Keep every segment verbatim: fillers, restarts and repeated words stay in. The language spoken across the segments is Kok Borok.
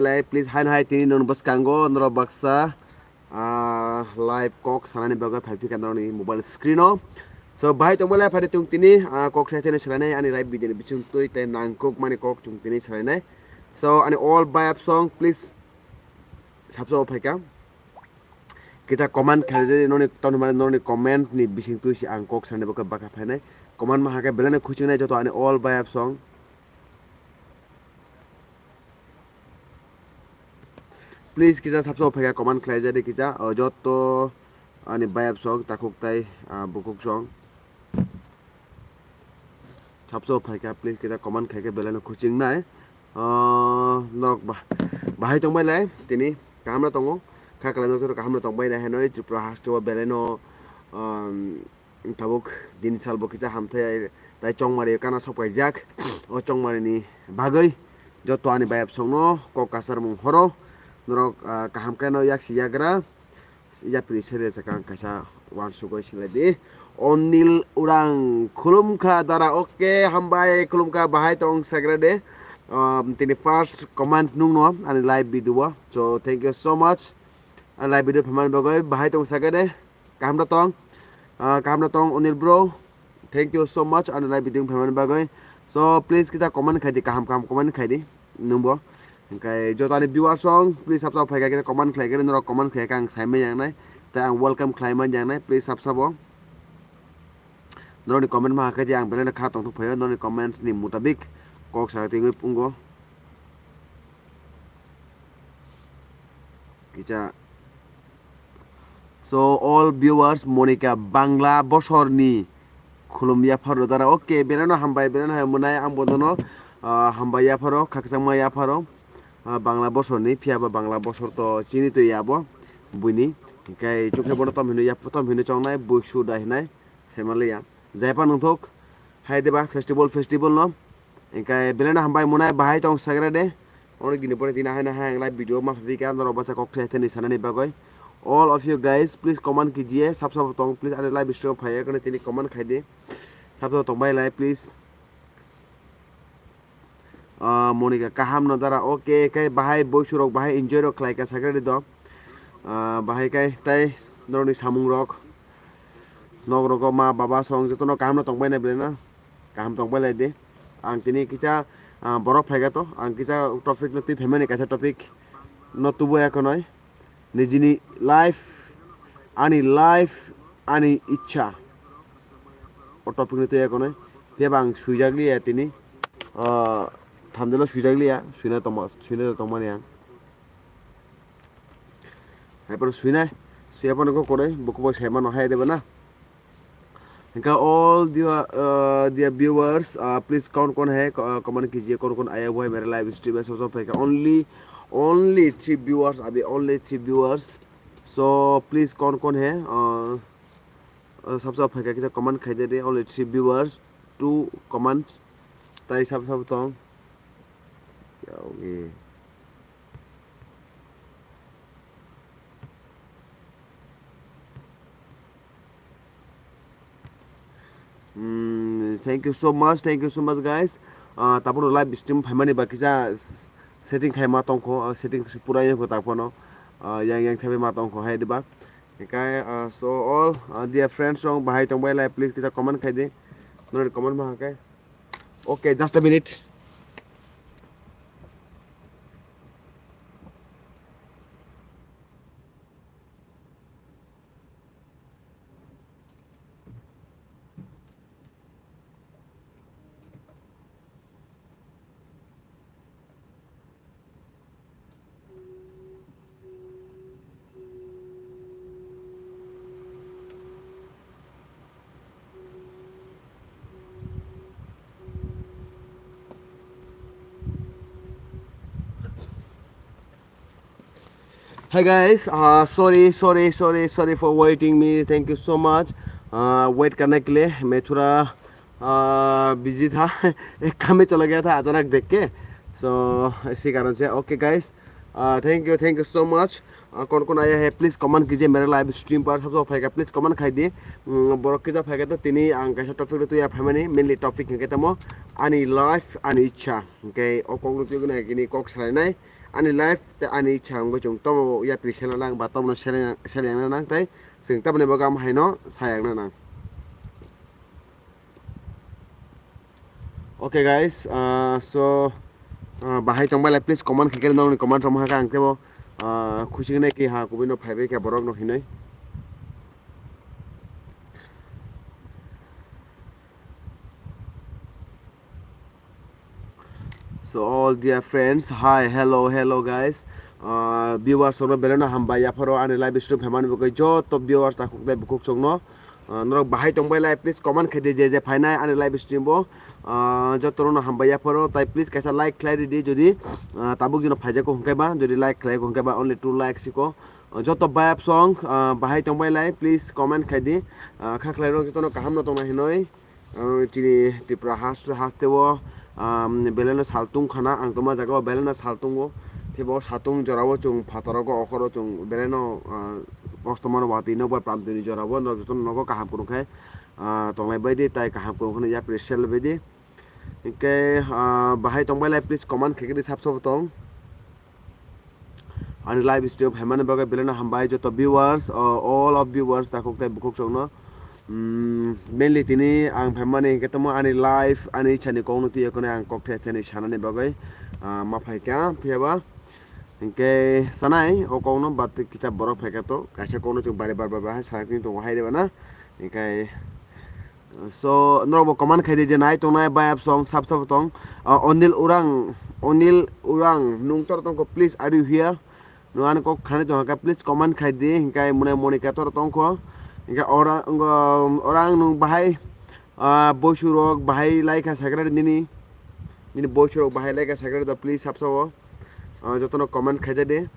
lai, please, haino hai tini nong bwskango norok baksa, ah, live kok sanani bagwi phai phika norokni mobile screen o. So, bahai tongbai lai, phai tong tini, ah, kok sai tini salainai ani live video ni bising twi tei nangkuk mani kok chung tini salainai. So, ani all bayap song, please, sabsa o phaika. Kisa comment khaijadi noni, tamni mane noni comment ni bising twi si ang kok sanani bagwi bakha phainai. Comment ma hakhe belai no khuchingnai joto ani all bayap song. Please kisa sabsa o phaika comment khlaijadi kisa, o joto ani bayap song, takhuk tai, ah, bukhuk song. Sabsa o phaika, please kisa comment khaikhe belai no khuchingnai. Ah, norok ba-, bahai tongbai lai, tini kaham no tongo. Kha kwlai no kaham no tongbai nai, heno Tripura haste o belai no, um, tabuk din sal bo kisa hamthai tai chongmari kana sok paijak. O chongmari ni bagwi joto ani bayap song no kok kasar mung horo. Norok, ah, kaham khe no yak si yagra. Yapri sere sakang kaisa wansugoi silai di. Onil Urang khulumkha dara, okay, hambai khulumkha, bahai tong sagra de. Um, tini first comments nungno ani live video o. So thank you so much. Ani live video phaimani bagwi bahai tong sagra de. Kaham da tong. Ah, kaham da tong Onil bro. Thank you so much ani live video phaimani bagwi. So please kisa comment khaidi, kaham kaham comment khaidi nungbo. Hingkai joto ani viewers song, please sabsa phaikha kisa comment khlai khe norok comment khlai khe ang saimai yangnai. Tei ang welcome khlai man yangnai, please sabsa bo. Norokni comment ma hakhe je ang belai no kha tongthok phaio, norokni comments ni mutabik kok sa tengwi pungo. Kisa. So all viewers, Monica Bangla bosorni khulum yapharo dara. Okay, belai no hambai, belai no hambai mwnai, ang bodono, ah, hambai yapharo, khakchangma yapharo. Ah, Bangla bosorni, phiya ba Bangla bosor to chini to yabo buini. Hingkai chukhe bono tom hino yap-, tom hino chongnai, buisu da hinai. Saimanliya. Jaipa nungthok hai deba festival, festival no. Hingkai belai no hambai mwnai, bahai tong sagra de. Ono gini pore tini hai na hai ang live video ma phabi ka norok bacha kok thai thani sanani bagwi. All of you guys, please comment kijiye, sab sab tong, please ani live stream phaiya kane tini comment khai di. Sab sab tong bai lai, please. Ah, Monica kaham no dara, okay, kai bahai boisu rok bahai enjoy rok khlai ka sakhe do. Ah, bahai kai tai norokni samung rok, nok rogo ma baba song joto no kaham no tong bai na belai na, kaham tong bai lai di. Ang tini kisa, ah, borok phai ka to, ang kisa topic no twi phaimani kaisa topic no tubu ya konoi. Nijini life, ani life, ani ichha. O topic ni twi ekonoi. Phiya ba ang swijak liya tini. Ah, thamdelo swijak liya. Swina tongma, swina tongmani ang. Hai pano swinai. Swiya pano ko koroi. Buku bai saimano hai deba na. Hingke all the, uh, the viewers, uh, please kon kon hai, uh, comment kijiye kon kon aya hua mere live stream hai, sab sab phaika. Only, only three viewers, abhi only three viewers. So please kon kon hai, uh, uh, sab sab phaika kisa comment khai de, only three viewers, two comments, tai sab sab tong. Ya, okay. Mm, thank you so much, thank you so much, guys. Ah, tabuk live stream phaimani ba kisa setting khai ma tongkho, ah, setting se pura yangkho tak phano, ah, yang yang thaibai ma tongkho hai diba. Hingkai, ah, so all, ah, dear friends rok bahai tongbai lai, please kisa comment khai di. Noni comment ma hake. Okay, just a minute. Hi guys, uh, sorry, sorry, sorry, sorry for waiting me. Thank you so much. Uh, wait करने के लिए मैं थोड़ा, uh, busy था, एक काम में चला गया था अचानक देख के, so इसी कारण से। Okay guys, uh, thank you, thank you so much. Uh, कौन कौन आया है, please comment कीजिए मेरे live stream पर। सबसे पहले please comment खाई दिए। Um, borok kisa phaikhe to tini ang kaisa topic rw tuya phaimani, mainly topic hwnkhe tamo ani life, ani ichha. Hwnkhe o kokno twiwi nai kini kok salainai, Ani life tei ani ichha wngwi chwng tobo yapri selna nang ba tobono seleng-, selengna nang tei chwng tamoni bagwi amo haino sayangna nang. Okay guys, ah, so, ah, bahai tongbailai please comment khaikhe nokni comment rok mohaka ang teibo, ah, khusi hwnwi khe ha kubui no phaibai khe borok no hinwi. So all dear friends, hi, hello, hello guys. Ah, viewers rokno belai no hambai yapharo ani live stream phaimani bagwi joto viewers takhuk tei bukhuk songno. Ah, norok bahai tongbailai please comment khaidi je je phainai ani live stream bo. Ah, joto rokno hambai yapharo tai please kaisa like khlai ridi jodi, ah, tabuk jino phaijako hwnkhe ba jodi like khlaiko hwnkhe ba only two likes iko. Ah, joto bayap song, ah, bahai tongbailai please comment khaidi. Ah, kha khlai rok jotono kaham no tongna hinoi. Ah, chini Tripura has-, haste o, ah, belai no saltung khana, ang tongma jaga o belai no saltung o. Tei bo saltung jora o chwng phataro go okhoro chwng belai no, ah, kosto mano watwi nokbar pramtwi ni jora o norok jotono nogo kaham kwrwng khe, ah, tonglai bai di tai kaham kwrwng kheno yapri sel bai di. Hinkhe, ah, bahai tongbailai please comment khaikhe di sab sabo tong. Ani live stream phaimani bagwi belai no hambai joto viewers, uh, all of viewers takhuk tei bukhuk songno. Mm, mainly tini ang phaimani hinkhe tamo ani life, ani ichha ni kokno twiwi kheno ang kok thai thani sanani bagwi, uh, ma phaikha, phiyaba hinkhe sanai o kokno, but kisa borok phaikha to, kaisa kokno chwng bari bar bar bar hai sakni tongo hai reba na, hinkhe So, norok bo comment khai di je nai tongnai bayap song sab sabo tong. Ah, Onil Urang, Onil Urang, nung tor tongkho, please, are you here? Nung ani kok khani tongkha, please comment khai di. Hinkhe mone Monika tor tongkho. Hinkhe ora, ngo, orang nung bahai, ah, boisu rok bahai lai kha sakra nini. Nini boisu rok bahai lai kha sakra da, please, sab sabo. Ah, jotono comment khai ja de.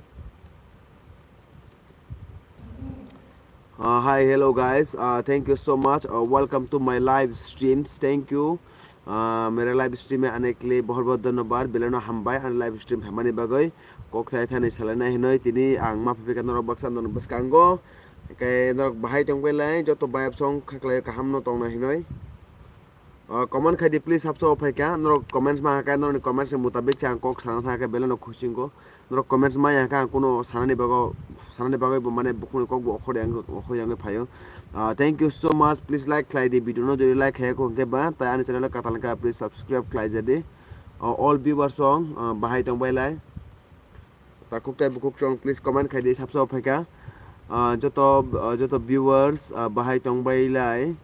Uh, hi, hello guys. Uh, thank you so much. Uh, welcome to my live streams. Thank you. Uh, mere live stream e ane kle bohor bohor dhonnobad. Belai no hambai ani live stream phaimani bagwi. Kok thai thani salai nai hinoi tini ang ma phaipikha norok baksa norok bwskango. Khe norok bahai tongbai lai joto bayap song khaklai kaham no tongna hinoi. Uh, comment khai di please, habsa o phai kha. Norok comments ma kha, norokni comments ni mutabik se ang kok sana thang kha, belai no khusi wngkho. Norok comments ma ya kha, ang kuno sanani bago, sanani bagwi bo mane bukhukni kok bo okhor yang, okhor yang phaio. Uh, thank you so much. Please like khlai di video no, jodi like khai kho hwnkhe ba, tai ani channel o katal kha, please subscribe khlai ja di. Uh, all viewers song, uh, bahai tong bai lai. Takhuk tai bukhuk song, please comment khai di, sabsa o phaikha. Ah, joto, ah, joto viewers, ah, bahai tong bai lai.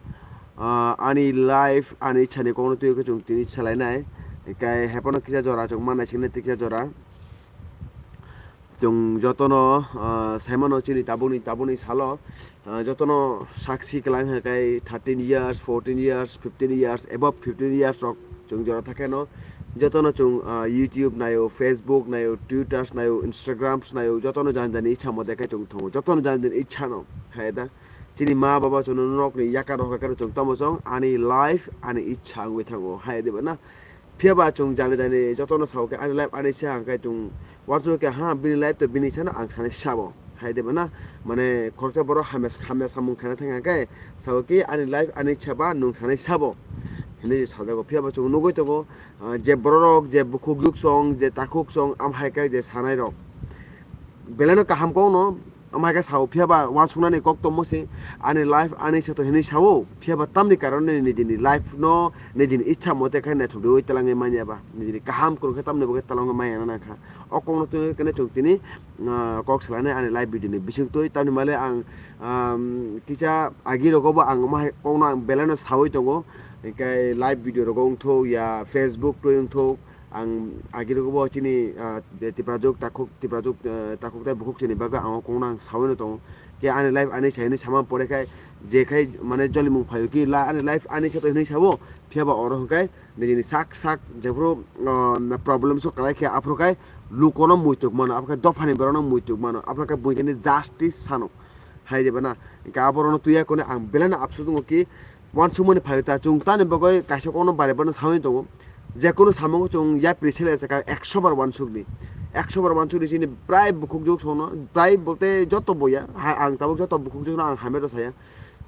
Ah, ani life, ani ichha ni kok no twi khe chwng tini salai nai. Kai haphano kisa jora chwng ma nai sini tiksa jora. Chwng jotono, ah, saimano chini tabukni, tabukni salo. Ah, jotono saksi kwlai hwnkhe thirteen years, fourteen years, fifteen years, above fifteen years rok chwng jora thakeno. Jotono chwng, ah, YouTube naio, Facebook naio, Twitter naio, Instagram naio, jotono jani jani ichha mote khe chwng thungo. Jotono jani jani ichha no hai da. Chini ma baba chwngno nokni yakar rok khe chwng tamo chwng ani life, ani ichha wngwi thango. Hai de ba na? Phiya ba chwng jani jani jotono sao khe ani life ani se hang khe chwng uansuk khe ha bini life to bini sano ang sanai sabo. Hai de ba na? Mane khoroksa borok hamya, hamya samung khaina thang khe sao khe ani life ani saba nwng sanai sabo. Hinwi sajago. Phiya ba chwng nugwi tongo, ah, je borok rok, je bukhuk juk song, je takhuk song, am hai khe je sanai rok. Belai no kaham kok no, Omo hai khe sao, phiya ba uansuknani kok tongmo se, ani life ani se to hinwi sao, phiya ba tamni karon nini nijini life no nijini ichha mote khe naithok riwi twlangwi manya ba, nijini kaham kwrwng khe tamni bagwi twlangwi manya nang kha. O kokno twi khe chwng tini, ah, kok salainai ani live video ni bisingtwi, tamni male ang, um, kisa agi rogo bo ang omo hai kokno ang belai no saui tongo, hinkhe live video rogo wngthok ya Facebook twi wngthok, Ang agirokbo chini, ah, Tiprajwk takhuk, Tiprajwk, ah, takhuk tai bukhuk chini bagwi ang o kokno ang saui no tongo. Khe ani life ani sai hinwi sama pore khai je khai mane jolimung phaio ki la ani life ani sato hinwi sabo. Phiya ba oro hwnkhe nijini sak sak jephuru, ah, problem so kwlai khe aphuru khai lukono muituk mano, aphuru khai dophani borokno muituk mano, aphuru khai buini justice sano. Hai de bana. Hwnkhe aborokno twiya kone ang belai no apsu tongo ki, Uansukmani phaio ta, chwng tamni bagwi kaisa kokno bare barno saui tongo. Jekunu samungo chwng yapri sele se kha ekso bar uansukni. Ekso bar uansukni chini prai bukhukjwk songno, prai bolte joto boya, ha, ang tabuk joto bukhukjwkno ang hamya rw saya.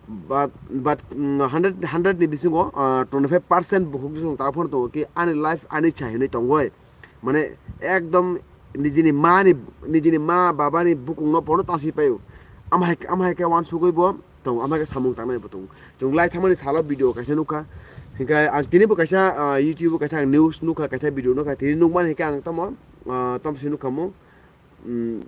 But, but, mm, hundred, hundred ni bisingo, ah, twenty five percent bukhukjwk song ta phano tongo ki ani life ani cha hinwi tongoi. Mane ekdom nijini mani, nijini ma babani bukungno bono tasi paio. Amahai, amahai khe wansugwi bo tongo, amahai khe samung tangnai bo tongo. Chwng lai thangmani salo video kaisa nukha. Hinkhe ang tini bo kaisa, ah, YouTube o kaisa ang news nukha, kaisa video nukha. Tini nukmani hinkhe ang tamo, ah, tamo se nukha mo. Hmm,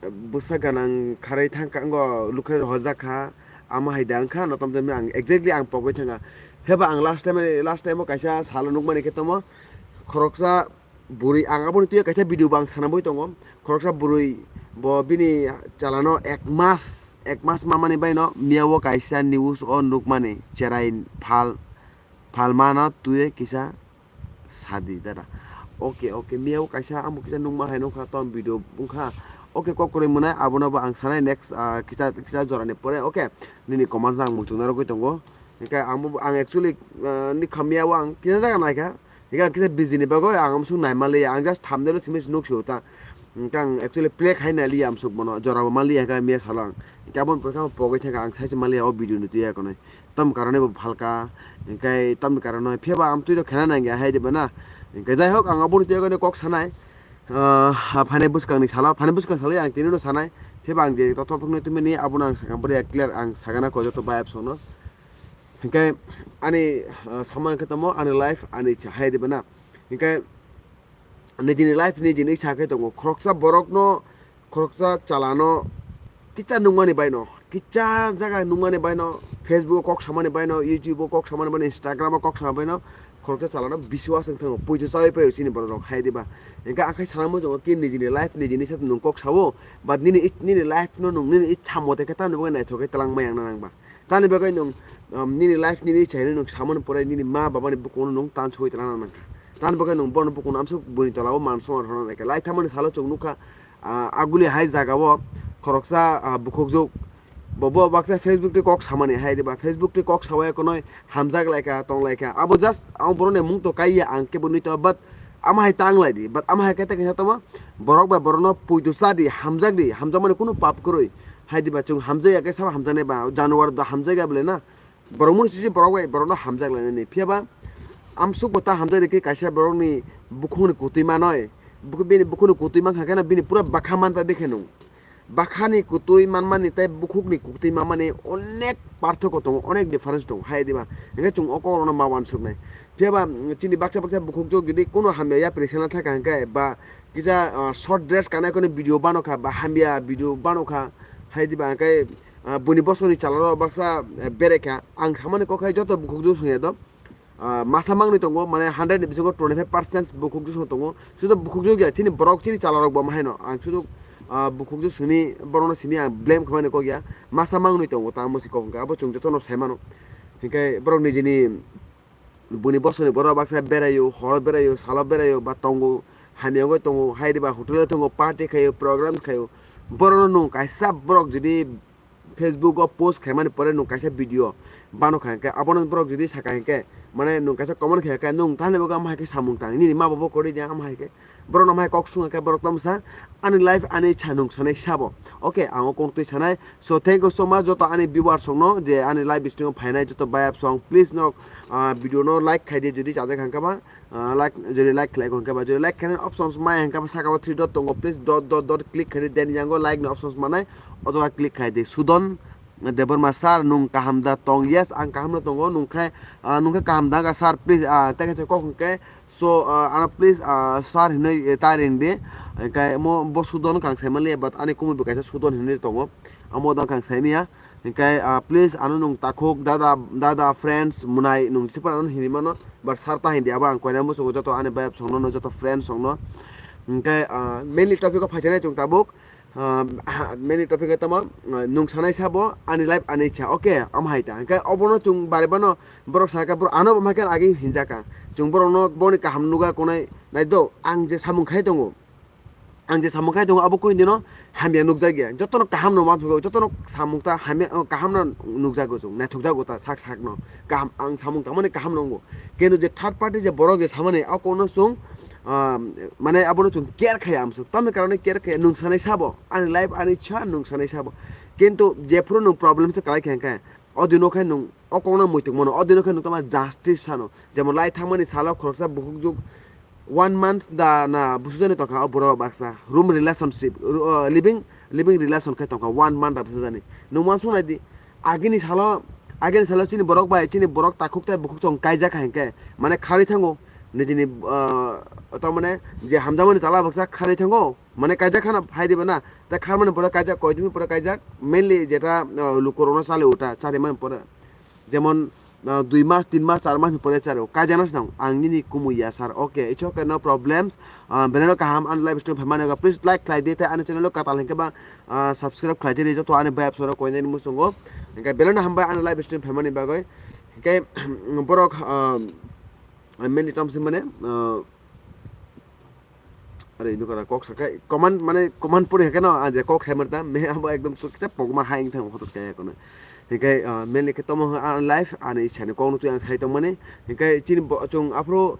bwsa ganang kharwi thangkha, wngkha lukhai rok hojak kha. Amahai da wngkha, no tamo tamo ang exactly ang pogwi thangkha. Pheba ang last time, last time o kaisa salo nukmani khe tamo khoroksa bwrwi, ang aboni twi kaisa video bo ang sanabwi tongo. Khoroksa bwrwi bo bini chalano ek mas, ek mas mamani baino miyao kaisa news o nukmani cherai phal, phalmano twi kisa sadi dara. Oke, oke, miyao kaisa amo kisa nukma hai nukha, tom video wngkha. Oke, kok kwrwi mwnai, abono bo ang sanai next, ah, kisa, kisa jorani pore. Oke, nini comment no ang muchungna rogwi tongo. Hinkhe ang bo, ang actually, ah, ni khamyao ang kisa jaga naikha. Hinkhe ang kisa busy ni bagwi ang amsuk naima liya. Ang just thumbnail o simi se nuk sio ta. Hinkhe ang actually play khai nai liya amsuk bono. Jora bo ma liya hinkhe miya salo ang. Hinkhe aboni pore khe ang pogwi thangkha ang sai se ma liya o video ni twi ya konwi. Tam karone bo phalka. Hinkhe tamni karone phiyaba amtwi to khena nangya hai diba na. Hinkhe jai hok ang aboni twi ya konwi kok sanai. Ah, phanai bwskang ni salo, phanai bwskang salo ang tini no sanai. Phiyaba ang je to thopok nai tumi ni abono ang sakang pore clear ang sagana ko joto bayap sono. Hinkhe ani, ah, samang khe tamo ani life ani cha hai diba na. Hinkhe nijini life nijini sa khe tongo. Khoroksa borokno, khoroksa chalano kicha nungmani baino, kicha jaga nungmani baino, Facebook o kok samani baino, YouTube o kok samani baino, Instagram o kok samani baino, khoroksa chalano biswas wng thango. Poito chawi paio chini borok rok hai diba. Hinkhe ang khe sanamo tongo ki nijini life nijini sa nwng kok sao, but nini ich-, nini life no nwng nini ichha mote khe tamni bagwi naithok khe twlang maya wngna nang ba. Tamni bagwi nwng, um, nini life nini ichha hinwi nwng samani pore nini ma babani bukungno nwng tansugwi twlangna nangkha. Tamni bagwi nwng bono bukungno amsuk buini tolao man somar hwnna naikha. Lai thangmani salo chwng nukha, ah, aguli hai jagao khoroksa, ah, bukhukjwk bo, bo baksa Facebook twi kok samani hai diba. Facebook twi kok sawi ekonoi hamjak laikha, tong laikha. Abo just ang borokni mung to kaiya ang kebo nui to, but ama hai tang lai di. But ama hai khe ta kisa tamo borok bai borokno poito cha di, hamjak di, hamjakmani kunu pap kwrwi. Hai diba chwng hamjakya khe sabo hamjaknai ba, januar da hamjakya bwle na. Borok muni sisi borok bai borokno hamjak lainani. Phiyaba amsuk bo ta hamjak rikhe kaisa borokni bukhukni kutwi manoi. Bukhu-, bini bukhukni kutwi mankha kheno bini pura bakha manpai bikhe nung. Bakhani kutwi manmani tei bukhukni kutwi manmani onek parthoko tongo, onek difference tongo. Hai diba? Hinkhe chwng o kokrokno ma uansuknai. Phiyaba, mm, chini baksa baksa bukhukjwk jodi kuno hamya yapri sena thaka hinkhe ba kisa, ah, short dress kanai kono video bano kha ba hamya video bano kha. Hai diba hinkhe, ah, buini bosongni chalarok baksa, eh, berai kha. Ang samani kok hai joto bukhukjwk songya do. Ah, masa mangni tongo, mane hundred ni bisingo twenty five percent bukhukjwk song tongo. Sudo bukhukjwk ya, chini borok, chini chalarok bo ma haino. Ang sudo, ah, bukhukjwk simi, borokno simi ang blame khaimani kok ya. Masa mangni tongo, tamo si kok hwnkha, abo chwng jotono sai mano. Hinkhe borok nijini buini bosongni borok baksa beraio, horo beraio, salo beraio, ba tongo, hamya wngwi tongo, hai diba hotel o tongo, party khaio, program khaio. Borokno nwng kaisa borok jodi Facebook o post khaimani pore nwng kaisa video bano kha hinkhe, abono borok jodi saka hinkhe, mane nwng kaisa comment kha hinkhe, nwng thani bagwi ama hai khe samung tang, nini ma babo kwrwi de ama hai khe, borokno ama hai kok sung khe borok tamo sa, ani life ani cha nwng sanai sabo. Okay, ang o kok twi sanai. So, thank you so much joto ani viewers rokno je ani live stream o phainai joto bayap song, please norok, ah, video no like khai di jodi chajak hinkhe ba. Ah, like, jodi like khlai hinkhe ba, jodi like khainani options mai hinkhe ba saka o three dot tongo, please dot, dot, dot click khaidi, then yango like ni options manai, o jaga click khaidi. Sudon Debbarma sir, nwng kaham da tong? Yes, ang kaham no tongo, nwng khe, ah, nwng khe kaham da ga sir, please, ah, tei kaisa kok hinkhe, so, ah, ano please, ah, sir hinwi, eh, ta ring di, hinkhe mo bo Sudon kang sai manliya, but ani kumui bo kaisa Sudon hinwi tongo, amo da kang sai manya. Hinkhe, ah, please, ano nwng takhuk, dada, dada, friends, mwnai, nwng jesa phano ano hinwi mano, but sir ta hindi, abo ang koina muchungo joto ani bayap songno, no joto friends songno. Hinkhe, ah, mainly topic o phaijaknai chwng tabuk, ah, mainly topic o tamo, ah, nwng sanai sabo, ani life, ani ichha, okay, omo hai ta. Hinkhe obono chwng bari bano borok sakha, borok ano bo ma khe agi hinjakha. Chwng borokno boni kaham nukha konai, nai do, ang je samung khai tongo. Ang je samung khai tongo, abo kunu dino hamya nukjakya. Jotono kaham no uansukgo, jotono samung ta hamya, o, kaham no nukjago chwng, naithokjago ta sak sak no. Kaham, ang samung tangmani kaham no wngo. Kintu je third party je borok je samani, o kokno chwng, ah, mane abono chwng care khaiya amsuk. Tamni karone care khaiya, nwng sanai sabo. Ani life, ani ichha, nwng sanai sabo. Kintu jephuru nwng problem se kwlai kha hinkhe, o dino khe nwng o kokno muitung mano, o dino khe nwng tamo justice sano. Jemon lai thangmani salo khoroksa bukhukjwk one month da na bwsajani tongkha o borok baksa, room relationship, ru-, o, living living relation khe tongkha one month da bwsajani. Nwng uansuk nai di, agini salo agini salo chini borok bai chini borok takhuk tei bukhuk chwng kaijak kha hinkhe, mane kharwi thango nijini, o, tamane je hamjakmani chala baksa kharwi thango, mane kaijak khana hai diba na, tei kharmani pore kaijak, koidini pore kaijak, mainly jeta, o, lukurokno chali uta charimani pore. Jemon, ah, dui mas, tin mas, char mas ni pore charo. Kaijana se nang, ang nini kumui ya, sir. Okay, it's okay, no problems. Ah, belai no kaham, ani live stream phaimani, please like khlai di, tei ani channel o katal hinkhe ba, ah, subscribe khlai di, joto ani vibe soro koinai ni muchungo. Hinkhe belai no hambai ani live stream phaimani bagwi. Hinkhe, borok, ah, many times mane, ah, Are, ino kara kok sakai, command, mane, command pori haikhe no, ah, je kok hai manta, me abo ekdom kisa pokma hai wngthang hotot kaya kono. Hinkhe, ah, mainly khe tomo hwnka ang life, ani isani kokno twi ang sai tongmani. Hinkhe chini bo-, chwng aphuru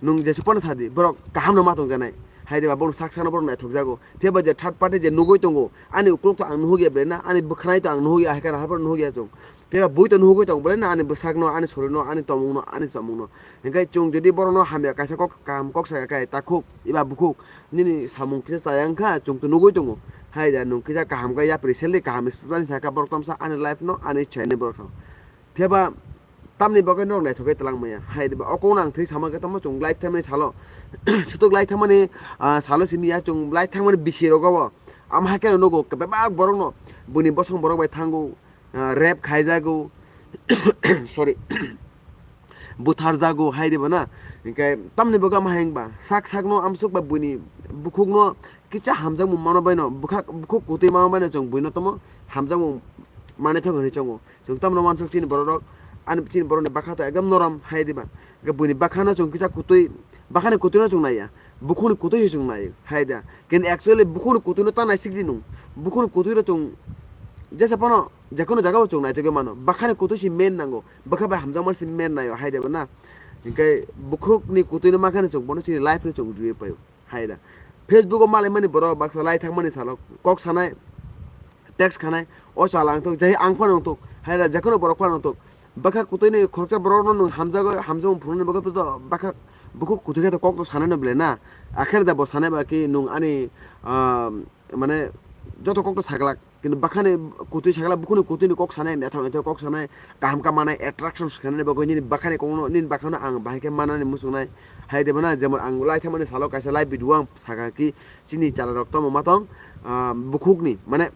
nwng jesuk phano sadi, borok kaham no ma tongjanai. Hai de ba, borok sak sakno borok naithok jago. Phiya ba je third party je nugui tongo, ani ukulok to ang nuhuk ya bre na, ani bwkhwnai to ang nuhuk ya, hai kana haphano nuhuk ya chwng. Phiya ba bui to nuhugui tong, bole na ani bwsakno, ani sorirno, ani tongmungno, ani chamungno. Hinkhe chwng jodi borokno hamya kaisa kok, kaham kok saka khe, takhuk, eba bukhuk, nini samung kisa chaya wngkha, chwng to nugui tongo. Hai da, nwng kisa kaham khe yapri seldi kaham swmani saka borok tamsa ani life no, ani chayani borok sao. Phiya ba tamni bagwi norok naithok khe twlang maya. Hai da ba, o kokno ang thwi sama khe tamo chwng life thangmani salo. Sutuk life thangmani, ah, salo simi ya chwng life thangmani bisi rogo bo. Am hai khe nugo, bebak borokno, buini bosong borok bai thango. Ah, rape khaijago, sorry, butharjago hai diba na. Hinkhe tamni bagwi ama hai wngba sak sakno amsuk ba buini bukhukno kisa hamjakmung mano baino, bwkhak, bukhuk kutui mano baino chwng buino tamo hamjakmung manwi thangwi hinwi chongo. Chwng tamno uansuk chini bororok, ani chini borokni bakha to ekdom norom hai diba. Hinkhe buini bakhano chwng kisa kutui, bakhani kutuino chwng naiya, bukhukni kutui se chwng naio hai da. Kintu actually bukhukni kutuino ta naisik di nwng. Bukhukni kutuino chwng jesa phano jekono jagao chwng naitugwi mano. Bakhani kutui se main nango. Bwkha bai hamjakma se main naio hai da bo na. Hinkhe bukhukni kutuino makhano chwng bono chini life no chwng riwi paio hai da. Facebook o malaimani borok baksa lai thangmani salo kok sanai, text khanai, o chala wngthok, jai ang phano wngthok, hai da jekono borok phano wngthok. Bwkha kutuini khoroksa borokno nwng hamjago, hamjakmung phunuknani bagwi to bwkha bukhuk kutui khe to kok to sanai no belai na. Akhe da bo sanai ba ki nwng ani, ah, mane joto kok to saglak. Kintu bwkhani kutui saglak, bukhukni kutuini kok sanai, naithok naithok kok sanai, kaham kha manai, attraction khainani bagwi nini bwkhani kokno, nini bwkhano ang bahai khe manani muchungnai. Hai de bo na, jemon ang lai thangmani salo kaisa live video ang saka ki chini chalarok tamo ma tong, ah, bukhukni, mane,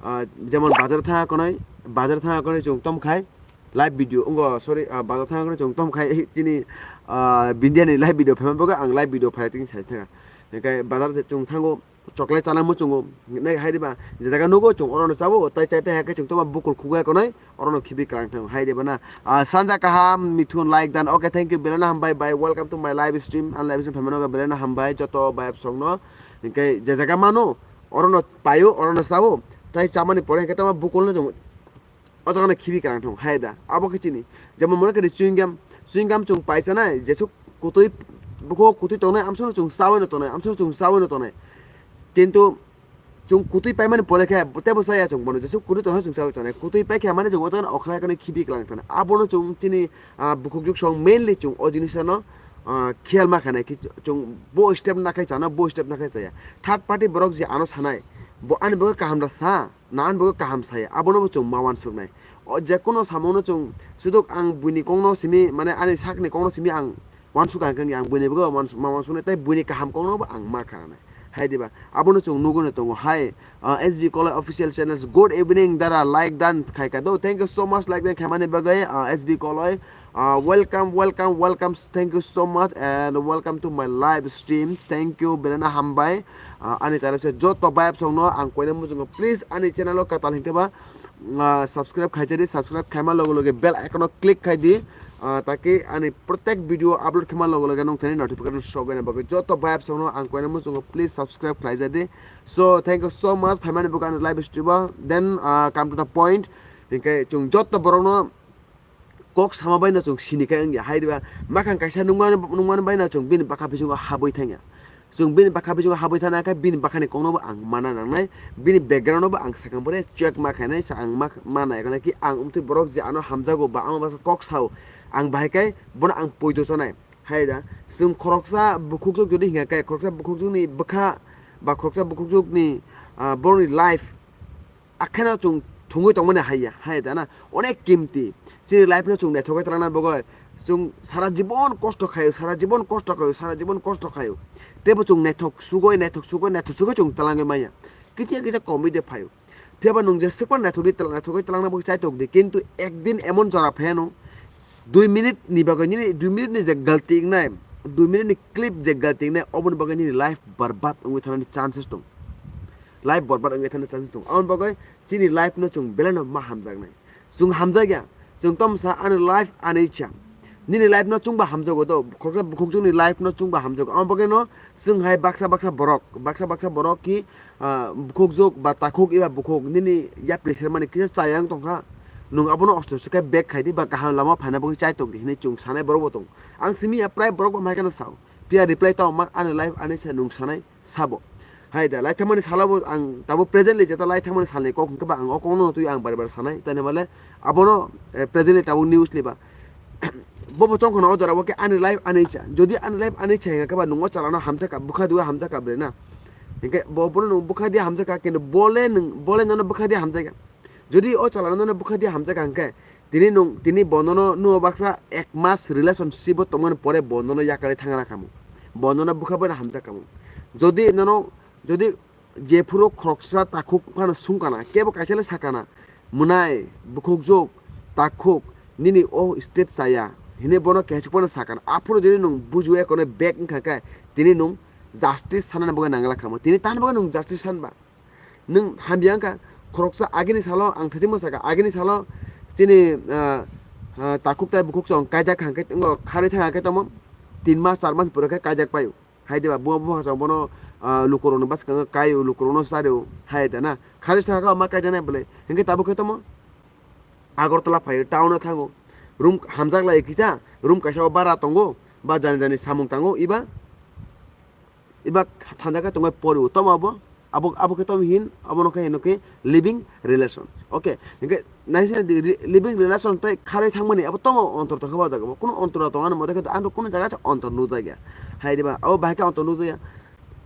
ah, jemon bazar thanga konoi, bazar thanga konoi chwng tom khai live video, wngkha, sorry, ah, bazar thanga konoi chwng tom khai chini, ah, Bindia ni live video phaima bagwi ang live video phai tini sai thanga. Hinkhe bazar se chwng thango, chocolate chana muchungo, hinwi hai diba, je jaga nugo chwng orono chabo, tai chai phai hakhe chwng toma bukul khugwi konoi, orono khibi kwlang thango, hai diba na. Ah, sanja kaham, Mithun like dan, okay, thank you, belai no hambai, bye, welcome to my live stream, ani live stream phaimano belai no hambai, joto bai songno, hinkhe je jaga mano, orono paio, orono chabo, tai chamani pore hinkhe toma bukulno chwng o jaga no khibi kwlang thung hai da, abo khe chini. Jemon mone khe chewing gum, chewing gum chwng pai chanai, jesuk kutui, bukhuk kutui tongnai, amsano chwng chaui no tongnai, amsano chwng chaui no tongnai. Kintu chwng kutui paimani pore khe tebo chaya chwng bono, jesuk kutui tongnai chwng chaui tongnai. Kutui pai khe mane chwng o jaga no okhlai khe khibi kwlang thana. Abono chwng chini, ah, bukhuk juk song mainly chwng o jinisano, ah, khiyal ma khanai ki chwng bo step nakhai chana, bo step nakhai chaya. Third party borok je ano sanai, bo ani bagwi kaham da sa. Nan bo kaham saya, abono bo chwng ma uansuknai. O jekono samono chwng sudok ang buini kokno simi, mane ani sakni kokno simi ang uansuk ang kangya, ang buini bo uans-, ma uansuknai, tei buini kaham kokno bo ang ma khananai. Hai diba, abono chwng nugwi no tongo. Hai, ah, S B Koloi official channels, good evening dara, like dan khai ka do. Thank you so much, like dan khaimani bagwi, ah, S B Koloi. Ah, welcome, welcome, welcome. Thank you so much and welcome to my live streams. Thank you, belai no hambai. Ah, ani taraf se joto bayap songno ang koina muchungo. Please ani channel o katal hinkhe ba, ah, subscribe khai di, subscribe khaima loge loge bell icon o click khai di. Ah, taki ani protek video upload khaima loge loge nong thani notification sogwi na bagwi joto bayap songno ang koina muchungo. Please subscribe khlai di. So thank you so much. Phaimani buka ani live stream o. Then, ah, come to the point. Hinkhe chwng joto borokno kok sama bai no chwng sini khe wngya. Hai diba, makhang kaisa nungmani, nungmani bai no chwng bini bwkha bisingo habwi thangya. Chwng bini bwkha bisingo habwi thana khe bini bwkhani kokno bo ang mana nangnai, bini background no bo ang sakang pore check ma khainai, sa ang ma, ma nai khe ang umtwi borok je ano hamjago ba ama basa kok sao, ang bahai khe bono ang poito chanai. Hai da, chwng khoroksa bukhukjwk jodi hinkha khe, khoroksa bukhukjwkni bwkha ba khoroksa bukhukjwkni, ah, borokni life akheno chwng thwngwi tongmani haiya, hai da na, onek kimti. Chini life no chwng naithogwi twlangna bagwi chwng sara jibon kosto khaio, sara jibon kosto khaio, sara jibon kosto khaio. Teibo chwng naithok sugoi, naithok sugoi, naithok sugoi chwng twlangwi manya. Kisa kisa komwi de phaio. Phiya ba nwng je swkma naithokdi twlang, naithokgwi twlangna bagwi chaitok di, kintu ekdin emon jora phaiano, dui minute ni bagwi nini dui minute ni je galti wngnai, dui minute ni clip je galti wngnai, oboni bagwi nini life barbad wngwi thanani chances tong. Life barbad wngwi thanani chances tong. Aboni bagwi chini life no chwng belai no ma hamjaknai. Chwng hamjakya, chwng tamo sa ani life ani icha. Nini life no chwngba hamjago do, khoroksa bukhukjwkni life no chwngba hamjago. Amo bagwi no chwng hai baksa baksa borok, baksa baksa borok ki, ah, bukhukjwk ba takhuk eba bukhuk nini yapri sermani kisa chayang tongkha. Nwng abono osto se khe back khaidi ba kaham lama phaina bagwi chai tongdi hinwi chwng sanai borok bo tong. Ang simi ya prai borok bo mai kheno sao. Phiya reply tao ma ani life ani se nwng sanai sabo. Hai da, lai thangmani salo bo ang tabuk presently jeta lai thangmani salni kok hwnkhe ba ang o kokno twi ang bar bar sanai. Tani male abono, eh, presently tabuk news liba. Bo bo chongkhorno o jora bo khe ani life ani cha. Jodi ani life ani cha hingkhe ba nungo chalano hamjaka, bwkha diwi hamjaka bre na. Hingkhe bo bono nung bwkha diwi hamjaka, kintu bole nung, bole nono bwkha diwi hamjaka. Jodi o chalano nono bwkha diwi hamjaka hingkhe, tini nung, tini bonono nuo baksa ek mas relationship o tongmani pore bonono yakarwi thangna kamo. Bonono bwkha bai hamjak kamo. Jodi nono, jodi jephuru khoroksa takhuk phano sungkana, kebo kaisa le sakana, mwnai, bukhukjwk, takhuk, nini o step chaya, hine bono kehachuk phano sakana. Aphuru jodi nung bujiwi ekono back wngkha khe, tini nung justice sanani bagwi nangla kamo. Tini tani bagwi nung justice sanba. Nwng hamya wngkha, khoroksa agini salo ang thachingma sakha, agini salo chini, ah, ah, takhuk tai bukhuk chong kaijak hangkhe wngo kharwi thang hangkhe tamo tin mas char mas pore khe kaijak paio. Hai diba buma buma chong bono, ah, lukurokno bwskango kaio, lukurokno chario, hai da na. Kharwi sakha ma kaijaknai bwle, hinkhe tabuk khe tamo Agartala phaio, town o thango, room hamjak lai kisa, room kaisa o bara tongo, ba jani jani samung tango, iba Iba thanjakhe tongbai poriwo, tamo abo? Abo, abo khe tamo hin, abono khe hino khe living relation. Okay, hinkhe naisina di, ri-, living relation tei kharwi thangmani abo tamo ontor tongkha ba jaga bo? Kuno ontor tong ani mote khe ang kuno jaga se ontor nukjakya. Hai diba, abo bahai khe ontor nukjakya.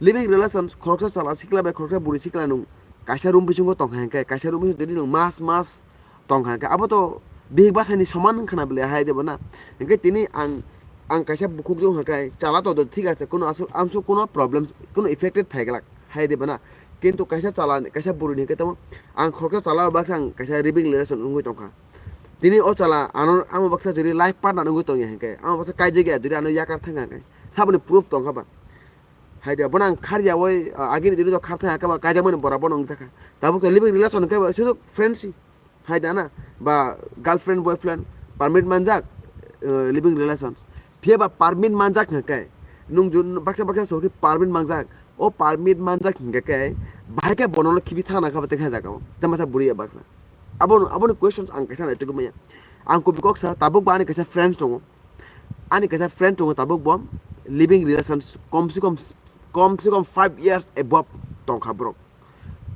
Living relation khoroksa chwla sikla bai khoroksa bwrwi sikla nung kaisa room bisingo tongkha hinkhe, kaisa room bisingo tini nung mas mas tongkha hinkhe abo to bihik bwsani soman wngkha na bwle hai de bo na. Hinkhe tini ang, ang kaisa bukhuk jong hinkhe chala to do thik ase, kuno aswk, amswk kuno problem, kuno affected phaiglak hai de bo na. Kintu kaisa chala, kaisa bwrwi ni hinkhe tamo ang khoroksa chala o baksa ang kaisa living relation wngwi tongkha. Tini o chala ano, amo baksa jodi life partner wngwi tongya hinkhe, amo baksa kaijak ya jodi ano yakar thangkha hinkhe saboni proof tongkha ba? Hai de bo na ang kharya oi, agini jodi to khar thangkha ba kaijakmani bora bono wngwi thangkha. Tabuk khe living relation hinkhe ba sudu friendship. Hai da na, ba girlfriend boyfriend permit manjak, eh, living relations. Phiya ba permit manjak hingkhe, nung jun baksa baksa so khe permit manjak. O permit manjak hingkhe khe, bahai khe bono khibi thana kha ba tei kha jaga o. Tei masa buri ya baksa. Abo, aboni questions ang kaisa nai tugui maya. Ang kubi kok sa, tabuk ba ani kaisa friends tongo. Ani kaisa friend tongo tabuk bo living relations kom se kom, kom se kom five years above tongkha borok.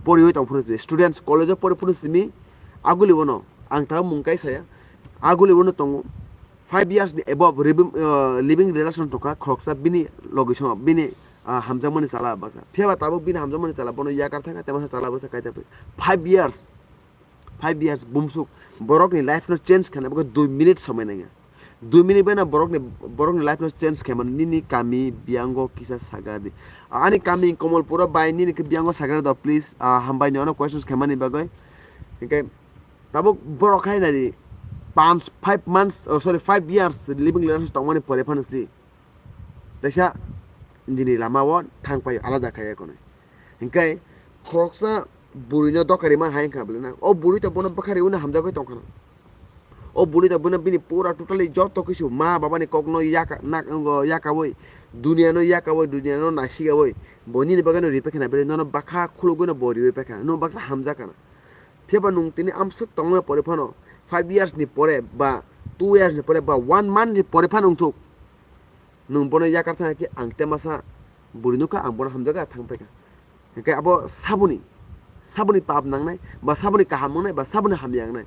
Poriwi tong phuru simi, students college o pori phuru simi, aguli bono ang tabuk mung kai saya, aguli bono tongo five years ni above living, uh, living relation tongkha khoroksa bini logi songo, bini, uh, hamjakmani chala baksa. Phiya ba tabuk bini hamjakmani chala bono yakar thangkha, tei masa chala baksa kaijak bai. Five years. Five years bumsuk borokni life no change khaina bagwi dui minute somai nangya. Dui minute bai no borokni, borokni life no change khaimani nini kami biyango kisa sagadi. Ani kami Komolpuro bai nini khe biyango sagadi do please, ah, hambai ni ono questions khaimani bagwi. Hinkhe tabuk borok hai nari panch, five months, oh, sorry, five years living relations tongmani pore phano si. Teisa nini lama o thang pai alada kaiya kono. Hinkhe khoroksa bwrwi no doka rima hai wngkha bwle na. O bwrwi to bono bwkha riwi no hamjagwi tongkha na. O bwrwi to bono bini pura totally joto kisu ma baba ni kok no yaka, nak, wngwi yakawi, dunia no yakawi, dunia no naisigawi, bo nini bagwi no ripai khana bwle nono bwkha khulugwi no bo riwi paikha, nwng baksa hamjakha na. Phiya ba nwng tini amswk tongna pore phano five years ni pore ba two years ni pore ba one month ni pore phano wngthuk. Nwng bono yakar thangkhe ang tei masa bwrwi nukha, ang bono hamjakha, thang paikha. Hinkhe abo saboni, saboni pap nangnai, ba saboni kaham wngnai, ba saboni hamya wngnai.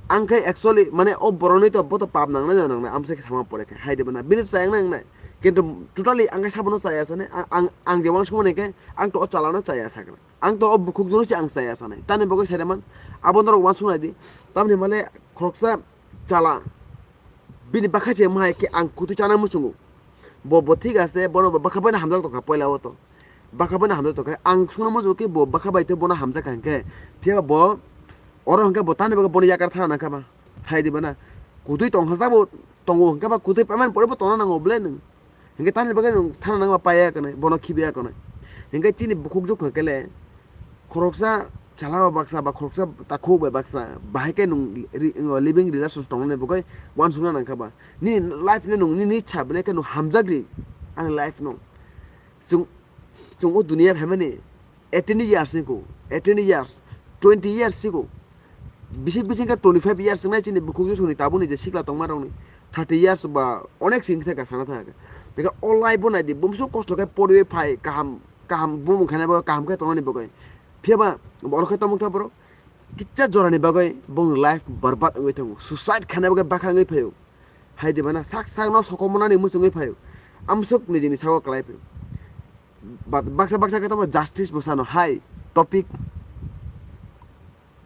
Ang khe actually mane o borokni to bo to pap nangnai na nangnai, amsa khe sama pore khe hai de bana bini chayang nang nai. Kintu totally ang khe sabono chaya sanai, ang, ang, ang je uansukmani khe ang to o chalano chaya sakna. Ang to o bukhuk jono se ang chaya sanai. Tani bagwi sai man, abo norok uansuk nai di. Tamni male khoroksa chala bini bakha se mahai khe ang kutui chana muchungo. Bo, bo thik ase, bono bo bakha bai hamjak tongkha poila o to. Bakha bai hamjak tongkha. Ang sungna muchungo khe bo bakha bai tei bono hamjak kha hinkhe. Phiya bo oro hinkhe bo tani bagwi bono yakar thana nangkha ba. Hai di bana. Kutui tongkha sabo tongo hinkhe ba kutui paiman pore bo tongna nango ble nwng. Hinkhe tani bagwi nwng thana nangma paiya kanai, bono khibiya kanai. Hinkhe chini bukhuk jukha kele, khoroksa chala ba baksa ba khoroksa takhuk bai baksa, bahai khe nwng ri-, living relations tongnani bagwi uansukna nangkha ba. Nini life no nwng nini ichha belai khe nwng hamjak ri, ani life no. Chwng, chwng o duniya phaimani eighteen years ni ko, eighteen years, twenty years ni ko. Bisik bising khe twenty five years wngnai chini bukhuk jisuni tabukni je sikla tongma rokni thirty years ba onek sing khe sana thang khe. Tei o life bo nai di, bumsu kosto khe poriwi phai kaham, kaham bumung khainai bo kaham khe tongnani bagwi. Phiya ba oro khe tongmung kha borok kitsa jorani bagwi bongni life borbad wngwi thango, suicide khainai bagwi bakha wngwi phaio. Hai di bana sak sak no sokomornani muchungwi phaio. Amsuk nijini sago kwlai phaio. But baksa baksa khe tamo justice bo sano hai topic,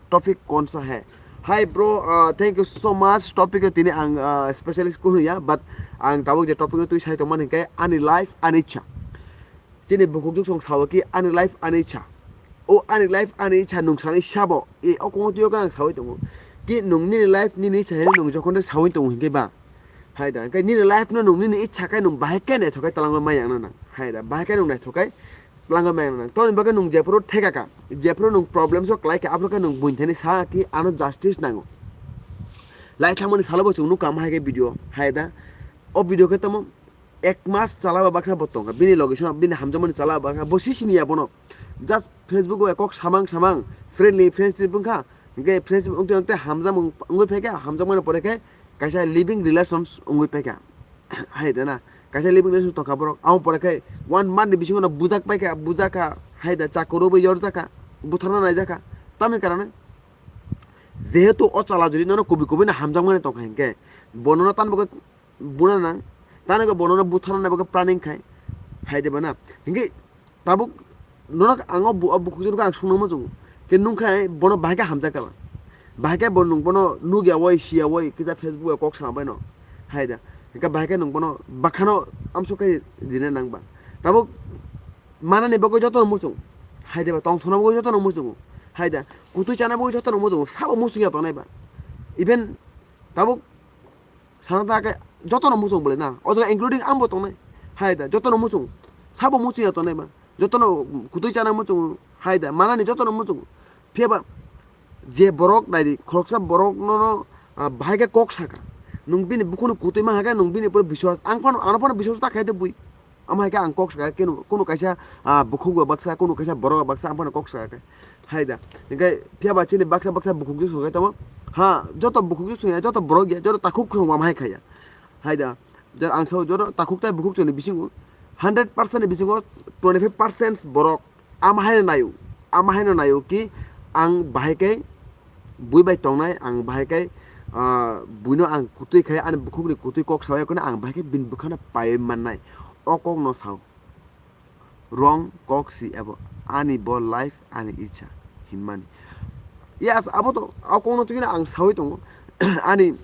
topic kon sa hai. Hi bro, uh, thank you so much. Topic o tini ang, uh, specialist kunu ya, but ang tabuk je topic no twi sai tongmani hinkhe ani life ani ichha. Chini bukhuk juk song sao ki ani life ani ichha. O ani life ani ichha nwng sanai sabo. E o kongo twi o ang sawi tongo. Ki nwng nini life nini ichha hwnwi nwng jokhon de sawi tongo hinkhe ba. Hai da, hinkhe nini life no nwng nini ichha khe nwng bahai khe naithok khe twlangwi maya nang. Hai da, bahai khe nwng naithok khe twlangwi maya nang. Toni bagwi nwng jephuru theka kha, jephuru nwng problems o kwlai kha, aphuru khe nwng buini thani sa ki ano justice nango. Lai thangmani salo bo chwng nukha ama hai khe video. Hai da, o video khe tamo ek mas chala ba baksa bo tongkha. Bini loge song bini hamjakmani chala ba baksa bo si sini ya bono. Just Facebook o kok samang samang friendly friendship wngkha. Hinkhe friendship wngte wngte hamjakmung wngwi phaikha, hamjakmani pore khe kaisa living relations wngwi paikha. Hai da na, kaisa living relations tongkha borok. Amo pore khe one month ni bisingo no bujak paikha, bujak kha, hai da chakoro bo yorjak kha, butharna naijak kha. Tamni karane jehetu o chala jodi nono kubi kubi no hamjakmani tongkha hinkhe, bo nono tan bagwi buna nang, tani khe bo nono butharna bagwi planning khai, hai de bana. Hinkhe tabuk nono ang o bu-, o bukhuk jora ang sungna muchungo. Khe nung khai bono bahai khe hamjak kha ba. Bahai khe bo nung bono nugya wai, siya wai, kisa Facebook bai kok sama bai no. Hai da. Hinkhe bahai khe nung bono bakhano amsuk khe jina nang ba. Tabuk manani bagwi jotono muchung. Hai de ba tongthokna bagwi jotono muchungo. Hai da. Kutui chana bagwi jotono muchungo. Sabo muchung ya tongnai ba. Even tabuk sana ta khe jotono muchung bole na, o jaga including ang bo tongnai. Hai da, jotono muchung, sabo muchung ya tongnai ma, jotono kutui chana muchung, hai da, manani jotono muchung. Phiya ba je borok nai di, khoroksa borok nono, ah, bahai khe kok saka, nwng bini bukhukni kutui ma hakhe nwng bini upor biswas, ang phano, ano phano biswas ta khai de bui. Amo hai khe ang kok saka khe kunu kaisa, ah, bukhuk ba baksa, kunu kaisa borok ba baksa, ang phano kok saka khe. Hai da. Hinkhe phiya ba chini baksa baksa bukhuk jisung khe tamo. Ha, joto bukhuk jisung ya, joto borok ya, joto takhuk sung amo hai khaya. Hai da. Jor ang sao joto takhuk tai bukhuk choni bisingo hundred percent ni bisingo twenty five percent borok amo hai nayo. Amo hai nayo ki ang bahai khe bui bai tongnai ang bahai khe, ah, buino ang kutui khai ani bukhukni kutui kok sawi kheno ang bahai khe bini bwkhano paiwi mannai. O kokno sao. Wrong kok si abo ani bo life ani ichha hinmani. Yes, abo to o kokno twi ang sawi tongo. Ani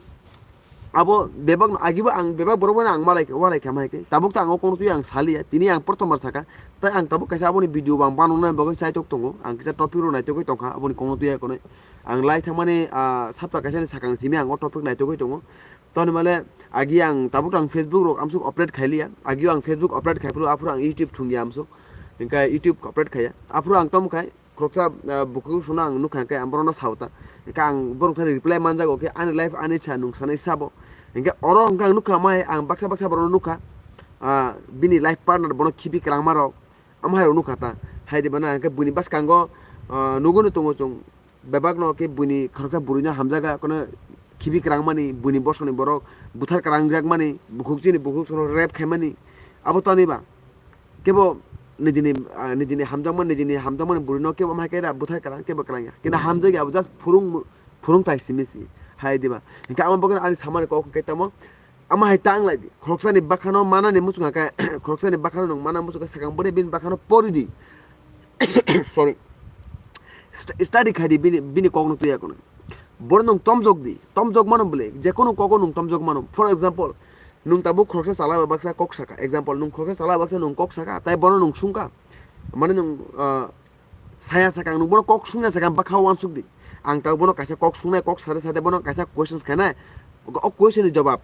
abo bebak no agibo ang bebak borok bai ang malai kha, walai kha mai khe. Tabuk to ang o kokno twi ang saliya. Tini ang prothom bar saka. Tai ang tabuk kaisa aboni video bo ang banoknai bagwi chaitok tongo. Ang kisa topic rok naitogwi tongkha aboni kokno twi akonoi. Ang lai thangmani, ah, sapta kaisa ni sakang simi ang o topic naitogwi tongo. Toni male agi ang tabuk ang Facebook rok amsuk update khai liya. Agi ang Facebook update khai phuru aphuru ang YouTube thung ya amsuk. Hinkhe YouTube update khaiya. Aphuru ang tom khai khoroksa, ah, bukhuk songno ang nukha hinkhe ang borokno sao ta. Hinkhe ang borok thani reply manjago khe ani life ani cha nwng sanai sabo. Hinkhe oro hinkhe ang nukha mai ang baksa baksa borokno nukha. Ah, bini life partner bono khibi kwlangma rok. Amo hai rok nukha ta. Hai de bana hinkhe buini bwskango, ah, nugwi no tongo chwng. Bebak no khe buini khoroksa bwrwi no hamjaga, kono khibi kwrang mani, buini bosong ni borok buthar kwrang jak mani, bukhuk chini bukhuk sono rape khai mani, abo tani ba kebo nijini, ah, nijini hamjak mani, nijini hamjak mani bwrwi no kebo ma hai khe buthar kwrang kebo kwrang ya, kina hamjak ya abo just phurung, phurung thai simi si. Hai diba? Hingke amo bagwi ani samani kok hingke tamo, ama hai tang lai di. Khoroksani bakhano manani muchung hake, khoroksani bakhano nwng mana muchung hake sakang bwrwi bini bakhano pori di. Sorry. St-, study khai di bini, bini kokno tuya kono. Borok nwng tomjok di, tomjok mano bwle, jekunu kogo nwng tomjok mano. For example, nwng tabuk khoroksa chala bai baksa kok saka. Example, nwng khoroksa chala bai baksa nwng kok saka, tai bono nwng sungka. Mane nwng, ah, saya saka, nwng bono kok sungya saka, bwkha uansuk di. Ang tabuk bono kaisa kok sungnai, kok sade sade bono kaisa questions khainai. O question ni jawab.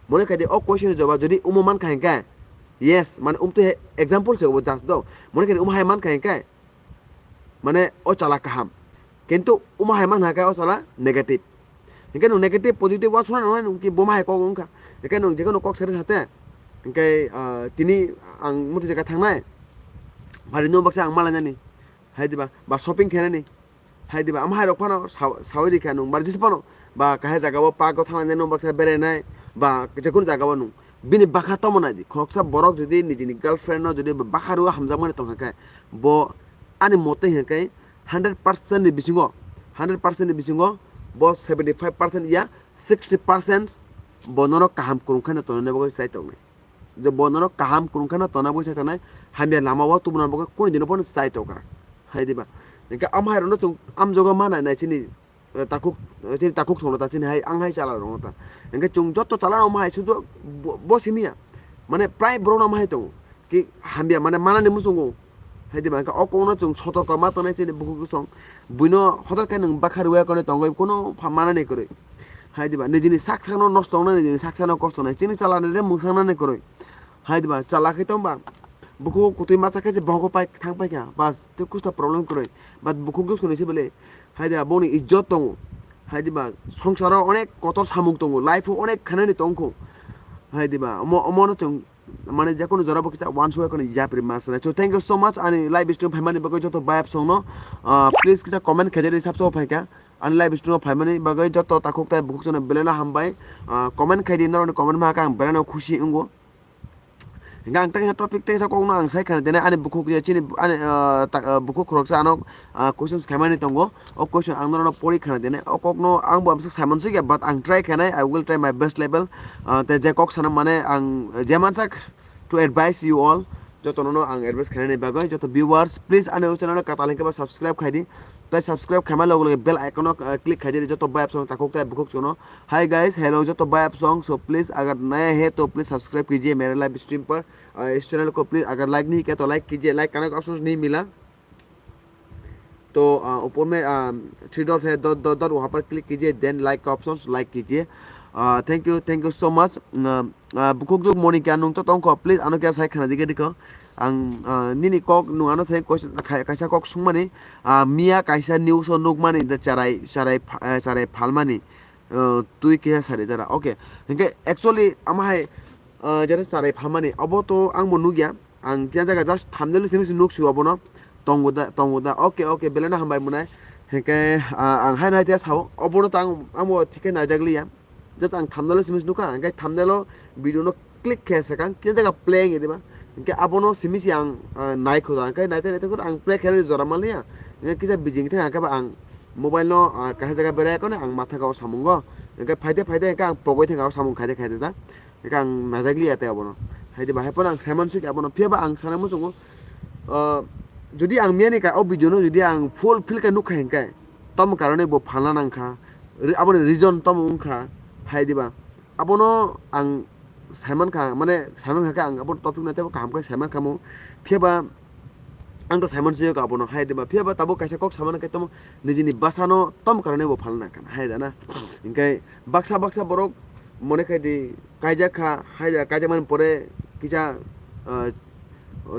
Mone khai di, o question ni jawab jodi umo man kha hingkhe, yes, mane umtwi he-, example se bo just do. Mone khai di umo hai man kha hingkhe, mane o chala kaham. Kintu omo hai manha khe o chala negative. Hingke nwng negative positive uansukna nangnai nwng ki bo ma hai kok wngkha. Hingke nwng jekhe nwng kok sari sate. Hingke, ah, tini ang muti jaga thangnai. Bari nwng baksa ang malainani. Hai diba, ba shopping khainani. Hai diba, ama hai rok phano saw-, sawi rikha nwng bar jis phano. Ba kahai jaga o park o thangnai nwng baksa berainai. Ba jekunu jaga o nwng. Bini bakha tomo nai di. Khoroksa borok jodi nijini girlfriend no jodi bakha rw hamjakmani tongkha khe, bo ani mote hingkhe hundred percent ni bisingo, hundred percent ni bisingo bo seventy five percent ya sixty percent bo norok kaham kwrwngkha no tonina bagwi chai tongnai. Je bo norok kaham kwrwngkha no tonna bagwi chai tongnai, hamya lama o tubuna bagwi kunu dino phano chai tongkha. Hai diba? Hingkhe am hai rokno chwng amjogo ma nai nai chini eh, takhuk, eh, chini takhuk songno ta chini hai, ang hai chala rokno ta. Hingke chwng joto chala rok hai sudu bo, bo simi ya. Mane prai borok no hai tongo. Ki hamya mane manani muchungo. Hai diba hingke o kokno chwng sotorko ma tongnai chini bukhuk song. Buino hotel khe nwng bakha rwya kone tongoi kono pha manani kwrwi. Hai diba nijini sak sakno nosto wngnai, nijini sak sakno kosto nai. Chini chala ni re mungsa nani kwrwi. Hai diba chala khe tongba. Bukhuk kutui masa khe se bohogo pai thang paikha. Bas tei kusta problem kwrwi. But bukhuk jus kuni se bele. Hai diba boni ijjot tongo. Hai diba songsaro onek kotor samung tongo. Life o onek khanani tongkho. Hai diba omo, omo no chwng mane jekunu jora bo kisa uansuk khe yapri mas nai. So thank you so much ani live stream phaimani bagwi joto bayap songno. Ah, please kisa comment khaijari sabso phaikha. Ani live stream phaimani bagwi joto takhuk tai bukhuk jono belai no hambai. Ah, comment khaidi norokni comment ma khe ang belai no khusi wngo. Hingke ang tei kaisa topic tei kaisa kokno ang sai khna dinai ani bukhuk je chini ani, ah, ta, ah, bukhuk khoroksa ano, ah, questions khaimani tongo. O question ang norokno pori khna dinai. O kokno ang bo amsa saimon sui ya, but ang try khainai, I will try my best level. Ah, tei je kok sana mane ang je mansak to advise you all. Joto nono ang advice khainani bagwi, joto viewers, please ani o channel no katal hingke ba subscribe khaidi. Tai subscribe khaima logo logo bell icon no, ah, click khaidi joto bayap song takhuk tai bukhuk chono. Hi guys, hello joto bayap song. So please agar naya hai to please subscribe kijiye mere live stream par. Ah, is channel ko please agar like nahi kiya to like kijiye, like karne ka option nahi mila. To, ah, upor mein, ah, three dot hai, dot, dot, dot, wahan par click kijiye, then like ka options like kijiye. Ah, thank you, thank you so much. Ah, ah, bukhuk jok Monika nung to tongkho, please ano kya sai khana dikhe dikho. Ang, ah, nini kok nung ano sai question khai-, kaisa kok sungmani, ah, miya kaisa news o nukmani the charai, charai pha-, eh, charai phalmani. Uh, twi keha sari dara. Okay. Hingke actually ama hai, uh, jera charai phalmani obo to ang bo nukya. Ang kya jaga just thumbnail simi si nuk su obono. Tongo da, tongo da. Okay, okay. Belai no hambai mwnai. Hingke, uh, ang hai nai te sao. Obono to ang, ang bo thike naijak liya. Just ang thumbnail simi si nukha. Hingke thumbnail o video no click khe sakang khe jaga play wngya diba. Hingke abono simi si ang, ah, nai kho da. Hingke naite naite kho ang play khe jora manliya. Hingke kisa bijing thang hingke ba ang mobile no, ah, kaisa jaga berai kono ang matha kao samungo. Hingke phaide phaide hingke ang pogoi thang kao samung khaide khaide da. Hingke ang najak liya tei abono. Hai diba hai pono ang saiman suk abono. Phiya ba ang sana muchungo, ah, jodi ang miyani ka o video no jodi ang full fill khe nukha hingke, tamo karone bo phalna nangkha. Re-, aboni reason tamo wngkha hai diba. Abono ang saimankha, mane saimankha khe ang abo topic no teibo kaham khe saimankha mo. Phiya ba ang to saiman sui abono hai diba. Phiya ba tabuk kaisa kok samani khe tamo nijini bwsano tom karone bo phalna nangkha hai da na. Hingke baksa baksa borok mone khai di kaijak kha, hai da kaijak mani pore kisa, ah,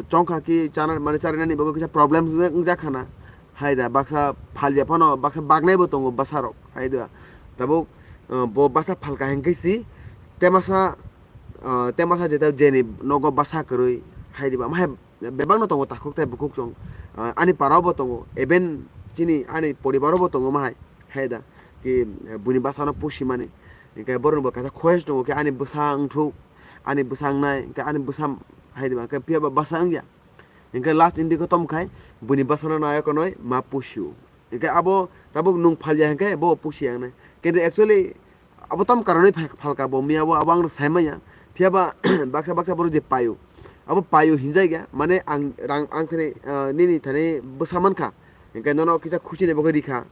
chongkha ki chana mane charinani bagwi kisa problem wngjak kha na. Hai da baksa phalya phano baksa bagnai bo tongo bwsarok hai da. Tabuk, ah, bo bwsa phalka hingke si temasa, ah, temasa jeta jeni nogo bwsa kwrwi hai diba. Mahai bebak no tongo takhuk tai bukhuk chwng, ah, ani para o bo tongo, even chini ani poribar o bo tongo mahai hai da ki, eh, buini bwsa no pusi mani. Hingke borok ni bo kaisa khoyes tongo ki ani bwsa wngthuk, ani bwsa wngnai, hingke ani bwsa hai diba, hingke phiya ba bwsa wngya. Hingke last ending o tamo khai buini bwsano nai konoi ma pusi o. Hingke abo tabuk nung phalya hingke bo pusi ya wngnai. Kintu actually abo tam karonwi phal-, phalka bo miya bo abo ang sai manya. Phiya ba baksa baksa borok je paio, abo paio hinjai ga, mane ang rang ang thani, ah, nini thani bwsa mankha, hingke nono kisa khuchi ni bagwi rikha,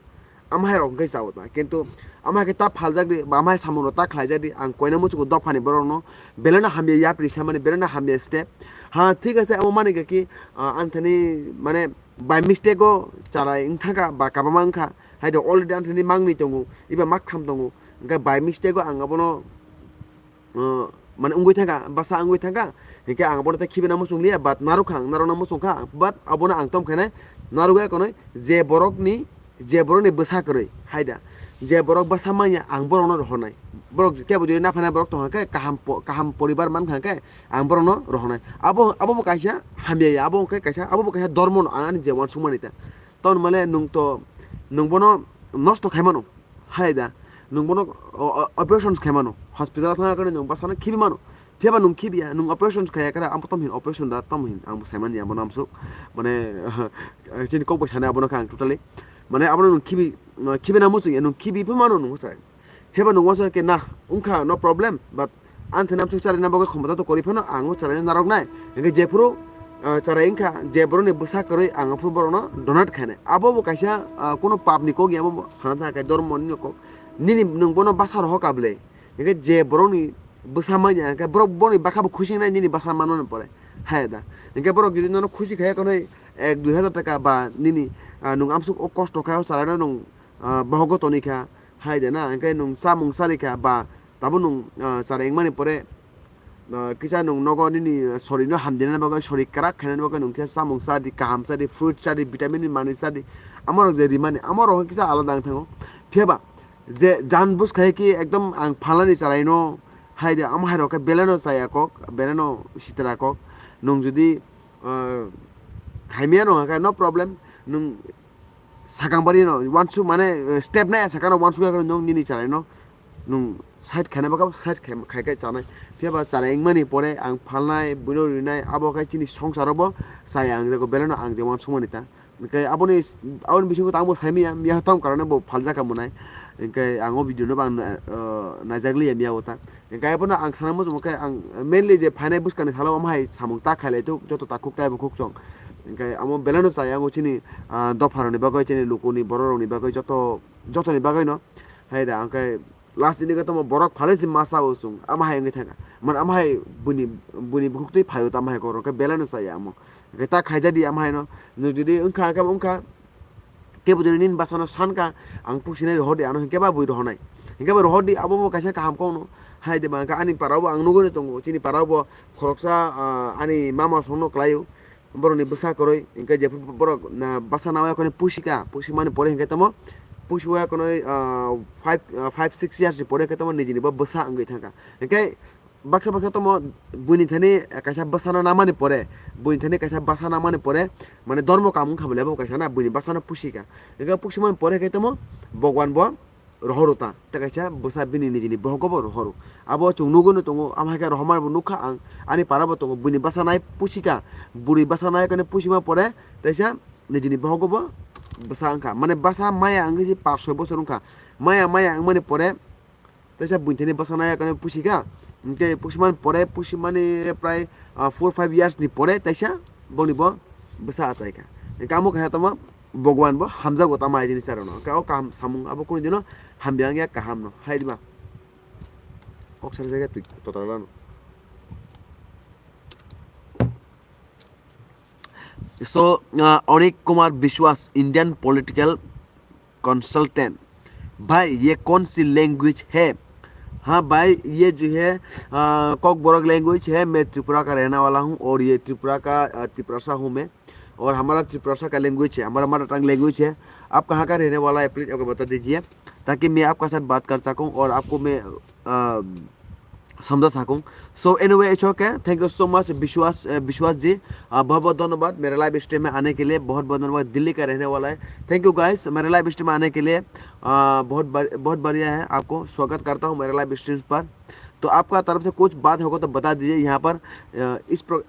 amhai rok hingke sao ta, kintu amhai khe ta phaljak di, ba amhai samung rok ta khlaijak di, ang koina muchungo dophani borok no belai no hamya yapri samani, belai no hamya step. Ha, thik ase, amo mani khe ki, ah, ang thani mane by mistake o charai wngthangkha ba kabama wngkha, hai do already ang thani mangni tongo, iba maktham tongo, hingke by mistake o ang abono, uh, mane wngwi thangkha, bwsa wngwi thangkha, hingke ang abono tei khibina muchung liya, but narwkha ang, narwkna muchungkha, but abono ang tom khainai narwkya konoi, je borokni, je borokni bwsa kwrwi, hai da, je borok bwsa manya, ang borokno rohornai, borok kebo jodi naphainai borok tongkha khe, kaham po-, kaham poribar mankha khe, ang borokno rohornai, abo, abo bo kaisa hamya ya, abo khe kaisa, abo bo kaisa dormo no, ang ani je uansukmani ta, tamoni mane nwng to, nwng bono nosto khaimano. Hai da, nwng bono o-, o-, operation khaimano, hospital thangna khe nwng bwsano khibi mano. Phiya ba nwng khibiya, nwng operation khaiya khe, amo tamo hin operation da, tamo hin ang bo saimanya, abo namsuk. Mane, chini kok bai sanai abono khe ang totally. Mane abono nwng khibi, khibina muchungya, nwng khibi phi mano nwng sai. Phiya ba nwng uansuk khe na, wngkha, no problem, but ang thani amsuk charaina bagwi khomota to kwrwi phano ang o charaina narwknai. Hingke jephuru, ah, charai wngkha, je borokni bwsa kwrwi ang aphuru borokno donate khainai. Abo bo kaisa, ah, kuno papni kok ya, abo bo sana thangkha dormoni kok. Nini nwng bono bwsa rohor ka bwle. Hingke je borokni bwsa manya, hingke borok boni bwkha bo khusi wngnai nini bwsa manmani pore. Hai da. Hingke borok jodi nono khusi khaiya konoi ek dui hajar taka ba nini, ah, nwng amsuk o kosto kha o charaino nwng, ah, bohogo tonikha. Hai de na, hingke nwng chamung charikha ba tabo nwng, ah, chara wngmani pore, ah, kisa nwng nogo nini sorino hamjinani bagwi, sori kwrak khainani bagwi nwng kisa chamung chadi, kaham chadi, fruit chadi, vitamin ni manwi chadi, amorok je rimani, amorok kisa alada wng thango. Phiya ba je jan buj khai ki ekdom ang phalnani charaino hai de, amo hai rok khe beleno chaya kok, beleno sitra kok, nwng jodi, ah, khaimiyano hwnkhe no problem, nwng sakang bari no uansuk mane, eh, step nai sakano uansuk ya nwng nini charai no nwng side khaina baka side khai khai chanai. Phiya ba charai wngmani pore ang phalnai buino rinai abo khai chini songsaro bo chaya ang jago beleno ang je uansukmani ta. Hingke aboni s-, aboni bisingo tangbo saimanya miya tong karone bo phaljak ka monai. Hingke ang o video no bang, eh, naijak liya miya o ta. Hingke abono ang sana muchungo khe ang mainly je phainai bwskangni salo omo hai samung ta khailai tok joto takhuk tai bukhuk chwng. Hingke amo belai no chaya ang o chini, ah, dopha rokni bagwi, chini lukuni borok rokni bagwi joto, jotoni bagwi no. Hai da hingke last ni khe tamo borok phalai se masa o chwng ama hai wngwi thangkha. Man ama hai buini, buini bukhuk twi phaio tamo hai kok rok khe belai no chaya amo. Hingke ta khaijadi ama hai no. Nwng jodi wngkha khe wngkha. Kebo jodi nini bwsano sankha, ang pusinai rohordi, ano hinkhe ba bui rohornai. Hinkhe ba rohordi, abo bo kaisa kaham kokno. Hai de ba, hinkhe ani parao bo ang nugui tongo, chini parao bo khoroksa, ah, ani mama songno kwlaio, borokni bwsa kwrwi, hinkhe jephru borok, na, bwsa nawi akhorni pusikha, pusimani pore hinkhe tamo, pusiwi akhorni, ah, five, ah, five, six years ni pore hinkhe tamo nijini bo bwsa wngwi thangkha. Hinkhe, baksa baksa tamo buini thani kaisa bwsano namani pore, buini thani kaisa bwsa namani pore, mane dormo kam wngkha bole bo kaisa na, buini bwsano pusi ka. Hingke pusimani pore khe tamo Bhagwan bo rohoro ta, tei kaisa bwsa bini nijini bohogo bo rohoro. Abo chwng nugui no tongo, amo hai khe rohorma bo nukha ang, ani para bo tongo, buini bwsa nai pusi ka, bwrwi bwsa nai khe pusima pore, teisa nijini bohogo bo bwsa wngkha. Mane bwsa maya wngwi se pash soi bosor wngkha. Maya, maya wngmani pore, teisa buini thani bwsa nai khe pusi kha. Hinkhe pusimani pore, pusimani prai, ah, four five years ni pore teisa boni bo bwsa achai kha. Hinkhe amo kaisa tamo Bhagwan bo hamjago tamo hai jini charano. Hinkhe o kaham samung abo kunu dino hamya wngya kaham no. Hai diba? Kok sari jaga twi total lano. So, uh, Anik Kumar Biswas, Indian political consultant. भाई, ये कौन सी लैंग्वेज है? हाँ भाई, ये जो है, अ, कोकबोरोक लैंग्वेज है। मैं त्रिपुरा का रहने वाला हूँ और ये त्रिपुरा का, अ, तिपरासा हूँ मैं। और हमारा तिपरासा का लैंग्वेज है, हमारा मदर टंग लैंग्वेज है। आप कहाँ का रहने वाला है, प्लीज आपको बता दीजिए, ताकि मैं आपका साथ बात कर सकूँ और आपको मैं, अ, समझा सकूँ। So anyway, it's okay। Thank you so much, विश्वास, अ, विश्वास जी। अ, बहुत बहुत धन्यवाद मेरे लाइव स्ट्रीम में आने के लिए, बहुत बहुत धन्यवाद। दिल्ली का रहने वाला है। Thank you guys, मेरे लाइव स्ट्रीम में आने के लिए। अ, बहुत बर-, बहुत बढ़िया है, आपको स्वागत करता हूँ मेरे लाइव स्ट्रीम्स पर। तो आपका तरफ से कुछ बात होगा तो बता दीजिए यहाँ पर। अ, इस प्र-,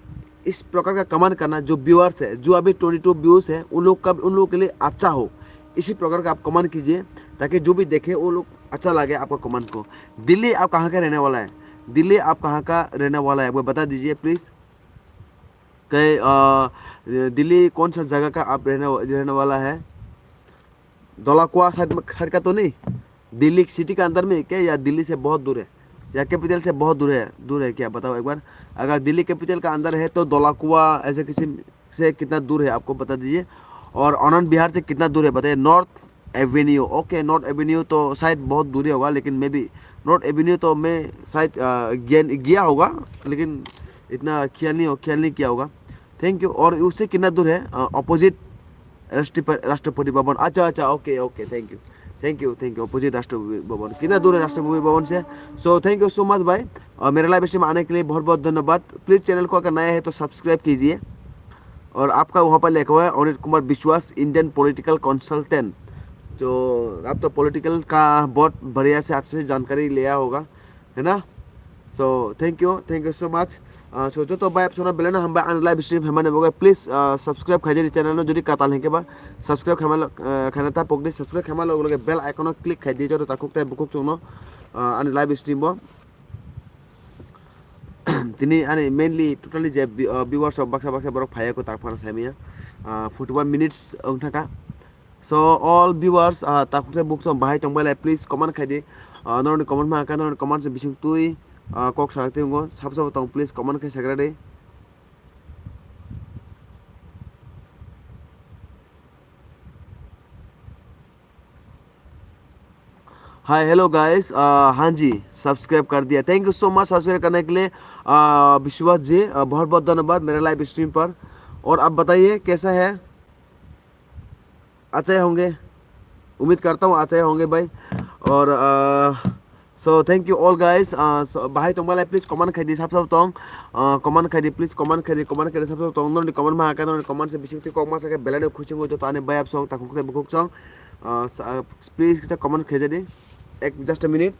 इस प्रकार का कमेंट करना, जो व्यूअर्स है, जो अभी ट्वेंटी टू व्यूज है, उन लोग का, उन लोगों के लिए अच्छा हो, इसी प्रकार का आप कमेंट कीजिए, ताकि जो भी देखे वो लोग अच्छा लगे आपका कमेंट को। दिल्ली आप कहाँ का रहने वाला है? दिल्ली आप कहाँ का रहने वाला है, वो बता दीजिए प्लीज। कई, अ, दिल्ली कौन सा जगह का आप रहने, रहने वाला है? धौलाकुआ साइड में, साइड का तो नहीं? दिल्ली सिटी का अंदर में क्या, या दिल्ली से बहुत दूर है, या कैपिटल से बहुत दूर है? दूर है क्या, बताओ एक बार। अगर दिल्ली कैपिटल का अंदर है तो धौलाकुआ ऐसे किसी से कितना दूर है, आपको बता दीजिए। और आनंद विहार से कितना दूर है, बताइए। North Avenue, okay, north Avenue तो शायद बहुत दूर ही होगा, लेकिन मे बी नॉर्थ एवेन्यू तो मैं शायद, अ, गया, गया होगा, लेकिन इतना ख्याल नहीं हो, ख्याल नहीं किया होगा। Thank you. और उससे कितना दूर है? अपोजिट राष्ट्रप-, राष्ट्रपति भवन। अच्छा, अच्छा, okay, okay, thank you, thank you, thank you. Opposite Rashtrapati भवन, कितना दूर है राष्ट्रपति भवन से? So thank you so much भाई, और मेरा लाइव स्ट्रीम आने के लिए बहुत बहुत धन्यवाद। प्लीज चैनल को अगर नया है तो सब्सक्राइब कीजिए। और आपका वहाँ पर लिखा हुआ है अनिल कुमार विश्वास, इंडियन पॉलिटिकल कंसल्टेंट। तो आप तो पॉलिटिकल का बहुत बढ़िया से, अच्छे से जानकारी लिया होगा, है ना? So thank you, thank you so much. So joto bai apsono belai no hambai ani live stream hemani bagwi, please subscribe khaijani channel no, jodi katal hinkhe ba subscribe khaima khaina ta pokdi, subscribe khaima loge loge bell icon o click khaidi, joto takhuk tai bukhuk chwngno ani live stream bo. Tini ani mainly totally je viewers rok baksa baksa borok phaiya ko tak phano saimaya, forty one minutes wngthaka. So all viewers, takhuk tai bukhuk chwng bahai tongbai lai, please comment khaidi. Norokni comment ma kha, norokni comment se bising twi kok sa twi wngo, sabo sabo tong, please comment khai sagra de. Hi, hello guys, हाँ जी, subscribe कर दिया, thank you so much subscribe करने के लिए। विश्वास जी, बहुत बहुत धन्यवाद मेरे लाइव स्ट्रीम पर। और आप बताइए कैसा है? अच्छा होंगे, उम्मीद करता हूँ अच्छा होंगे भाई। और so thank you all guys. Bahai tongbalai please comment khaidi, sab sab tong comment khaidi, please comment khaidi, comment khaidi, sab sab tong. Norokni comment ma kha, norokni comment se bising twi kok ma sakhe belai no khusi wngo joto ani bai apsong takhuk tai bukhuk chwng. Please kisa comment khaijadi, ek just a minute.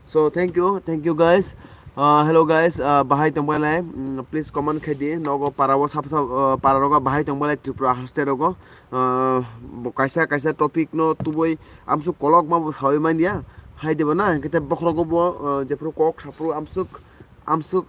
So thank you, thank you guys. Hello guys, bahai tongbalai, please comment khaidi, nogo para o sab sab para rogo bahai tongbalai Tripura haste rogo. Bo kaisa kaisa topic no tubui amsuk kolok ma bo sawi manya, hai diba na, hinkhe bokhorogo bo jephuru kok saphuru amsuk amsuk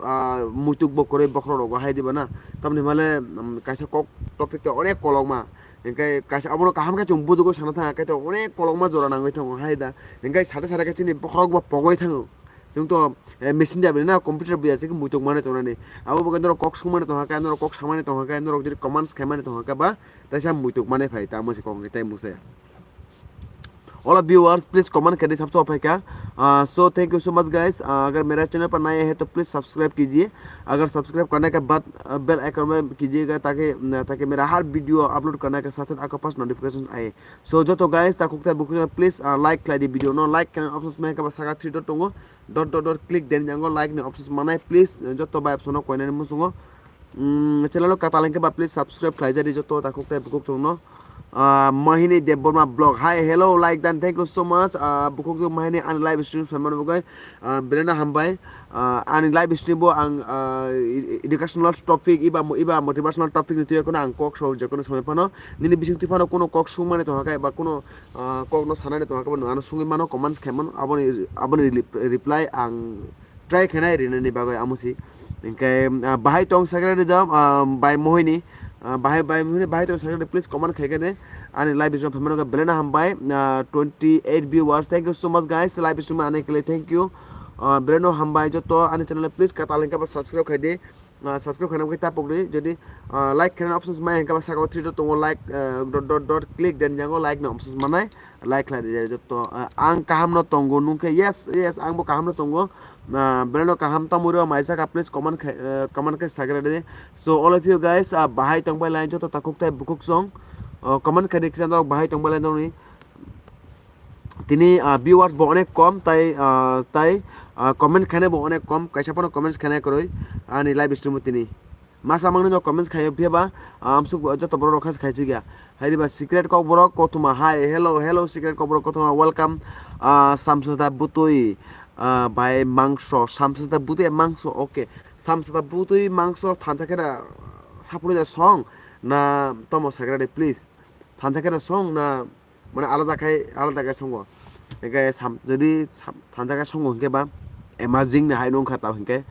muituk bo kwrwi bokhorok rogo hai diba na. Tamni himale kaisa kok topic to onek kolokma, hinkhe kaisa abono kaham khe chwng bujugwi sana thang khe to onek kolokma jora nangwi thango hai da. Hinkhe sade sade khe chini bokhorok bo pogwi thango. Chwng to machine da bini na, computer buya se muituk mane tongnani. Abo bo norok kok sungmani tongkha khe, norok kok samani tongkha khe, norok jodi commands khaimani tongkha khe ba taisa muituk mane phai tamo se kok tei muse. All viewers, please comment khaidi sabso phaikha. So thank you so much guys. अगर मेरा चैनल पर नए हैं तो please subscribe कीजिए। अगर सब्सक्राइब करने के बाद बेल आइकन में कीजिएगा ताकि ताकि मेरा हर वीडियो अपलोड करने के साथ साथ आपके पास नोटिफिकेशन आए। So joto guys takhuk tai bukhuk please like khlai di video no, like khe options mai khe ba saka three dot tongo, dot dot dot click den jango like ni options manai, please joto bai option no koinani musungo. Channel o katal hinkhe ba please subscribe khlaijadi joto takhuk tai bukhuk chwngno. Mohini Debbarma vlog, hi hello, like dan, thank you so much. Bukhuk chwng Mohini ani live stream saimano bagwi belai no hambai. Ani live stream bo ang educational topic iba iba motivational topic ni twi kheno ang kok sao, je kono somoi phano nini bising twi phano kono kok sungmani tongkha khe ba kono kok no sanani tongkha khe bo ano sungwi mano, comments khaimano, aboni aboni reply ang try khainai rinani bagwi amo si. Hinkhe bahai tong sakra rijak bai Mohini, bahai bai Mohini bahai tong sakra, please comment khaikhe ani live stream phaimano belai no hambai. Twenty eight viewers, thank you so much guys, live stream ani kle thank you. Belai no hambai joto ani channel please katal hinkhe ba subscribe khaidi. Subscribe khaina bagwi tapok di, jodi like khaina options mai hinkhe ba saka o three dot tongo, like dot dot dot click den jango like ni options manai. Like khlai rijak joto. Ang kaham no tongo nung khe? Yes, yes, ang bo kaham no tongo. Belai no kaham tamo rw mai saka, please comment khai comment khai sagra de. So all of you guys, bahai tongbai lai joto takhuk tai bukhuk song comment khai de kisa norok bahai tongbai lai noni. Tini viewers bo onek kom tai tai comment khaina bo onek kom, kaisa phano comments khaina kwrwi ani live stream o tini. Masa mangni no comments khaio phiya ba amsuk joto borok rok kha khaisuk ya. Hai riba secret kok borok kothoma, hi hello hello secret kok borok kothoma, welcome. Samsata butui bai mangso, samsata butui mangso, okay. Samsata butui mangso thansa khe da Sapro ja song na tomo sagrade, please. Thansa khe song na, mane alada khai, alada khai songo. Eke sam, jodi sam, thansa khai songo hingke ba amazing na hai nung kha tao hingke.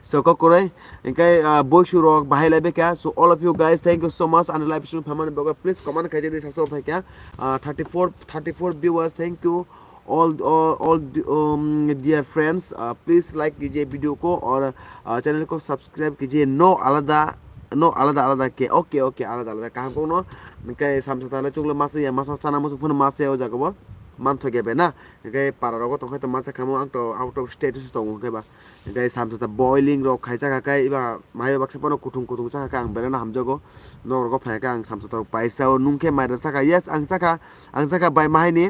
So, kokoroi, hingke, ah, boisu rok bahai lai beka. So, all of you guys, thank you so much. And live stream phamani bagwi, please comment khai jodi sabso phai kha. Ah, thirty-four, thirty-four viewers, thank you. All, all, all, um, dear friends, uh, please like kijiye video ko aur, uh, channel ko subscribe kijiye. No alada, no alada alada ke. Okay, okay, alada alada. Kaham kok no. Hingke samsa tale chukle masa ya, masa chana musu phun masa ya o jaga bo. Man thoge be na. Hingke para rogo tongkhai to masa khamu ang to out of state se tongo hingke ba. Hingke samsa ta boiling rok khai chakha kai iba mai baksa pono kuthung kuthung chakha kai ang belai no hamjago. Nok rogo phai kha ang samsa ta paisa o nung khe mai da chakha. Yes, ang chakha, ang chakha bai mahai ni.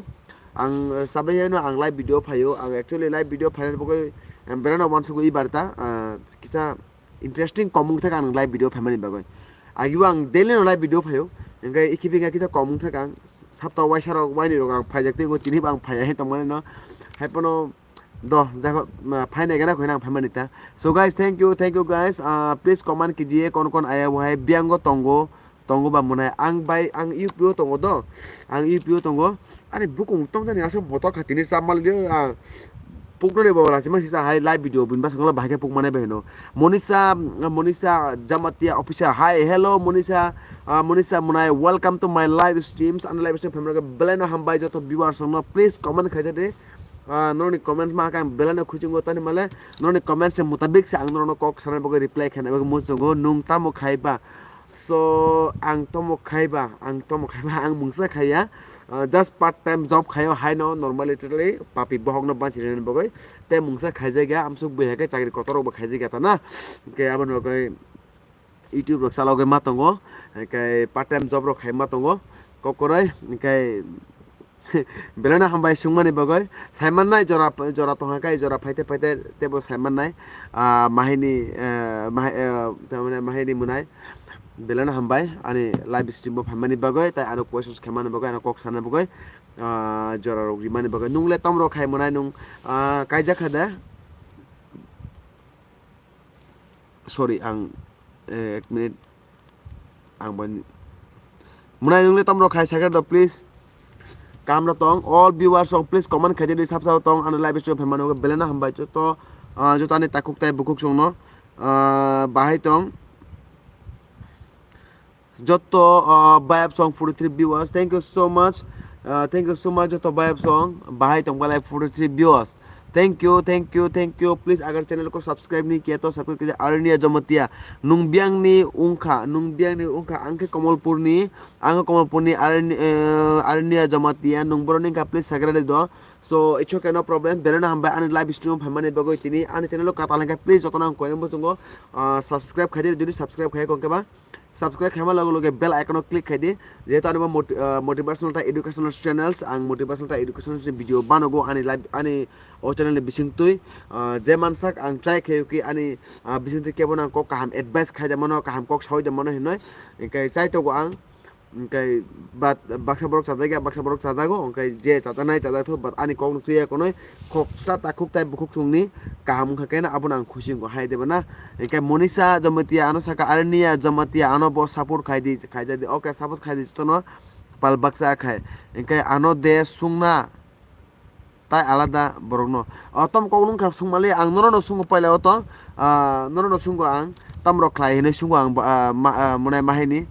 Ang, eh, sabai no ang live video phaio. Ang actually live video phainani bagwi, em, belai no uansukgo ibar ta, ah, kisa interesting komung thaka ang live video phaimani bagwi. Agio ang daily no live video phaio. Hingke ikibi hingke kisa komung thaka ang sapta waisa rok waini rok ang phaijak tei tini bo ang phaiya he tongmani no. Hai pono do jago, ah, phainai gana khoina ang phaimani ta. So guys, thank you, thank you guys. Ah, please comment kijiye kon kon aya bo hai biango tongo. Tongo ba mwnai ang bai ang U P o tongo do, ang U P o tongo. Ani bukung tong jani aswk botok kha tini chapmal dio ang pukno ni bo lachima sisa hai live video bini bwskango bahai khe pukmani bai hino. Monisa, Monisa Jamatia official, hi, hello Monisa, ah, Monisa mwnai, welcome to my live streams. Ani live stream phaimani belai no hambai joto viewers rok no, please comment khaijak di. Ah, norokni comments ma khe ang belai no khuchingo tani male norokni comments ni mutabik se ang norokno kok sanai bagwi reply khaina bagwi muchungo, nung tamo khai ba? So, ang tomo khaiba, ang tomo khaiba, ang mungsa khaiya. Ah, just part time job khaio haino, normally, totally papi bohokno bansi rwna bagwi. Tei mungsa khaijakya, amsuk buya khe chakri kotor rokbo khaijakya ta na. Hingke aboni bagwi YouTube rok chalogwi ma tongo. Hingke part time job rok khai ma tongo. Kokoroi, hingke Belai no hambai swngmani bagwi. Saimannai jora, jora tongkha khe, jora phaite phaite teibo saimannai. Ah, mahini, eh, mahi-, eh, tamani mahini mwnai. Belai no hambai ani live stream bo phaimani bagwi, tai ano questions khaimani bagwi, ano kok sanani bagwi, ah, jora rok rimani bagwi. Nung le tom rok khai mwnai nung, ah, kaijak kha da? Sorry, ang, eh, ek minute. Ang bai ni-, mwnai nung le tom rok khai sakhe do, please. Kam rok tong, all viewers rok, please comment khai di, sab sab tong, ano live stream phaimani bagwi belai no hambai joto, ah, joto ani takhuk tai bukhuk song no, ah, bahai tong. Joto, ah, bayap song forty three viewers, thank you so much. Ah, thank you so much joto bayap song, bahai tong balai forty three viewers. Thank you, thank you, thank you. Please agar channel ko subscribe ni kiya to subscribe kiya. Arnia Jamatia, nung biang ni ungkha, nung biang ni ungkha, angke Komolpur ni, ang Komolpur ni Arni-, eh, Arnia Jamatia, nung borok ni ka please subscribe do. So it's okay, no problem. Belai no hambai ani live stream phaimani bagwi tini ani channel ko katal hingka please joto nang koino muchungo, ah, subscribe khai di, jodi subscribe khai kongke ba. Subscribe khaima loge loge bell icon o click khai di, jehetu ani bo moti-, ah, motivational tei educational channels, ang motivational tei educational video banogo ani live, ani o channel ni bisingtwi, ah, je mansak ang try khayo ki ani, ah, bisingtwi kebo nang kok kaham advice khai da mano, kaham kok sawi da mano hinoi, hingke chai togo ang, hingke bat-, baksa borok chajakya, baksa borok chajago, hingke je chajaknai chajakthok, but ani kok no twiya konoi, khoksa takhuk tai bukhuk chwngni kaham wngkha khe abono ang khusi wngkha hai de bana. Hingke Monisa Jamatia ano saka, Arnia Jamatia ano bo support khai di, khai jadi. Okay, support khai di jotono pal baksa khai. Hingke ano de sungna tai alada borokno. O tom kok nungkha sungmali ang norokno sungo paila o to, ah, norokno sungo ang tam rok khlai hinui sungo ang, ah, ma-, ah, monai mahini.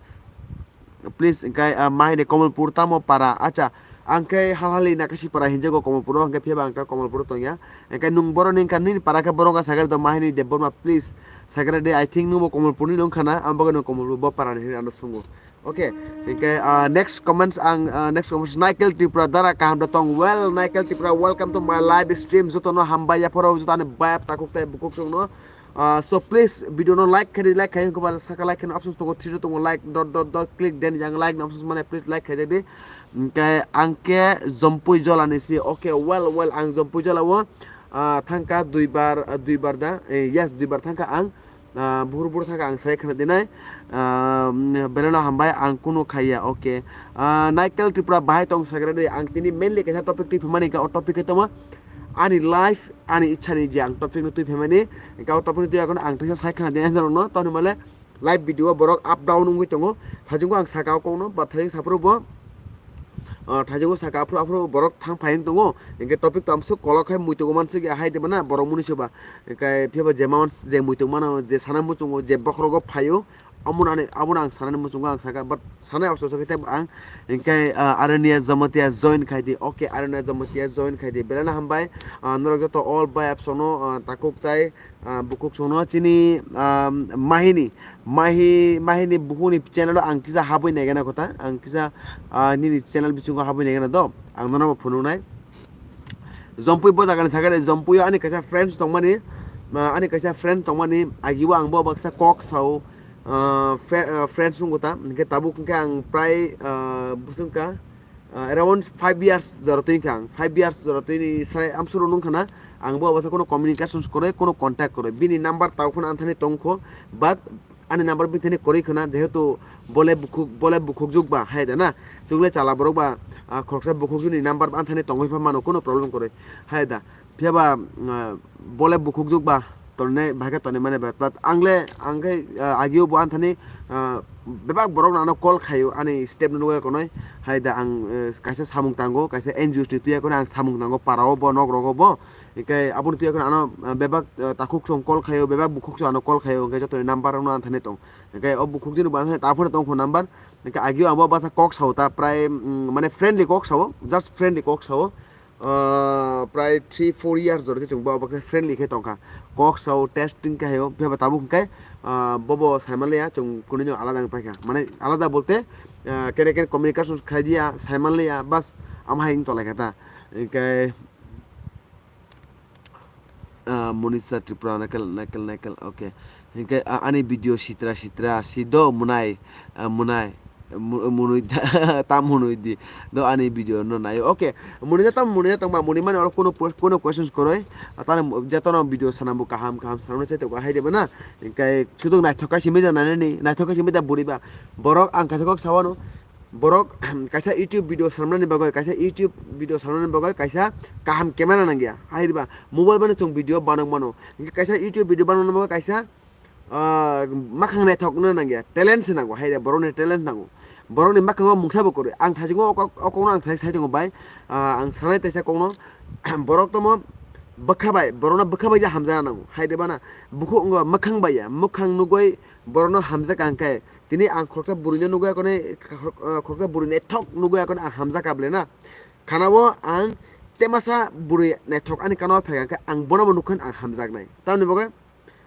Please, hingke, ah, mahini Komolpur tamo para? Acha, ang khe halhali Nakasi para hinjago Komolpuro, hingke phiya ba ang ta Komolpuro tongya. Hingke nung boroni hingka nini para khe boronga sakhe do mahini Debbarma, please. Sakhe de, I think nungbo Komolpurni nung khana, ang bagwi nung Komolpur bo parani hinui ano sungo. Okay, hingke, ah, next comments ang, ah, next comments Michael Tripura dara kaham da tong. Well, Michael Tripura, welcome to my live stream. Jotono hambai yaphoro, jotoni bayap takhuk tai bukhuk songno. Ah, so please video no like khai di, like khai wngkha ba saka like khai options tongo, three tongo, like dot dot dot click, then yang like no options mane please like khai di. Hingke ang khe Jompui Jola ni si, okay, well well ang Jompui Jola o, ah, thangka dui bar, ah, dui bar da, eh, yes, dui bar thangka ang, ah, buhur buhur thangka ang sai khana dinai, ah, belai no hambai ang kunu khaiya, okay. Ah, Michael Tripura bahai tong sagra di, ang tini mainly kaisa topic twi phimani ka, o topic khe tamo ani life, ani ichha ni je ang topic no twi phaimani, hingke o topic no twi akhon ang teisa sai khana dinai norokno, tamo ni male Live video o borok up down wngwi tongo. Thaichungo ang saka o kokno, but thaichung saphuru bo, ah, thaichungo saka aphuru aphuru borok thang phai wng tongo. Hinkhe topic to amsuk kolok khai muitungo mansuk ya hai de bana borok muni soba. Hinkhe phiya ba je mans-, je muitung mano, je sana muchungo, je bokhorogo phaio, omono ani, abono ang sanani muchungo ang saka, but sanai oso oso khe tei ang hinkhe, ah, Aranya Jamatia join khai di. Okay, Aranya Jamatia join khai di. Belai no hambai, ah, norok joto all bai apsono, ah, takhuk tai, ah, bukhuk songno chini, ah, mahini, mahi, mahini bukhukni channel o ang kisa habwi naigana kotha, ang kisa, ah, nini channel bisingo habwi naigana do, ang nono bo phunuknai. Jompui bo jagani sakhe Jompui o ani kaisa friends tongmani, ah, ani kaisa friend tongmani, agio ang bo baksa kok sao, ah, fe-, ah, friends wngkha ta, hinkhe tabuk hinkhe ang prai, ah, bwswngkha, ah, around five years jora twi kha ang, five years jora twi ni sai amsoro nung khana, ang bo basa kono communications kwrwi, kono contact kwrwi, bini number tao phano anthani tongkho, but ani number bini thani kwrwi khana, jehetu bole bukhuk, bole bukhuk juk ba hai da na, chwng le chala borok ba, ah, khoroksa bukhuk juni number anthani tongwi pha mano, kono problem kwrwi hai da, phiya ba, ah, bole bukhuk juk ba, tonne bhai khe tonwi mani ba, but ang le, ang khe, ah, agio bo anthani, ah, bebak borok no ano call khaio, ani step no nugwi konoi, hai da ang, eh, kaisa samung tango, kaisa N G Os ni tuya kono ang samung tango, para o bo, nok rogo bo, hinkhe aboni tuya kono ano, ah, bebak, ah, takhuk song call khaio, bebak bukhuk song ano call khaio, hinkhe jotoni number rok no anthani tong, hinkhe o bukhuk jini bo anthani ta phone tong phone number, hinkhe agio ang bo basa kok sao ta prai, mm, mane friendly kok sao, just friendly kok sao. Ah, prai three four years jora khe chwng bo baksa friendly khe tongkha, kok sao testing khe hayo, phiya ba tabuk hwnkhe, ah, bobo saimanliya chwng kunui no alada wng paikha, mane alada bolte, ah, kene kene communication khlaidiya, saimanliya, bas, ama hai wng tonglaikha ta. Hinkhe, ah, Monisa Tripura, nakel, nakel, nakel, okay. Hinkhe, ah, ani video sitra sitra si do mwnai, ah, mwnai, mu-, mwnwi da, tam mwnwi di do ani video no naio. Okay, mwnwi da tam mwnwi da tongma mwnwi mani oro kono po-, kono questions koroi. Ah, tani jotono video sanambo kaham kaham sanamno chai tongo hai de bana. Hinkhe sudok naithok kai simi da nanani, naithok kai simi da buri ba. Borok ang kaisa kok sawano. Borok kaisa YouTube video sanamnani bagwi, kaisa YouTube video sanamnani bagwi kaisa kaham camera nangya. Hai riba mobile bano chwng video banok mano. Hinkhe kaisa YouTube video banokna bagwi kaisa, ah, makhang naithokna nangya, talent se nango, hai de borokni talent nango. Borokni makhango mungsa bo kwrwi. Ang thaisingo o kok, o kokno ang thai sai tongo bai. Ah, ang sanai taisa kokno, borok tomo bwkha bai, borokno bwkha bai je hamjakna nango. Hai de bana bukhuk wngkha makhang bai ya, makhang nugwi borokno hamjakha hwnkhe, tini ang khoroksa bwrwino nugwi akonwi, khorok-, ah, khoroksa bwrwi naithok nugwi akonwi ang hamjakha bwle na. Khana o ang temasa bwrwi naithok ani kana o phaikha hwnkhe ang bono bo nukha ang hamjaknai. Tamoni bagwi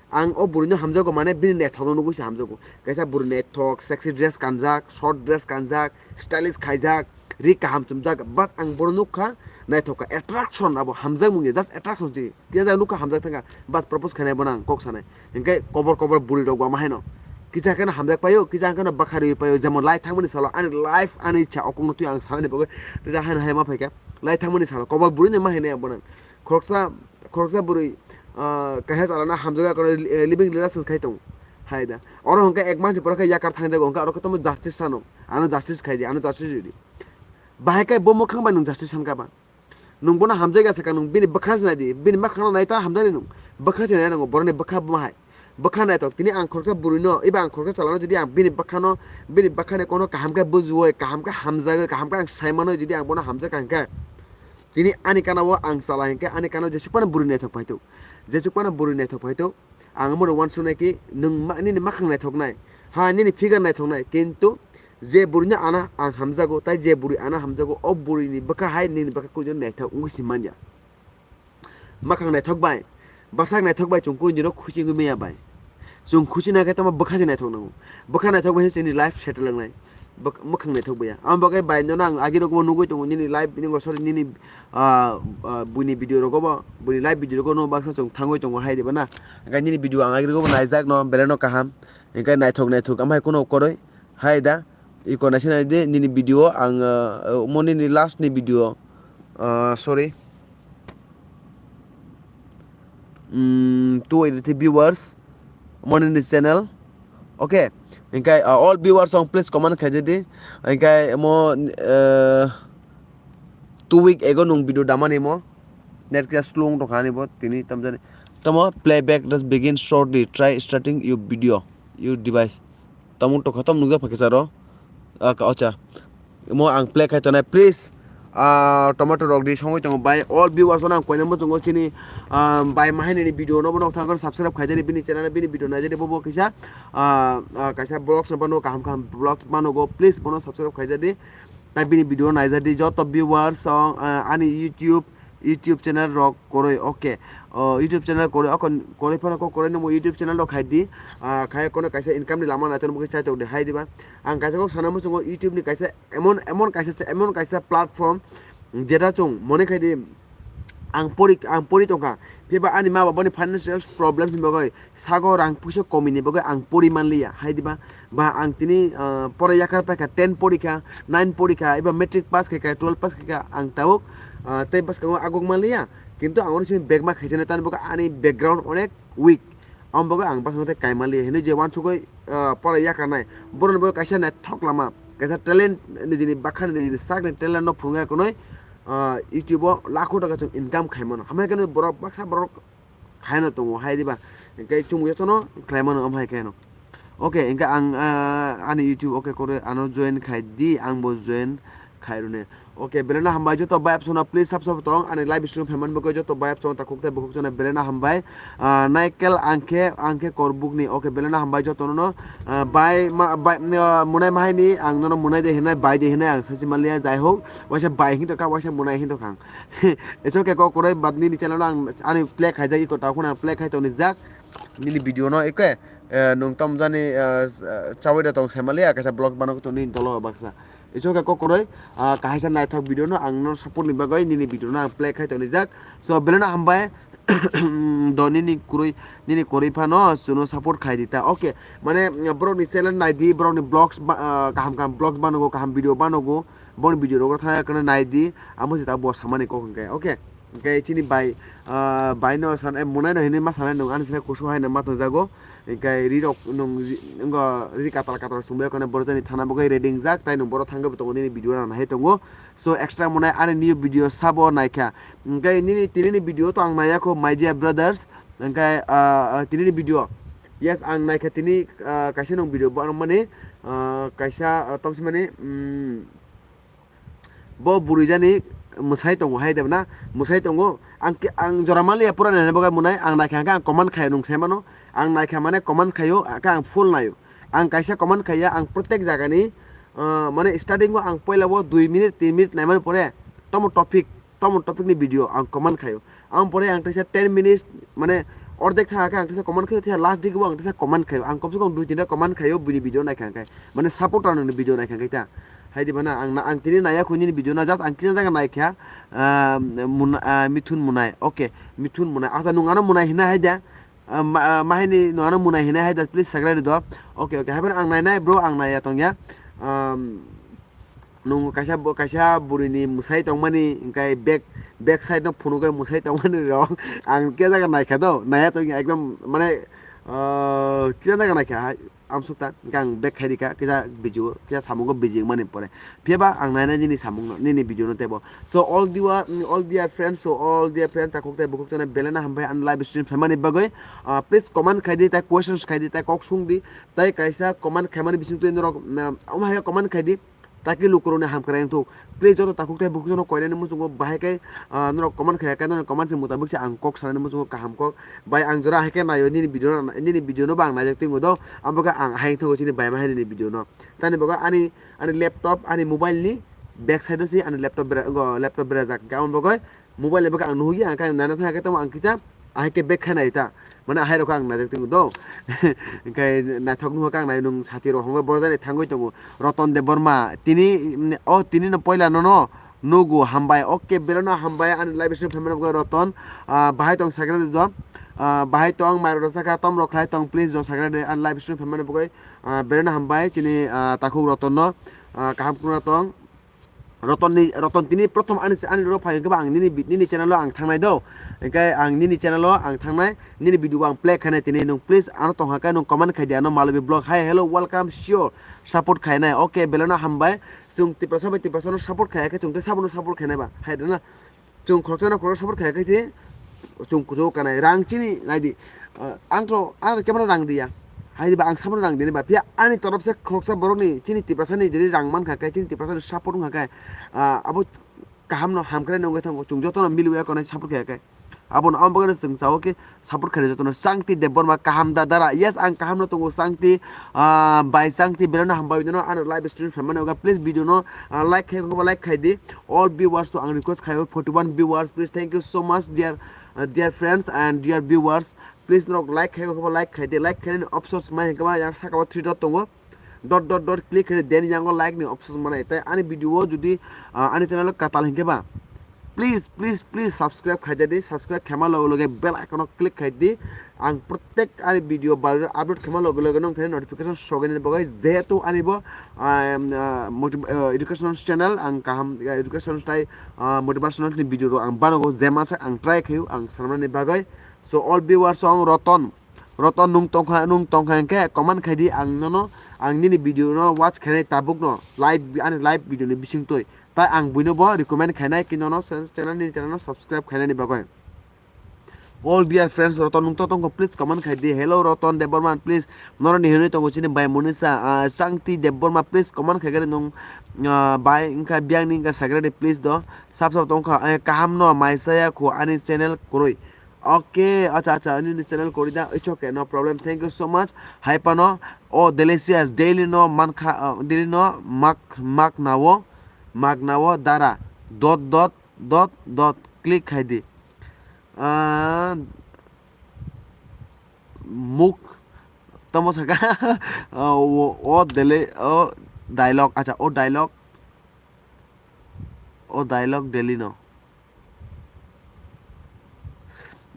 ang o bwrwino hamjago, mane bini naithokno nugwi se hamjago. Kaisa bwrwi naithok, sexy dress kanjak, short dress kanjak, stylish khaijak, ri kaham chumjak, bas ang bono nukha, naithok kha, attraction abo hamjakmung ya, just attraction se. Tiyajak nukha hamjak thangkha, bas propose khainai bono ang kok sanai. Hinkhe kobor kobor bwrwi rok bo ama haino. Kisa hakheno hamjak paio, kisa hakheno bwkha riwi paio, jemon lai thangmani salo ani life ani ichha okongno twi ang sanani bagwi tisa haino hai ma phaikha. Lai thangmani salo kobor bwrwino ma hinai ang bono. Khoroksa, khoroksa bwrwi, ah, kaisa chalana hamjakya kono, eh, living relations khai tongo. Hai da. Oro hwnkhe ek mas ni pore khe yakar thangjago, hwnkhe oro khe tamo justice sano. Ano justice khai di, ano justice ridi. Bahai khe bo mwkhang bai nwng justice sankha ba. Nwng bono hamjakya sakha, nwng bini bwkha se nai di, bini bwkhano nai ta hamjaknai nwng. Bwkha se nai nango, boroni bwkha bo hai. Bwkha naithok, tini ang khoroksa bwrwino, eba ang khoroksa chalano jodi ang bini bwkhano, bini bwkhani kono kaham khe bujiui, kaham khe hamjagwi, kaham khe ang saimanwi jodi ang bono hamjakha hwnkhe, tini ani kana o ang chala hinkhe ani kana o jesuk phano bwrwi naithok phaithok, jesuk phano bwrwi naithok phaithok, ang omono uansuknai khe nwng ma-, nini makhang naithoknai, ha, nini figure naithoknai, kintu je bwrwino ano ang hamjago, tai je bwrwi ano hamjago, o bwrwini bwkha hai nini bwkha kuino naithok wngwi se manya. Makhang naithok bai, bwsak naithok bai chwng kuinwi rok khuchi wngwi manya bai. Chwng khuchi nai khe tamo bwkha se naithok nango. Bwkha naithok bai se chini life settle wngnai. Bwk-, mwkhang naithok bai ya. Ang bagwi bai nono ang agi rogo bo nugwi tongo nini live nini sorry nini, ah, ah, buini video rogo bo, buini live video rogo no baksa chwng thangwi tongo hai de bana. Hwnkhe nini video ang agi rogo bo naijak no belai no kaham. Hwnkhe naithok naithok amhai kuno kwrwi. Hai da, iko naisina di nini video ang, uh, mo nini last ni video, uh, sorry, mm, two eighty three viewers mo nini channel, okay, hwnkhe, uh, all viewers song please comment khaidi, hwnkhe mo, uh, two week ago nung video damani mo, net kisa slow wng tongkha ani bo tini tamjani, tamo playback does begin shortly, try starting your video. your device. Tamo to khatam nukjak pha kisa ro. Ah, ka-, ocha. Mo ang play khai tonai, please. Ah, tomato rok di songwi tongo bai. All viewers no ang koina muchungo chini, ah, bai mahai ni video no bono thang subscribe khai jani bini channel bini video nai jani bobo kisa. Ah, ah, kaisa vlogs no bono kaham kaham vlogs mano go. Please bono subscribe khai jani. Tai bini video nai jani joto viewers song, ah, ani YouTube YouTube channel rok koroi, okay. O, YouTube channel koroi, oko koroi phano kok koroi nungbo YouTube channel rok khai di. Ah, khai kono kaisa income ni lama nai tono bo khe chai tok di hai diba. Ang kaisa kok sana muchungo YouTube ni kaisa emon, emon kaisa, emon kaisa platform jeta chung mone khai di ang pori, ang pori tongkha. Phiba ani ma baba ni financial problems ni bagwi sago rang puisa komi ni bagwi ang pori manliya hai diba. Ba ang tini, ah, pora yakar paikha ten porikha, nine porikha, eba matric pass khaikha, twelve pass khaikha, ang tabuk, ah, tei bwskango aguk manliya. Kintu ang oro simi begma khaijana tani bagwi ani background onek weak. Ang bagwi ang bwskango tei kaimaliya hinwi je wansugwi, ah, pora yakarnai. Boroni bagwi kaisa naithok lama, kaisa talent nijini bakhan nijini sakni talent no phunuknai kunui, ah, YouTube o lakho taka chwng income khaimano. Hamya khe borok baksa borok khaino tongo hai diba. Hingke chwng jotono khlaimano omo hai khe no. Okay, hingke ang, ah, ani YouTube okay kore ano join khai di, ang bo join khai rune. Okay, belai no hambai joto bai apsona please sab sab tong ani live stream phaimani bagwi joto bai apsona takhuk tei bukhuk chana belai no hambai. Ah, Naikel angkhe, angkhe korbuk ni. Okay, belai no hambai joto no. Ah, bai ma, bai, ah, munai mahai ni ang nono munai de hinai, bai de hinai ang sachi manliya, jai hok, waisa bai hin to kha, waisa munai hin to khang. It's okay, kok koroi, but nini channel ang, ani play khaijak, iko tau khuna play khai toni jak. Nini video no, iko, eh, nung tom jani, eh, s-, eh, chawi da tong semali, akaisa vlog bano to nini dolo baksa. It's okay, kok koroi, ah, kahaisa naithok video no, ang no support ni bagwi nini video no ang play khai toni jak. So, belai no hambai, do nini kurui, nini koroi phano, suno support khai di ta. Okay, mane, borok ni channel nai di, borok ni vlogs ba, ah, kaham kaham vlogs banogo, kaham video banogo. Boni video rogo thang khe nai di, amo se ta bo samani kok hwnkhe, okay. Hwnkhe chini bai, ah, bai no san, eh, munai no hinui ma sanai nung ani sina kusu hai no ma tong jago. Hwnkhe ri rok nung ri, wngkha ri katal katal sumbai khe borok jani thana bagwi ready wngjak, tai nung borok thang khe bo tongo nini video nang hai tongo. So extra munai ani new video sabo naikha. Hwnkhe nini tini ni video to ang naiya kho, my dear brothers. Hwnkhe, ah, ah, tini ni video. Yes, ang naikha tini, ah, kaisa nung video bo mani, ah, kaisa, ah, tongsi mani, mm, Bo bwrwi jani mwsai tongo hai de na, mwsai tongo. Ang ke, ang jora manliya pura nai bagwi munai, ang naikha hwnkhe ang comment khaio nung sai mano. Ang naikha mane comment khaio, khe ang full naio. Ang kaisa comment khaiya, ang protek jagani, ah, mane starting o ang poila o dui minute, tin minute naimani pore, tomo topic, tomo topic ni video ang comment khaio. Ang pore ang teisa ten minutes, mane, ordek thang khe ang teisa comment khaio, teisa last dik o ang teisa comment khaio. Ang komse kom dui tinta comment khaio, bini video naikha hwnkhe. Mane, support rwnani video naikha hwnkhe ta. Hai di bana, ang na, ang tini naiya kho nini video na, just ang kisa jaga naikha, ah, mun-, ah, Mithun Munai. Okay, Mithun Munai. Acha, nung ano Munai hina hai da? Ah, ma-, ah, mahini nung ano Munai hina hai da? Please subscribe do. Okay, okay. Hai bana ang nai nai, bro, ang naiya tongya. Um, Nung kaisa bo, kaisa bwrwini mwsai tongmani, hwnkhe back, back side no phunugwi mwsai tongmani rok. Ang kisa jaga naikha do, naiya tongya ekdom, mane, ah, kisa jaga naikha, amsuk ta, hwnkhe ang back khai rikha, kisa video, kisa samungo bijing mani pore. Phiya ba ang naina nini samung no, nini video no tebo. So all the wa-, all dear friends, so all dear friends, takhuk tei bukhuk chana belai no hambai ang live stream phaimani bagwi. Ah, please comment khai di, tai questions khai di, tai kok sung di, tai kaisa comment khaimani bising twi norok, um, omo hai comment khai di. Taki lukurokni hamkrai wngthok. Please joto takhuk tei bukhuk jono koinani muchungo bahai khe, ah, norok comment khaiya khe norok comment se mutabik se ang kok sanani muchungo kaham kok. Bai ang jora hai khe naio nini video no, nini video no bo ang naijak tongo do. Abo khe ang hai wngthogo chini bai ma hai nini video no. Tani bo ani, ani laptop, ani mobile ni back side o se ani laptop bera-, go, laptop berajak. Hwnkhe amo bo khe mobile bai khe ang nuhukya, hwnkhe ang naina thangkhe tamo ang kisa ahai khe back khai nai ta. Mane ahai rok ang naijak tongo do. Hwnkhe naithok nuhukha ang nai nung sati rok hwnwi borok jani thangwi tongo. Roton Debbarma tini, mm, o tini no poila nono nugo hambai. Okay, belai no hambai ani live stream phaimani bagwi Roton. Ah, bahai tong sakhe do. Ah, bahai tong mai rok sakha tom rok khlai tong please do sakhe ani live stream phaimani bagwi. Ah, belai no hambai chini, ah, takhuk Roton no. Ah, kaham khuna tong. Roton ni, Roton tini prothom ani, ani ro phai hwnkhe ba ang nini bi-, nini channel o ang thangnai do. Hwnkhe ang nini channel o ang thangnai, nini video o ang play khainai tini nung please ano tongkha khe nung comment khai di ano Malobi vlog. Hi, hello, welcome, sure, support khainai. Okay, belai no hambai. Chwng Tiprasa bai Tiprasa no support khaiya khe chwng tei sabo no support khainai ba. Hai da na. Chwng khoroksa no khoroksa support khaiya khe se chwng kuchuk kanai. Rang chini nai di. Ah, ang to, ang to kemano rang diya. Hai diba ang support nang dini ba. Phiya ani torop se khoroksa borok ni chini Tiprasa ni jeri rang man kha khe, chini Tiprasa ni support wng kha khe, ah, abo kaham no ham khe nong khe thango. Chwng joto no mili ya konai support khe khe. Abo no ang bagwi chwng sao khe support khe joto no. Sangti Debbarma kaham da dara. Yes, ang kaham no tongo Sangti, ah, bai Sangti belai no hambai no ano live stream phaimani oga. Please video no, ah, like khai ko like khai di. All viewers to ang request khai forty one viewers. Please, thank you so much dear, ah, dear friends and dear viewers. Please norok like khai ko like khai di. Like khai ni options mai hingke ba yang saka o three dot tongo. Dot dot dot click khai di, then yango like ni options manai. Tai ani video o jodi, ah, ani channel o katal hingke ba, please, please, please subscribe khai di. Subscribe khaima loge loge bell icon o click khai di. Ang protek ani video bar upload khaima loge loge nong thani notification sogani bagwi, jehetu ani bo, ah, em, ah, motiv-, ah, educational channel ang kaham, ah, educational tai, ah, motivational ni video rok ang banogo, jema sak ang try khayo ang sanmani bagwi. So all viewers ang Roton, Roton nung tongkha, nung tongkha hingke comment khai di ang nono, ang nini video no watch khainai tabuk no live, ani live video ni bising twi. Tai ang buino bo recommend khainai ki nono channel ni channel no subscribe khainani bagwi. All dear friends, Roton nung to tongkha, please comment khai di. Hello Roton Debbarma, please. Nono ni hinwi tongo chini bai Monisa, ah, Sangti Debbarma, please comment khai gari nung, ah, bai wngkha biyang ni wngkha sagradi, please do. Sab sab tongkha, eh, kaham no maisaya khu ani channel kwrwi. Okay, acha, acha, ani ni channel kori da, it's okay, no problem, thank you so much. Hai pano, o delicious, daily no mankha, ah, daily no mak, mak nawo, mak nawo dara, dot, dot, dot, dot, click khai di. Ah, muk, tamo saka, ah, o, o daily, o dialogue, acha, o dialogue, o dialogue daily no.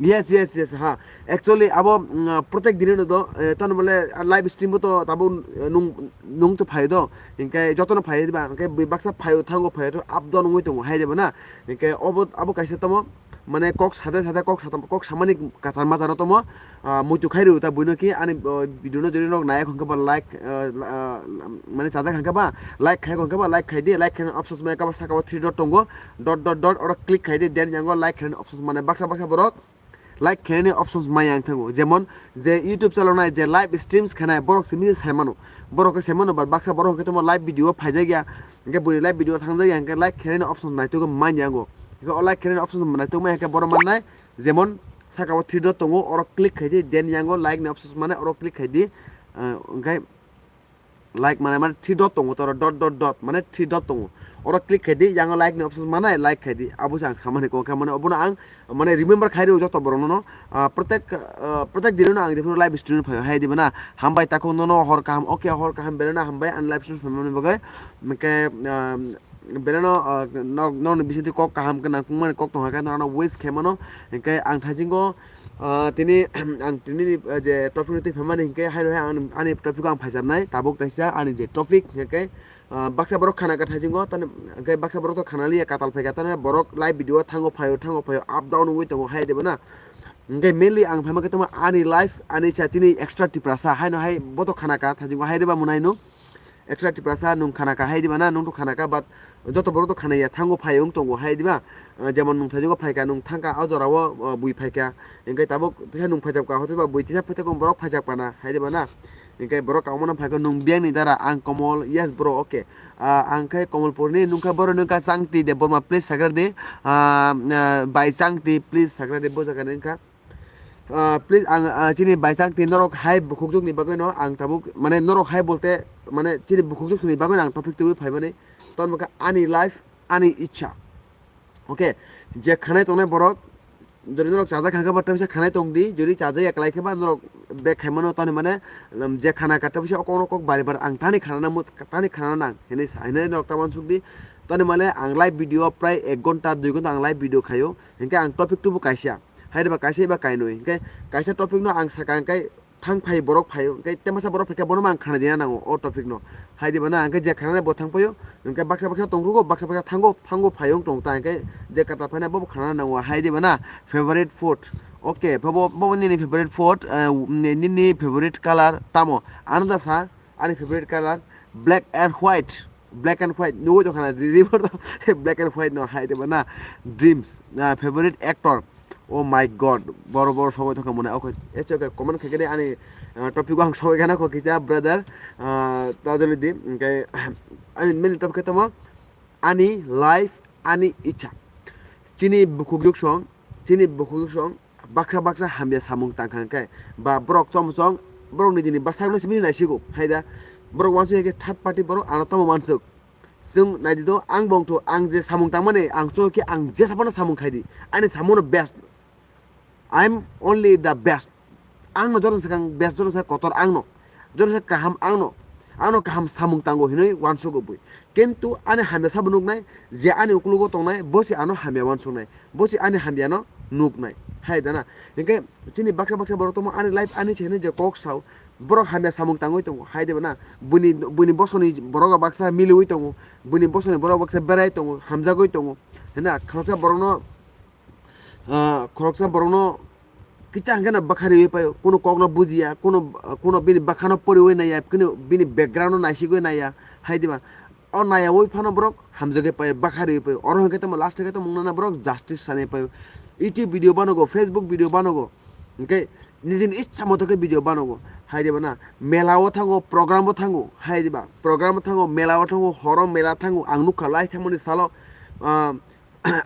Yes, yes, yes, ha. Actually, abo, mm, protek dini no do, eh, tano bole, ah, live stream bo to tabo, eh, nung, nung to phai do. Hingke joto no phai diba, hingke bui baksa phai o thango phai o up down wngwi tongo hai diba na. Hingke obo, abo kaisa tamo, mane kok sade sade kok satam, kok samani kachar majaro tamo, ah, muitu khai rw ta buino ki ani, ah, video no jodi nok nayak hwnkhe ba like, ah, ah, mane chajak hwnkhe ba like khai hwnkhe ba like khai di, like khai options mai kaba saka o three dot tongo, dot, dot, dot, oro click khai di, then yango like khai options mane baksa baksa borok like khainani options mai yang thango. Jemon je YouTube chalonai, je live streams khainai, borok simi sai mano. Borok khe sai mano, but baksa borok hwnkhe tamo live video o phaijak ya. Hwnkhe bui live video o thangjak ya, hwnkhe like khainani options naitugwi man yango. Hwnkhe o like khainani options naitugwi hwnkhe borok mannai, jemon saka o three dot tongo, oro click khai di, then yango like ni options mane oro click khai di. Ah, hwnkhe like mane, mane three dot tongo, toro dot, dot, dot, mane three dot tongo. Oro click khai di, yango like ni options mane like khai di. Abo se ang samani kok kha, mane obono ang, mane remember khai rw joto borok no, ah, protek, ah, protek dino ang jephuru live stream phaio hai diba na. Hambai takhuk nono hor kaham, okay, hor kaham belai no hambai ang live stream phaimani bagwi. Hwnkhe, ah, belai no, ah, nok, nokni bisingtwi kok kaham khe nangkukmani kok tongkha khe norokno wish khe mano. Hwnkhe ang thaisingo, ah, tini, ang tini ni, ah, je topic no twi phaimani hwnkhe haino hai ang ani topic o ang phaisarnai tabuk kaisa ani je topic hwnkhe, ah, baksa borok khana kha thaisingo tani hwnkhe baksa borok to khana liya katal phaikha tani borok live video o thango phaio thango phaio up down wngwi tongo hai diba na. Hwnkhe mainly ang phaima khe tamo ani life ani cha tini extra Tiprasa haino hai bo to khana kha thaisingo hai diba mwnai no. Extra Tiprasa nwng khana kha hai diba na, nwng to khana kha, but joto borok to khana ya, thango phai wng tongo hai diba. Ah, jemon nwng thaisingo phai kha, nwng thang kha o jora o, ah, bui phai kha, hwnkhe tabuk tisa nwng phaijak kha, hotoba bui tisa phaijak kha, borok phaijak pana hai diba na. Hwnkhe borok kangmano phai kha, nwng biyang ni dara, ang Komol, yes bro, okay. Ah, ang khe Komolpur ni, nwng kha boro nwng kha Sangti Debbarma, please subscribe di. Ah, ah, bai Sangti, please subscribe di, bo jaga ni wng kha. Ah, please, ang, ah, chini baisang twi norok hai bukhukjwk ni bagwi no ang tabuk, mane norok hai bolte, mane chini bukhukjwk ni bagwi no ang topic twiwi phaimani. Tamo khe ani life, ani ichha. Okay, je khanai tongnai borok, jodi norok chajak kha khe ba tei khanai tong di, jodi chajak ya kwlai khe ba norok bek khai mano, tani mane, um, je khana kha tei okok no kok bari bar ang tani khana nang, tani khana nang hinwi sa, hinwi norok ta uansuk di. Tani mane ang live video prai ek ghonta, dui ghonta ang live video khaio, hinkhe ang topic tubu kaisa. Hai diba kaisa eba kainwi. Hinkhe kaisa topic no ang saka hinkhe thang phai borok phaio. Hinkhe temasa borok phaikhe bono ang khana dina nango o topic no. Hai diba na hinkhe je khana bo thang phaio. Hinkhe baksa baksa tongkhugo, baksa baksa thango, thango phaio tong ta hinkhe je kata phaina bo khana nango. Hai diba na favorite food. Okay, bo, bo, bo nini favorite food, eh, nini favorite color tamo? Ano da sa, ani favorite color black and white. Black and white. Nugui tongkha na, river to black and white no hai diba na. Dreams. Ah, favorite actor. Oh my God, boro boro sogwi tongkha mwnai. Okay, it's okay, comment khaikhe de ani, ah, topic o ang sogwi khana kho kisa brother, ah, Tajulidi. Hwnkhe ani main topic khe tamo ani life, ani icha. Chini bukhuk juk song, chini bukhuk juk song baksa baksa hamya samung tangkha hwnkhe ba borok tamo song, borok nijini bwsakno simi naisigo. Haida borok wansuk khe third party borok ano tamo wansuk. Chwng naidi do, ang bongtho, ang je samung tangmani, ang chwng khe ang je saphano samung khai di. Ani samungo best. I am only the best. Angno joto swkang best, joto swkang kotor angno. Joto swkang kaham angno. Angno kaham samung tango hinwi wansuk bui. Kintu ani hamya sabo nuknai, je ani ukulugo tongnai, bo se ano hamya wansuknai. Bo se ani hamyano nuknai. Hai dana. Hinkhe chini baksa baksa borok tongmo ani life ani se hinwi je kok sao. Borok hamya samung tangwi tongo, hai de bana? Buini, buini bosoni borok baksa miliwi tongo, buini bosoni borok baksa berai tongo, hamjagwi tongo. Hena khoroksa borokno, ah, khoroksa borokno kicha hwnkhe no bwkha riwi paio, kuno kokno bujiya, kuno, kuno bini bwkhano poriwi naiya, kuno bini background no naisigwi naiya, hai de ba? O naiyawi phano borok hamjagwi paio, bwkha riwi paio. Oro hwnkhe tamo last khe tamo wngna borok justice sanwi paio. YouTube video banogo, Facebook video banogo. Hwnkhe nijini ichha moto khe video banogo. Hai de bana, mela o thango, program o thango. Hai de ba, program o thango, mela o thango, horo mela thango. Ang nukha lai thangmani salo, ah,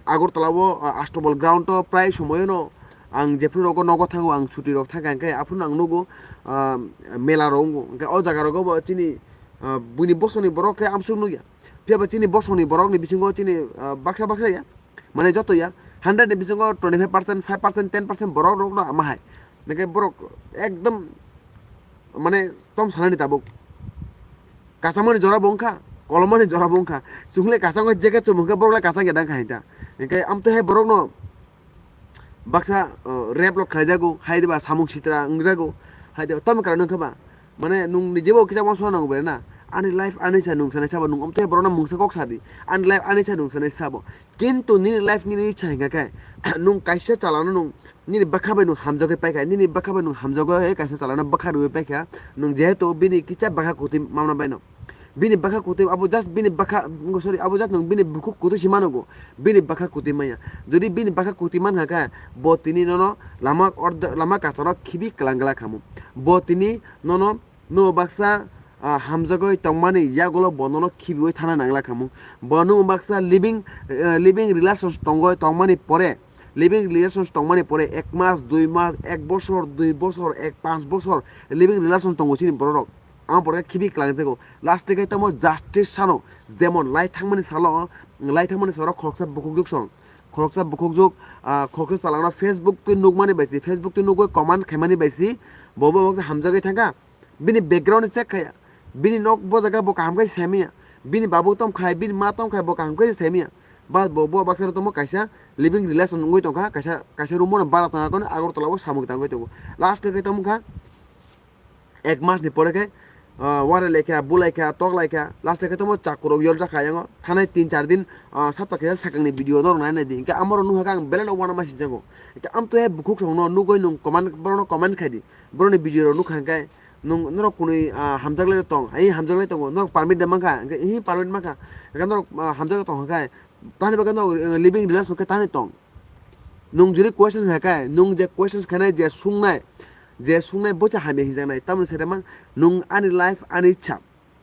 Agartala o, ah, Astobal ground o prai somoyano ang jephru rogo nogo thango, ang chuti rok thangkha, hwnkhe aphuru ang nugo, ah, mela rok wngo. Hwnkhe o jaga rogo bo chini, ah, buini bosoni borok khe amsuk nukya. Phiya ba chini bosongni borokni bisingo chini, ah, baksa baksa ya, mane joto ya, hundred ni bisingo twenty five percent, five percent, ten percent borok rokno ama hai. Hwnkhe borok ekdom mane tom sanani tabuk. Kachangmani jora bo wngkha, kolomani jora bo wngkha. Chwng le kachangwi jacket chumui hwnkhe borok le kachang ya dang kha hinta. Hwnkhe amtwi hai borokno baksa, uh, rape rok khlaijago, hai diba samung sitra wngjago, hai diba tamo karon wngkha ba? Mane nwng nijebo kisa uansukna nango bai na? Ani life ani sa nwng sanai sabo, nwng amtwi borokno mungsa kok sadi. Ani life ani sa nwng sanai sabo. Kintu nini life nini ichha hingkha khe, nwng kaisa chalano nwng nini bwkha bai nwng hamjagwi paikha, nini bwkha bai nwng hamjagwi kaisa chalano bwkha rwui paikha, nwng jehetu bini kisa bwkha kwtwi mamna baino. Bini bwkha kwtwi abo just bini bwkha, sorry, abo just nwng bini bukhuk kwtwi si manogo, bini bwkha kwtwi manya. Jodi bini bwkha kwtwi mankha khe, bo tini nono lama order, lama kacharo khibi kwlang glak khamu. Bo tini nono no baksa, ah, hamjagwi tongmani yagulo bo nono khibiwi thana nangla khamu. Bo no baksa living, eh, living relations tongwi tongmani pore, living relations tongmani pore ek mas, dui mas, ek bosor, dui bosor, ek panch bosor living relation tongo chini borok rok. Ang borok khibi kwlangjago. Last khe tamo justice sano, jemon lai thangmani salo, lai thangmani salo khoroksa bukhuk juk song, khoroksa bukhuk juk, ah, khoroksa chalangno Facebook twi nukmani bai si, Facebook twi nukwi comment khaimani bai si, bo bo hamjagwi thangkha. Bini background check khaya, bini nok bo jaga bo kaham khe saimaya, bini babu tom khai, bini ma tom khai, bo kaham khe saimaya. Ba bo, bo baksa tongmo kaisa living relation wngwi tongkha, kaisa, kaisa room no bara tongkha, kono Agartala o samung tangwi tongo. Last khe tamo kha ek mas ni pore khe, ah, warai laikha, bulai kha, tok laikha, last khe tamo chakurok yol jakha yango, thanai tin char din, ah, sapta khe sakang ni video norok nai nai di, hingkhe amoro nuhakha ang belai no uanama sinjago. Hingkhe amtwi hai bukhuk songno nugwi nwng comment, borokno comment khai di. Borokni video rok nukha hwnkhe nwng, norok kunui, ah, hamjaklai tong, ai hamjaklai tongo, norok permit da mankha, hwnkhe ih permit mankha, hwnkhe norok, ah, hamjaklai tong hwnkhe, tamni bagwi norok, eh, living relation khe tamni tong. Nwng jodi questions khaikhe, nwng je questions khainai, je sungnai, je sungnai bosa hamya hinjaknai, tamoni saimanma nwng ani life ani ichha.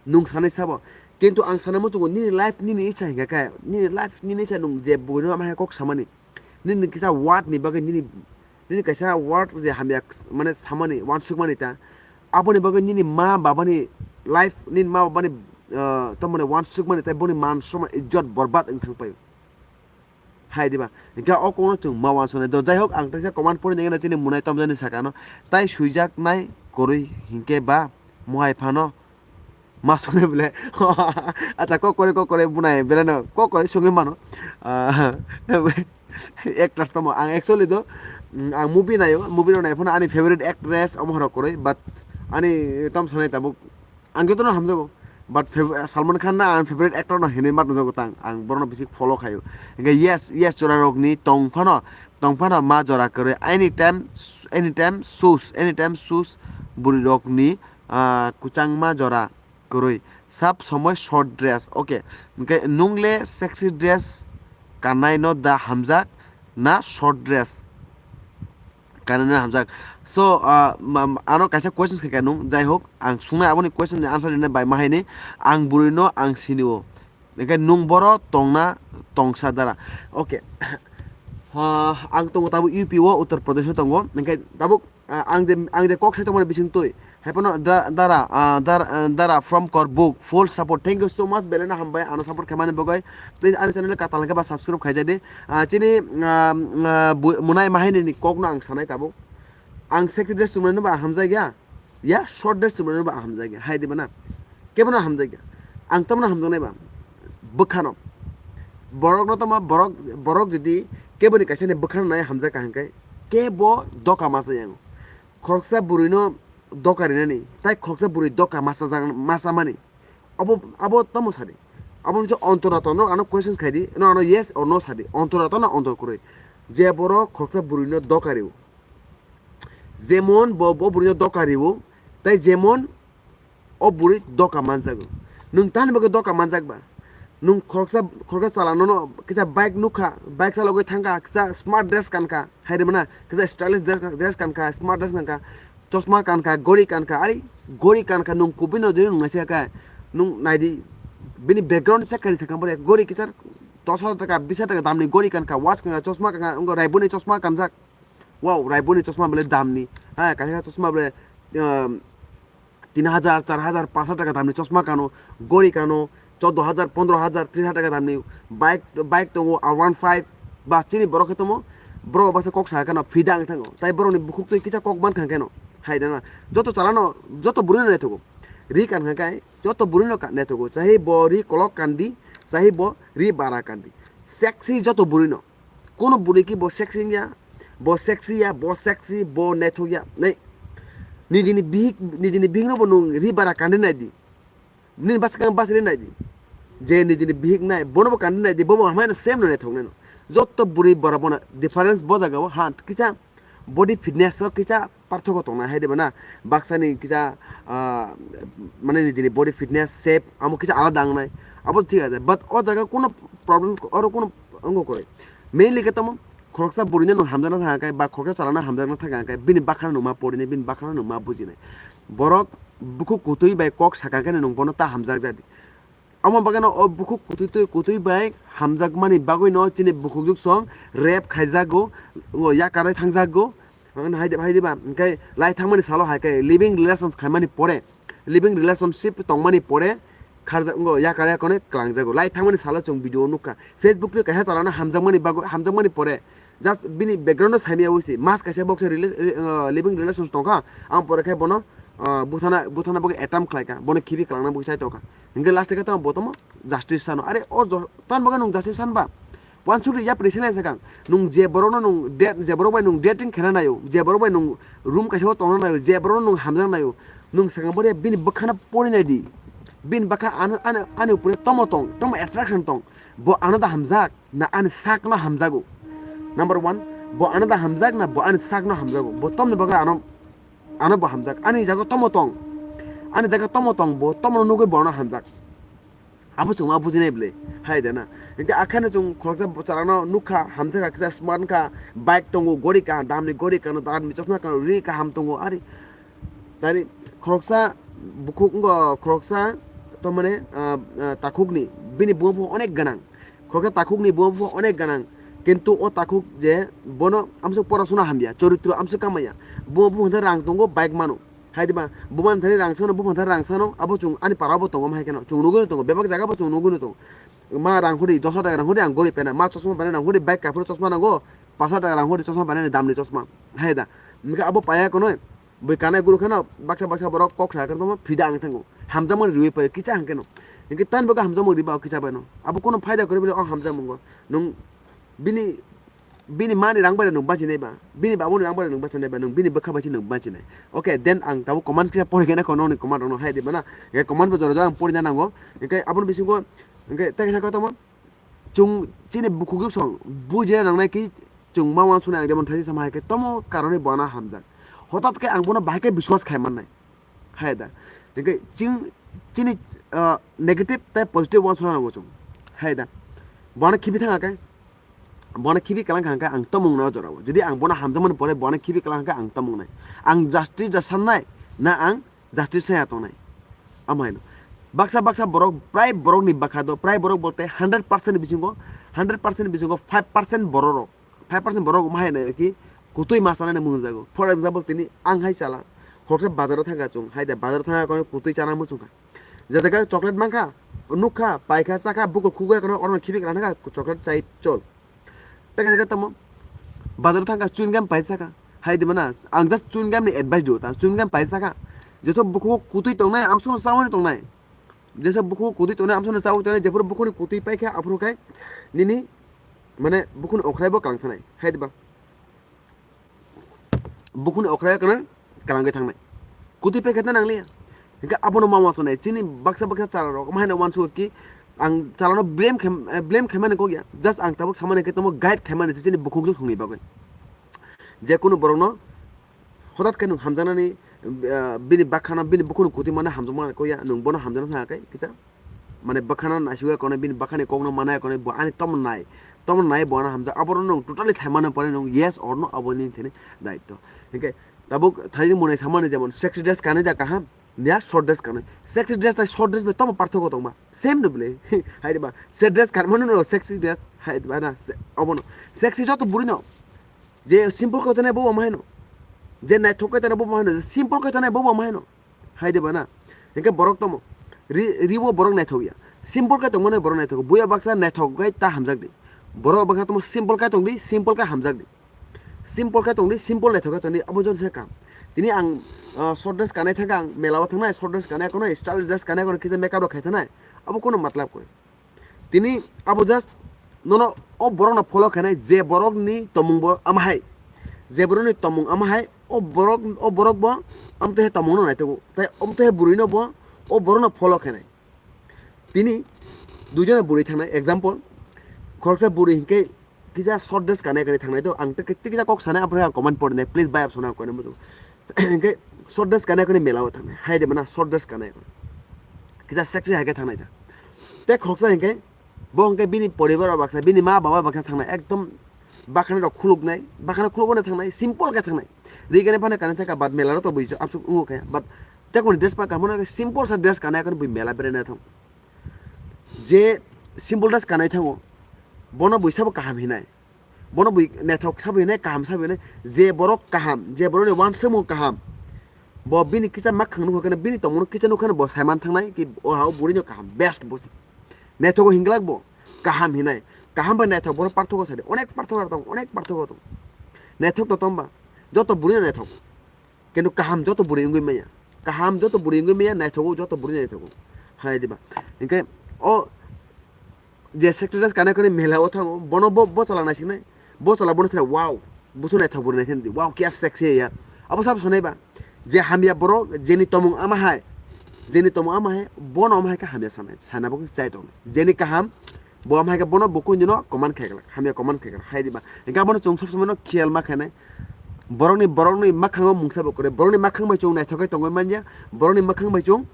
Nwng sanai sabo. Kintu ang sana muchungo nini life nini ichha hingkha khe, nini life nini ichha nwng je buino ama hai kok samani. Nini kisa word ni bagwi nini, nini kaisa word je hamya s-, mane samani, wansukmani ta. Aboni bagwi nini ma babani life, nini ma babani, ah, tamoni wansukmani tai boni man somman ijjot borbad wng thang paio. Hai diba? Hingke o kokno chwng ma wansuknai. Do, jai hok, ang teisa comment pori nangya chini munai tomjani sakano. Tai suijaknai kwrwi hingke ba mohai phano ma songwi bole. Acha, kok kwrwi, kok kwrwi bunai beleno kok kwrwi songwi mano. Ah, actors tomo. Ang actually do, mm, ang movie naio, movie rok nai phano ani favorite actress omo horok kwrwi, but ani tom sanai tabuk. Ang jotono hamjago, but fav-, Salman Khan na ang favorite actor no hinwi mat nukjago tang, ang borokno bisi follow khaio. Hingke yes, yes, jora rokni tong phano, tong phano ma jora kwrwi. Anytime, anytime sus, anytime sus bwrwi rokni, ah, kwchangma jora kwrwi. Sab somoi short dress, okay. Hingke nung le sexy dress kanai no da hamjak na short dress? Kanina hamjak. So, ah, ma-, ma-, ano kaisa questions khe kanung, jai hok, ang sungnai aboni question ni answer rinai bai mahaini, ang bwrwi no ang sini o. Hingke nung boro tongna tongsa dara. Okay. Ah, ang tongo tabuk U P o, Uttar Pradesh o tongo. Hingke tabuk, ah, ang je, ang je kok sai tongmani bising twi. Hai phano da-, dara, ah, dar-, ah, dara from Korbuk, full support. Thank you so much, belai no hambai, ano support khaimani bagwi. Please, ani channel katal hwnkhe ba subscribe khaijadi. Ah, chini, ah, ah, bu-, munai mahaini ni kokno ang sanai tabuk. Ang sexy dress chumani ba hamjak ya. Ya, short dress chumani ba hamjak ya. Hai di bana. Kebono hamjak ya. Ang tamno hamjaknai ba. Bwkhano. Borokno tamo, borok, borok jodi keboni kaisa ni bwkhano nai hamjak ka hwnkhe, kebo doka masa yang. Khoroksa bwrwino doka rinani, tai khoroksa bwrwi doka masa jang-, masa mani. Abo, abo tamo sadi. Abo nokhe ontoraton rok ano questions khaidi, no ano yes or no sadi. Ontoraton na ontor kwrwi. Je borok khoroksa bwrwino doka rio. Jemon bo, bo bwrwino doka rio, tai jemon o bwrwi doka manjago. Nwng tani bagwi doka manjak ba? Nwng khoroksa, khoroksa chalano no kisa bike nukha, bike chalogwi thangkha, kisa smart dress kankha, hai rwmana, kisa stylish dress, dress kankha, smart dress kankha, chosma kankha, gori kankha, ari gori kankha, nwng kubui no jori nwng naisika khe, nwng naidi, bini background check khaidi sakha, gori kisa dos hajar taka, bis hajar taka damni gori kankha, watch kankha, chosma kankha, wngkha raiboni chosma kanjak. Wow, raiboni chosma belai damni. Ha, kaisa chosma belai, um, tin hajar, char hajar, panch hajar taka damni chosma kano, gori kano, choddo hajar, pondro hajar, tris hajar taka damni bike, bike tongo, R one five, bas chini borok khe tomo, borok baksa kok sa kano, fida wng thango. Tai borokni bukhuk twi kisa kok man kha keno. Hai dana, joto chalano, joto bwrwino naithogo. Ri kan kha kai, joto bwrwino ka-, naithogo. Chahi bo ri kolok kandi, chahi bo ri bara kandi. Sexy joto bwrwino. Kono bwrwi ki bo sexy wngya, bo sexy ya, bo sexy, bo naithok ya. Nei, nijini bihik, nijini bihik no bo nwng ri bara kandi nai di. Nini bwskang bwsri nai di. Je nijini bihik nai, bono bo kandi nai di, bo bo hamai no same no naithok nai no. Jotto bwrwi borok bono difference bo jaga o ha kisa body fitness o kisa parthogo tongnai hai de bana. Baksa ni kisa, ah, mane nijini body fitness shape amo kisa alada wngnai. Abo thik ase, but o jaga kono problem oro kono wngkha kwrwi. Mainly khe tamo khoroksa bwrwino nwng hamjakna thangkhe ba khoroksa chalano hamjakna thangkhe bini bakhano nwng ma porinai, bini bakhano nwng ma bujinai. Borok bukhuk kutui bai kok sakha khe nwng bono ta hamjak jadi. Omo bagwi no o bukhuk kutui twi kutui bai hamjakmani bagwi no chini bukhuk juk song rape khaijago, o yakarwi thangjago. Ang hai de, hai de ba, hingke lai thangmani salo hai khe living relations khaimani pore, living relationship tongmani pore kharjak, wngkha yakar yakarwi kwlangjago. Lai thangmani salo chwng video nukha. Facebook twi kaisa chalano hamjakmani bagwi, hamjakmani pore just bini background no saimaya ui se. Mas kaisa boksa rela-, re-, ah, living relations tongkha. Ang pore khe bono, ah, buthana, buthana bagwi attempt khlaikha. Bono khibi kwlangna bagwi chai tongkha. Hingke last khe tamo bo tamo justice sano. Are o jo-, tan bagwi nwng justice san ba? Wansukri yapri se lai sakang. Nwng je borokno nwng date, je borok bai nwng dating khena naio, je borok bai nwng room kaisa o tongna naio, je borokno nwng hamjakna naio, nwng sakang bori bini bwkhano pori nai di. Bini bwkha ano, ano, ani upore tomo tong, tomo attraction tong. Bo ano da hamjak, na ani sakno hamjago. Number one, bo ano da hamjak, na bo ani sakno hamjago. Bo tomni bagwi ano, ano bo hamjak. Ani jaga tomo tong. Ani jaga tomo tong, bo tomo nugwi bo ano hamjak. Abo chwng ma bujinai bwle, hai da na. Hingke akheno chwng khoroksa bwcharano nukha, hamjakha kisa smart wngkha, bike tongo, gori kaham, damni gori kano, damni chosma kano, ri kaham tongo, ari. Tari khoroksa bukhuk wngkha, khoroksa tamani, ah, ah, takhukni, bini buma bo onek gwnang. Khoroksa takhukni buma bo onek gwnang. Kintu o takhuk je bono amswk porasona hamya, choritro amswk kamaya. Buma bo hwnta rang tongo, bike mano. Hai diba, buma thani rang sano, buma thani rang sano, abo chwng ani para bo tongo, hai kheno chwng nugwi tongo, bebak jaga bo chwng nugwi tongo. Ma rang hudi, dos hajar taka rang hudi ang gori pena, ma chosma pena rang hudi, bike kaphuru chosma nango, pash hajar taka rang hudi chosma pena ni damni chosma. Hai da, hingke abo paya kono, bui kanai guru kheno, baksa baksa borok kok sa kheno fida ang thango, hamjakmani riwi payo, kisa ang kheno. Hingke tan boka hamjakmani riba kisa bai no. Abo kono phaida kwrwi bile o hamjakmungo. Nwng bini bini mani rang bai nwng bachinai ba, bini babuni rang bai nwng bachinai ba, nwng bini bwkha bai se nwng bachinai. Okay, then ang tabuk comment kisa pori khe nai kho nokni comment rokno hai di bana. Hingke comment bo jora jora ang porina nango. Hingke aboni bisingo hingke tei kaisa kotoma chwng chini bukhuk song bujina nangnai khe chwng ma uansuknai ang jemon thaisa sama hai khe tomo karone bo ano hamjak. Hotat khe ang bono bahai khe biswas khai mannai. Hai da. Hingke ching, chini, ah, negative tei positive uansukna nango chwng. Hai da. Bo ano khibi thang khe. Bono khibi kalang kha hwnkhe ang tomung no jorao. Jodi ang bono hamjakmani pore bono khibi kalang kha hwnkhe ang tomung nai. Ang justice jasannai na ang justice saya tongnai. Amhaino. Baksa baksa borok, prai borok ni bakha do, prai borok bolte hundred percent ni bisingo, hundred percent ni bisingo five percent borok rok. Five percent borok mahaino ki kutui ma sanani mung jago. For example, tini ang hai chala. Khoroksa bazaro thangkha chung, hai da bazaro thangkha kono kutui chana muchungkha. Je jaga chocolate mankha, nukha, paikha, chakha, bukul khugwi kono orono khibi kalang kha chocolate chai chol. Tei kaisa khe tamo bazar thangkha chewing gum paisa kha. Hai di mana, ang just chewing gum ni advice do ta, chewing gum paisa kha. Jeso bukhugo kutui tongnai, amsukno chawani tongnai. Jeso bukhugo kutui tongnai, amsukno chawi tongnai, jephuru bukhuni kutui paikha, aphuru khai nini mane bukhuni okhraibo kalang thanai. Hai di ba. Bukhuni okhraibo kalang, kalangwi thangnai. Kutui paikha ta nangliya. Hingke abono ma wansuknai. Chini baksa baksa chalarok, ma haino wansukgo ki, ang chalarokno blame khem-, eh, blame khaimani kok ya. Just ang tabuk samani khe tamo guide khaimani se chini bukhuk jwk thwngni bagwi. Je kunu borokno hodat khe nwng hamjaknani, eh, bini bakhano, bini bukhukni kutui mano hamjakmani kok ya, nwng bono hamjakna thangkha khe kisa. Mane bakhano naisingwi kono, bini bakhani kokno mana kono, bo ani tamo nai, tamo nai bo ano hamjak. Abono nwng totally saimano pore nwng yes or no, abo nini thani daityo. Hingke tabuk thai mwnai samani jemon sexy dress kanwi da kaham, ya short dress kanwi. Sexy dress tai short dress bai tamo parthogo tongba? Same no bwle. Hai ba, short dress kanmano no sexy dress, hai ba na, se-, obono. Sexy joto burino. Je simple khe tongnai bo bo ma haino. Je naithok khe tongnai bo bo ma haino. Je simple khe tongnai bo bo ma haino. Hai de ba na. Hingke borok tamo. Ri, ribo borok naithok ya. Simple khe tongmani borok naithok. Buya baksa naithok khe ta hamjak di. Borok baksa tamo simple khe tong di, simple khe hamjak di. Simple khe tong di, simple naithok khe tong di. Abo jodi se kam. Tini ang, ah, short dress kanai thangkha, ang mela o thangnai, short dress kanai kono, style dress kanai kono, kisa makeup rok khai thangnai. Abo kono matlab kwrwi. Tini abo just nono o borokno follow khainai, je borokni tomung bo ama hai, je borokni tomung ama hai, o borok, o borok bo amtwi hai tomungno naithogo, tai amtwi hai bwrwino bo o borokno follow khainai. Tini duijona bwrwi thangnai, example, khoroksa bwrwi hinkhe kisa short dress kanai kanai thangnai to, ang tei kisa kok sanai, aphuru ang comment porinai, please bai, apsona ang koinai muchung. Hinkhe short dress kanai kanai mela o thangnai, hai de mana short dress kanai kanai. Kisa sexy hai khe thangnai ta. Tei khoroksa hinkhe, bo hinkhe bini poribar o baksa, bini ma baba baksa thangnai, ekdom bakhani rok khuluknai, bakhani khulukmani thangnai, simple khe thangnai. Ri kanai phano kanai thangkha, but mela ro to bui apsuk wngo khe, but tei kuni dress pa kanmano khe simple sa dress kanai kanai bui mela berai thang. Je simple dress kanai thango, bono bui sabo kaham hinai. Bono bui naithok sabo hinai, kaham sabo hinai. Je borok kaham, je borokni wansukmung kaham, bo bini kisa makhang nukha khe, bini tongmungno kisa nukha, bo saiman thangnai ki, o ha, o bwrwino kaham, best bo se. Naithogo hinglak bo, kaham hinai. Kaham bai naithok bono parthogo sadi, onek parthogo tong, onek parthogo tong. Naithok to tongba, joto bwrwino naithok. Kintu kaham joto bwrwi wngwi manya. Kaham joto bwrwi wngwi manya, naithogo joto bwrwi naithogo. Hai diba? Hinkhe o je sexy dress kanai kanai mela o thango, bono bo, bo chala naisiknai. Bo chala bono thira, "Wow, busu naithok bwrwi naising di. Wow, kya sexy ya." Abo sabo sanai ba? Je hamya borok, jeni tomung ama hai, jeni tomung ama hai, bono ama hai khe hamya sanai, sana bo khe chai tongnai. Jeni kaham, bo ama hai khe bono bo kundino comment khai glak, hamya comment khai glak, hai diba? Hinkhe abono chwng sob somoi no khiyal ma khainai. Borokni, borokni makhango mungsa bo kwrwi, borokni makhang bai chwng naithok khe tongwi manya, borokni makhang bai chwng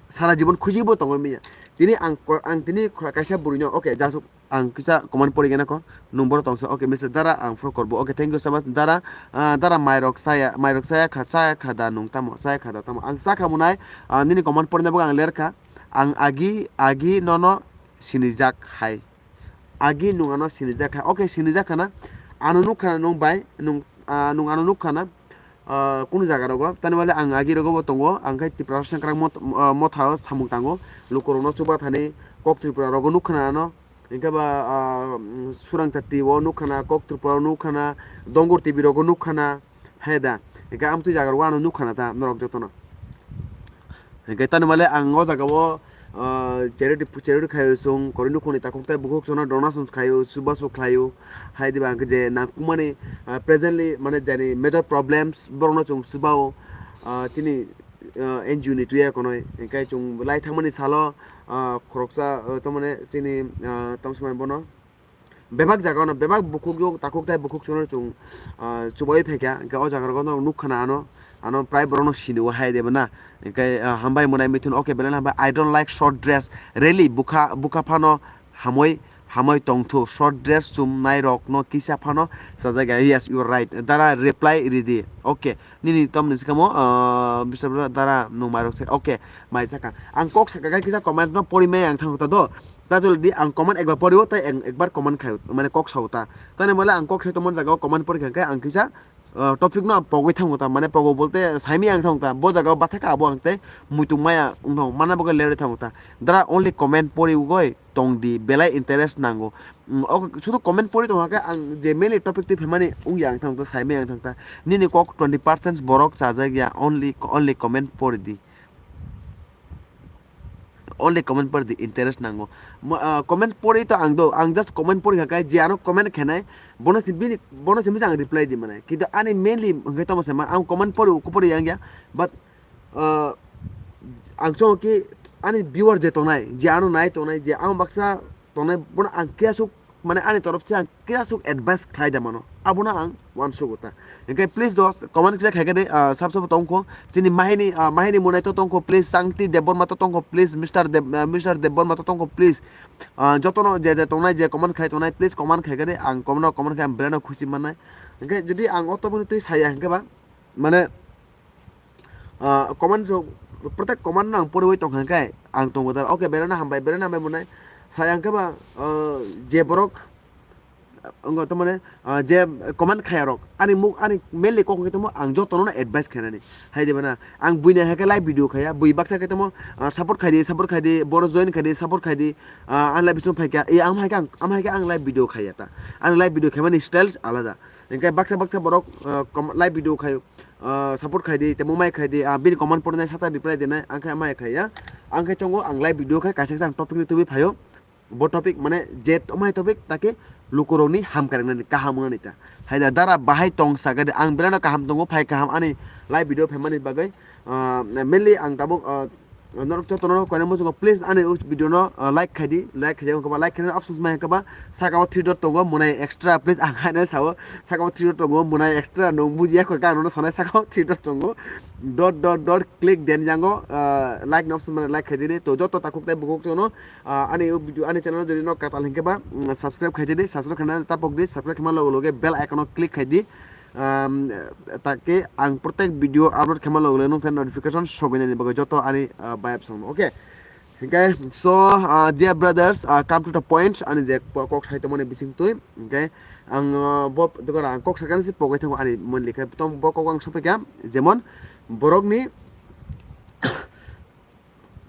sara jibon khuji bo tongwi manya. Tini ang ko-, ang tini khora kaisa bwrwino, okay, jasuk ang kisa comment pori gana ko, nung borok tongsa, okay, Mister Dara, ang phone korbo, okay, thank you so much, Dara, ah, Dara, mairok saya, mairok saya kha, saya kha da nung tamo, saya kha da tamo, ang sa kha munai, ah, nini comment porina bo ang ler kha, ang agi, agi nono sinijak hai. Agi nwng ano sinijak kha. Okay, sinijak khana. Ano nukha nwng bai, nwng, ah, nwng ano nukha na, ah, kunu jaga rogo. Tani wale ang agi rogo bo tongo. Ang khai Tripura Sengkrak mot-, ah, motha o samung tango. Lukurokno chuba thani kok Tripura rogo nukha na ano. Hinkhe ba, ah, Surang Chatti o nukha na, kok Tripura o nukha na, Dongur T V rogo nukha na. Hai da, hinkhe amtwi jaga rogo ano nukha na ta norok jotono. Hinkhe tani male ang o jaga o, ah, charity, charity khaio chwng, koroi nukhungni takhuk tai bukhuk chwngno donation khaio, chubachu khlaio. Hai diba hinkhe je nangkukmani, ah, presently mane jani major problems borokno chwng chubao, ah, chini, ah, N G O ni twiya konoi. Hinkhe chwng lai thangmani salo, ah, khoroksa, ah, tamone chini, ah, tamo se mane bono. Bebak jaga no, bebak bukhuk yok, takhuk tai bukhuk chwngno chwng, ah, chubai phaikha, hinkhe o jaga rogo norok nukha na ano, ano prai borokno sini o hai de bana, hinkhe, ah, hambai mwnai mithun, okay, belai hambai, "I don't like short dress, really, bukha, bukha phano hamoi Hamoi tongthu, short dress chumnai rokno kisa phano chajakya. Yes, you are right. Dara reply ridi. Okay. Nini tomni sikamo, ah, bisabra dara nungmarok se. Okay, mai saka. Ang kok saka kisa comment no pori mai ang thangta do. Ta joldi ang comment ekbar poriwo, tai ang ekbar comment khayo, mane kok sao ta. Tani mole ang kok sai tomon jaga comment pori kha khe ang kisa, ah, topic no pogwi thango ta, mane pogo bolte saimi ang thangta. Bo jaga bathaka abo ang tei muitung maya wngthang mana bagwi lerwi thango ta. Dara only comment pori ugoi tongdi, belai interest nango. Mm, o sudu comment pori tongkha khe ang je mainly topic twi phaimani wngya ang thangta, saimai ang thangta. Nini kok twenty percent borok chajak ya, only, only comment pori di. Only comment pori di, interest nango. Mo-, ah, comment pori to ang do, ang just comment pori kha khe je ano comment khenai, bono si bini, bono si misa ang reply di mane. Kintu ani mainly hwnkhe tamo se ma, ang comment pori, kupori yang ya, but, ah, ang chongo ki ani viewer je tongnai, je ano nai tongnai, je ang baksa tongnai, bono ang khe asuk, mane ani torop se ang khe asuk advice khlai da mano, abono ang uansugo ta. Hingke please dos comment kisa khaikhe de, ah, sab sabo tongkho, chini mahini, ah, mahini munai to tongkho, please Sangti Debbarma to tongkho, please Mister Deb-, ah, Mister Debbarma to tongkho, please, ah, jotono je je tongnai, je comment khai tongnai, please comment khaikhe de, ang comment, comment khai ang belai no khusi mannai. Hingke jodi ang o toboni twi saya hingke ba, mane, ah, comment rok, protek comment no ang poriwi tongkha khe ang tongo da. Okay, berana hambai, berana hambai mwnai. Sai ang khe ba, ah, je borok, ah, wngkha to mane, ah, je comment khaya rok, ani muk, ani mainly kok hwnkhe tamo ang jotono no advice khainani. Hai de bana, ang buini hai khe live video khaya, bui baksa khe tamo, ah, support khai di, support khai di, boro join khai di, support khai di, ah, ang live bising phai kha, e, ang hai khe ang, ang hai khe ang live video khaya ta. Ang live video khaimani styles alada. Hingke baksa baksa borok, ah, kom-, live video khayo. Ah, support khai di, temo mai khai di, ah, bini comment porinai sacha reply dinai, ang khe mai khai ya. Ang khe chongo, ang live video khai kaisa kaisa ang topic ni tubui phaio. Bo topic mane je tomai topic take lukurokni ham karingnani kaham wngnani ta. Hai da dara bahai tong saga de, ang belai no kaham tongo, phai kaham ani live video phaimani bagwi. Ah, mainly ang tabuk, ah, norok jotono koina muchungo, please ani o video no, ah, like khai di, like khai di, wngkha ba like khaina options mai wngkha ba saka o three dot tongo, mwnai extra, please ang haino sao, saka o three dot tongo, mwnai extra, nwng bujiya kho, ang nono sanai saka o three dot tongo, dot, dot, dot, click den yango, ah, like ni option mane like khai di ni, to joto takhuk tei bukhuk jono, ah, ani o video, ani channel o jodi no katal hinkhe ba, mm, subscribe khai di, subscribe khaina tapok di, subscribe khaima loge loge bell icon o click khai di. Um, take ang protek video upload khaima logo logo nung khe notification sogwi nani bagwi joto ani, uh, bayap song, okay? Hingke, so, uh, dear brothers, uh, come to the point, ani je po-, kok sai tongmani bising twi, hingke ang, uh, bo dogora ang kok sakani se pogwi thango ani mon likha tong bo kok ang sopikha, jemon borokni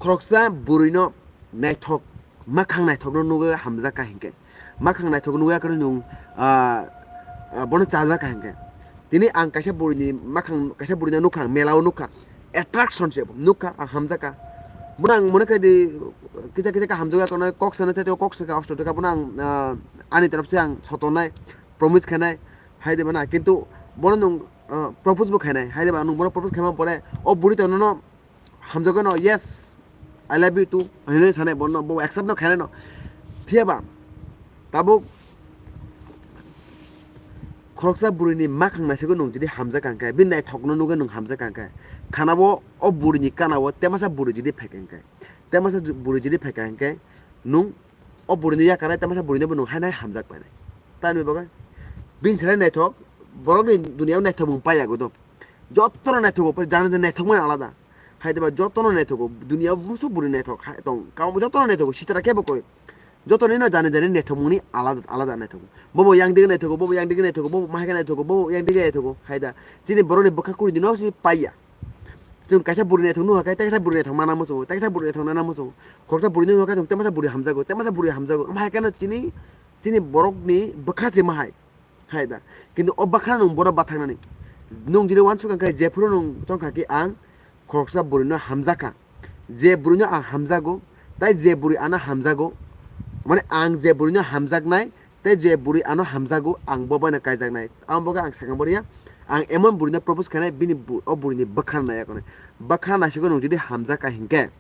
khoroksa bwrwino naithok, makhang naithokno nugwi hamjakha hinkhe, makhang naithok nugwi akhoro nwng, ah, ah, bono chajakha hinkhe. Tini ang kaisa bwrwini makhang, kaisa bwrwino nukha, ang melao nukha, attraction se nukha, ang hamjakha. Bono ang mone khai di, kisa kisa khe hamjakya kono kok sana chaitwi kok sakha osto taka bono ang, ah, ani taraf se ang sotonai, promise khainai, hai de bana, kintu bono nwng, ah, propose bo khainai, hai de bana nwng bono propose khaima pore o bwrwi to nono hamjagwi no, "Yes, I love you too," hinwi sanai bono, bo accept no khainai no. Phiya ba, tabuk khoroksa bwrwini makhang naisingwi nwng jodi hamjak kha khe, bini naithokno nugwi nwng hamjak kha khe, khana bo o bwrwini kana o temasa bwrwi jodi phai kha khe, temasa ju-, bwrwi jodi phai kha khe, nwng o bwrwini yakar nai, temasa bwrwino bo nwng haino hamjak painai. Tamni bagwi bini salai naithok, borokni duniyao naithokmung paiya godo. Jotono naithogo, jani jani naithokmani alada. Hai diba jotono naithogo, duniyao bumsu bwrwi naithok hai tong. Kamo jotono naithogo, sitra kebo kwrwi. Jotoni no jani jani naithokmungni alada alada naithogo. Bobo yang dige naithogo, bobo yang dige naithogo, bobo mahai khe naithogo, bobo yang dige naithogo. Hai da. Chini borokni bwkha kuri dino si paiya. Chwng kaisa bwrwi naithok nukha khe, tei kaisa bwrwi naithok mana muchungo, tei kaisa bwrwi naithok nana muchungo. Khoroksa bwrwi nukha khe chwng tei masa bwrwi hamjago, tei masa bwrwi hamjago. Wng hai kheno chini, chini borokni bwkha se mahai. Hai da. Kintu o bwkha nwng bono bathaknani. Nwng jini uansukha khe jephuru nwng chongkha khe ang khoroksa bwrwino hamjakha. Je bwrwino ang hamjago, tei je bwrwi ano hamjago, mane ang je bwrwino hamjaknai, tei je bwrwi ano hamjago, ang bo boino kaijaknai. Ang bo khe ang sakang boriya, ang emon bwrwino propose khainai, bini bu-, o bwrwini bwkha naiya konai. Bwkha naisingwi nwng jodi hamjakha hinkhe,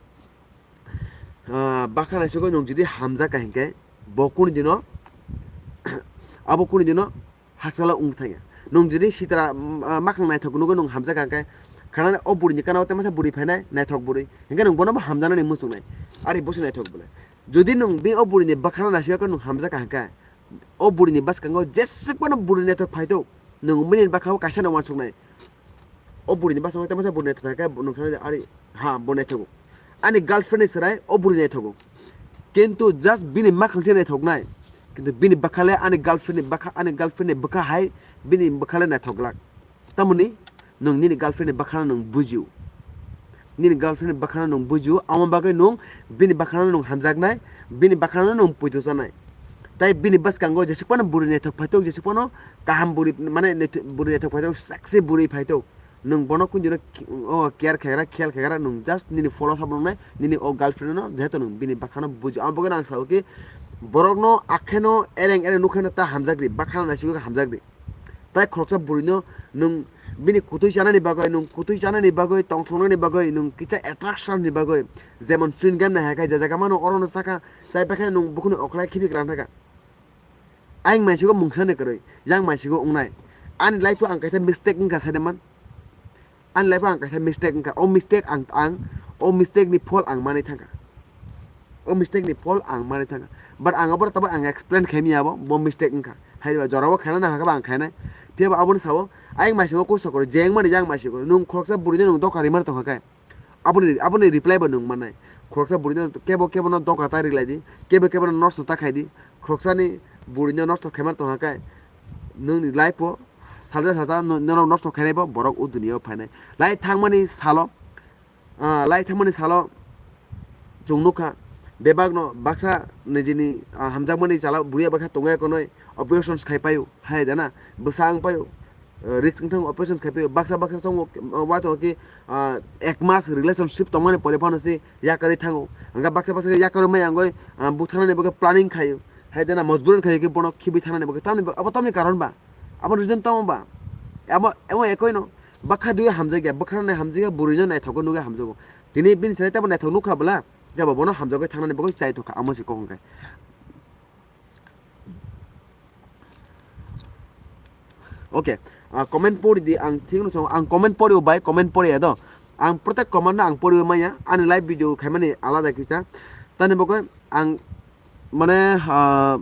ah, bwkha naisingwi nwng jodi hamjakha hinkhe, bo kuni dino, abo kuni dino, haksala wng thangya. Nwng jodi sitra, mm, ah, makhang naithok nugwi nwng hamjak kha khe, khanani o bwrwini kana o tei masa bwrwi phainai, naithok bwrwi. Hinkhe nwng bono bo hamjaknani muchungnai. Ari bosi naithok bwle. Jodi nwng bini o burini bwkhano naisingwi nwng hamjakha hwnkhe, o burini bwskango jeswk phano buri naithok phaithok, nwng bini bwkhao kaisa no uansuknai. O burini bwskango tamo sa buri naithok phaikhe nwng sanai de, "Ari, ha, bo naithogo. Ani girlfriend ni chwrai o buri naithogo." Kintu just bini mwkhang se naithoknai. Kintu bini bwkha le ani girlfriend ni bwkha, ani girlfriend ni bwkha hai bini bwkha le naithok glak. Tamoni nwng nini girlfriend ni bwkhano nwng bujio. Nini girlfriend ni bwkhano nwng bujio, amo bagwi nwng bini bwkhano nwng hamjaknai, bini bwkhano nwng poito chanai. Tai bini bwskango jesuk phano buri naithok phaithok, jesuk phano kaham buri, mane naitho-, buri naithok phaithok, sexy buri phaithok. Nwng bono kunjoro ki-, o care khagra, khiyal khagra, nwng just nini follow sabo nwngnai, nini o girlfriend no, jehetu nwng bini bwkhano bujio. Amo bagwi ang sao ki, borokno akheno ereng ereng nukhaino ta hamjakdi, bwkhano naisingwi hamjakdi. Tai khoroksa bwrwino nwng bini kwtwi chanani bagwi, nwng kwtwi chanani bagwi, tongthoknani bagwi, nwng kisa attraction ni bagwi, jemon chewing gum nai hai khe je jaga mano orono chakha, chai paikhe nwng bukhukni okhlai khibi kwrang thaka. Ayang maisingo mungsa ni kwrwi, yang maisingo wngnai. Ani life o ang kaisa mistake wngkha saineman. Ani life o ang kaisa mistake wngkha. O mistake ang, ang, o mistake ni phol ang manwi thangkha. O mistake ni phol ang manwi thangkha. But ang abo tabuk ang explain khaimya abo, bo mistake wngkha. Haiba jorao khaina nangkha ba ang khainai. Phiya ba aboni sao, ayang maisingo kusa kwrwi, jeng mani yang maisingo. Nwng khoroksa bwrwino nwng doka rimani tongkha khe. Aboni, aboni reply bo nwng mannai. Khoroksa bwrwino kebo kebo no doka ta rilai di, kebo kebo no nosto ta khai di. Khoroksani bwrwino nosto khaimani tongkha khe nwngni life o salsa salsa no-, norok nosto khainai bo borok o duniya o phainai. Lai thangmani salo, ah, lai thangmani salo chwng nukha, bebakno baksa nijini, ah, hamjakmani chwla bwrwi baksa tongwi konwi operations khai paio, hai dana bwsa wng paio, ah, risk wng thango operations khai paio, baksa baksa chwng, ah, wa tongo ki, ah, ek mas relationship tongmani pore phano se yakarwi thango, hwnkhe baksa baksa yakarwi maya wngwi, ah, butharnani bagwi planning khaio, hai dana mojburi khaio ki bono khibwi thangnani bagwi, tamni ba-, abo tamni karon ba? Abo reason tamo ba? Abo, abo ekoi no. Bwkha dui hamjakya, bwkha nai hamjakya, bwrwi no naithok nugwi hamjago. Tini bini chwrai tabo naithok nukha bwla, kebo bono hamjagwi thangnani bagwi chai tongkha, amo se kok hwnkhe. Okay, ah, comment pori di, ang thik no chong, ang comment pori bai, comment pori ya do. Ang protek comment no ang pori maya, ani live video khaimani alada kisa. Tani bagwi ang mane, ah,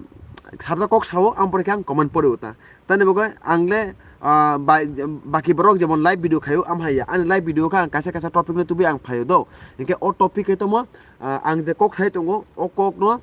sabda kok sao, ang pore khe ang comment pori uta. Tani bagwi ang le, ah, bai-, baki borok jemon live video khaio, am haiya. Ani live video kha ang kaisa kaisa topic no tubui ang phaio do. Hinkhe o topic khe tomo, ah, ang je kok sai tongo, o kok no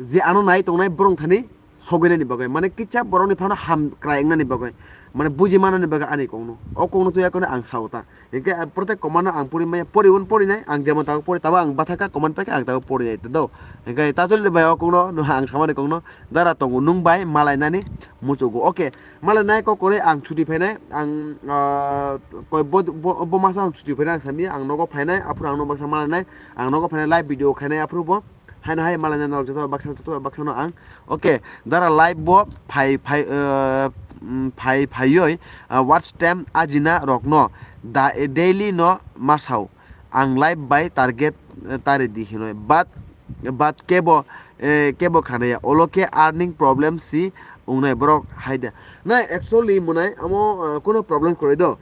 je ano nai tongnai borok thani sogwi nani bagwi. Mane kisa borok ni phano ham krai wngnani bagwi. Mane buji manani bagwi ani kok no. O kok no tuya kono ang sao ta. Hinkhe, ah, protek comment no ang pori maya, pori un pori nai, ang jemon tabuk pori, tabuk ang bathaka comment paikha, ang tabuk pori nai do. Hinkhe, tajoli bai o kok no, no ang samani kok no, dara tongo, nwng bai malai nani muchugo. Okay, malai nai kok kore ang chuti phainai, ang, ah, koi bo, bo, bo masa ang chuti phainai, ang sami, ang nogo phainai, aphuru ang no baksa malai nai, ang nogo phainai live video khainai, aphuru bo, Haino hai malai na norok joto baksa, joto baksa no ang. Okay, dara live bo phai, phai, eh, mm, phai, phaioi, ah, watch time ajina rok no da, daily no masao. Ang live bai target, eh, tari di hinoi. But, but kebo, eh, kebo khanaya. Olo khe earning problem si wngnai borok hai da. Na actually monai amo, ah, kono problem kwrwi do.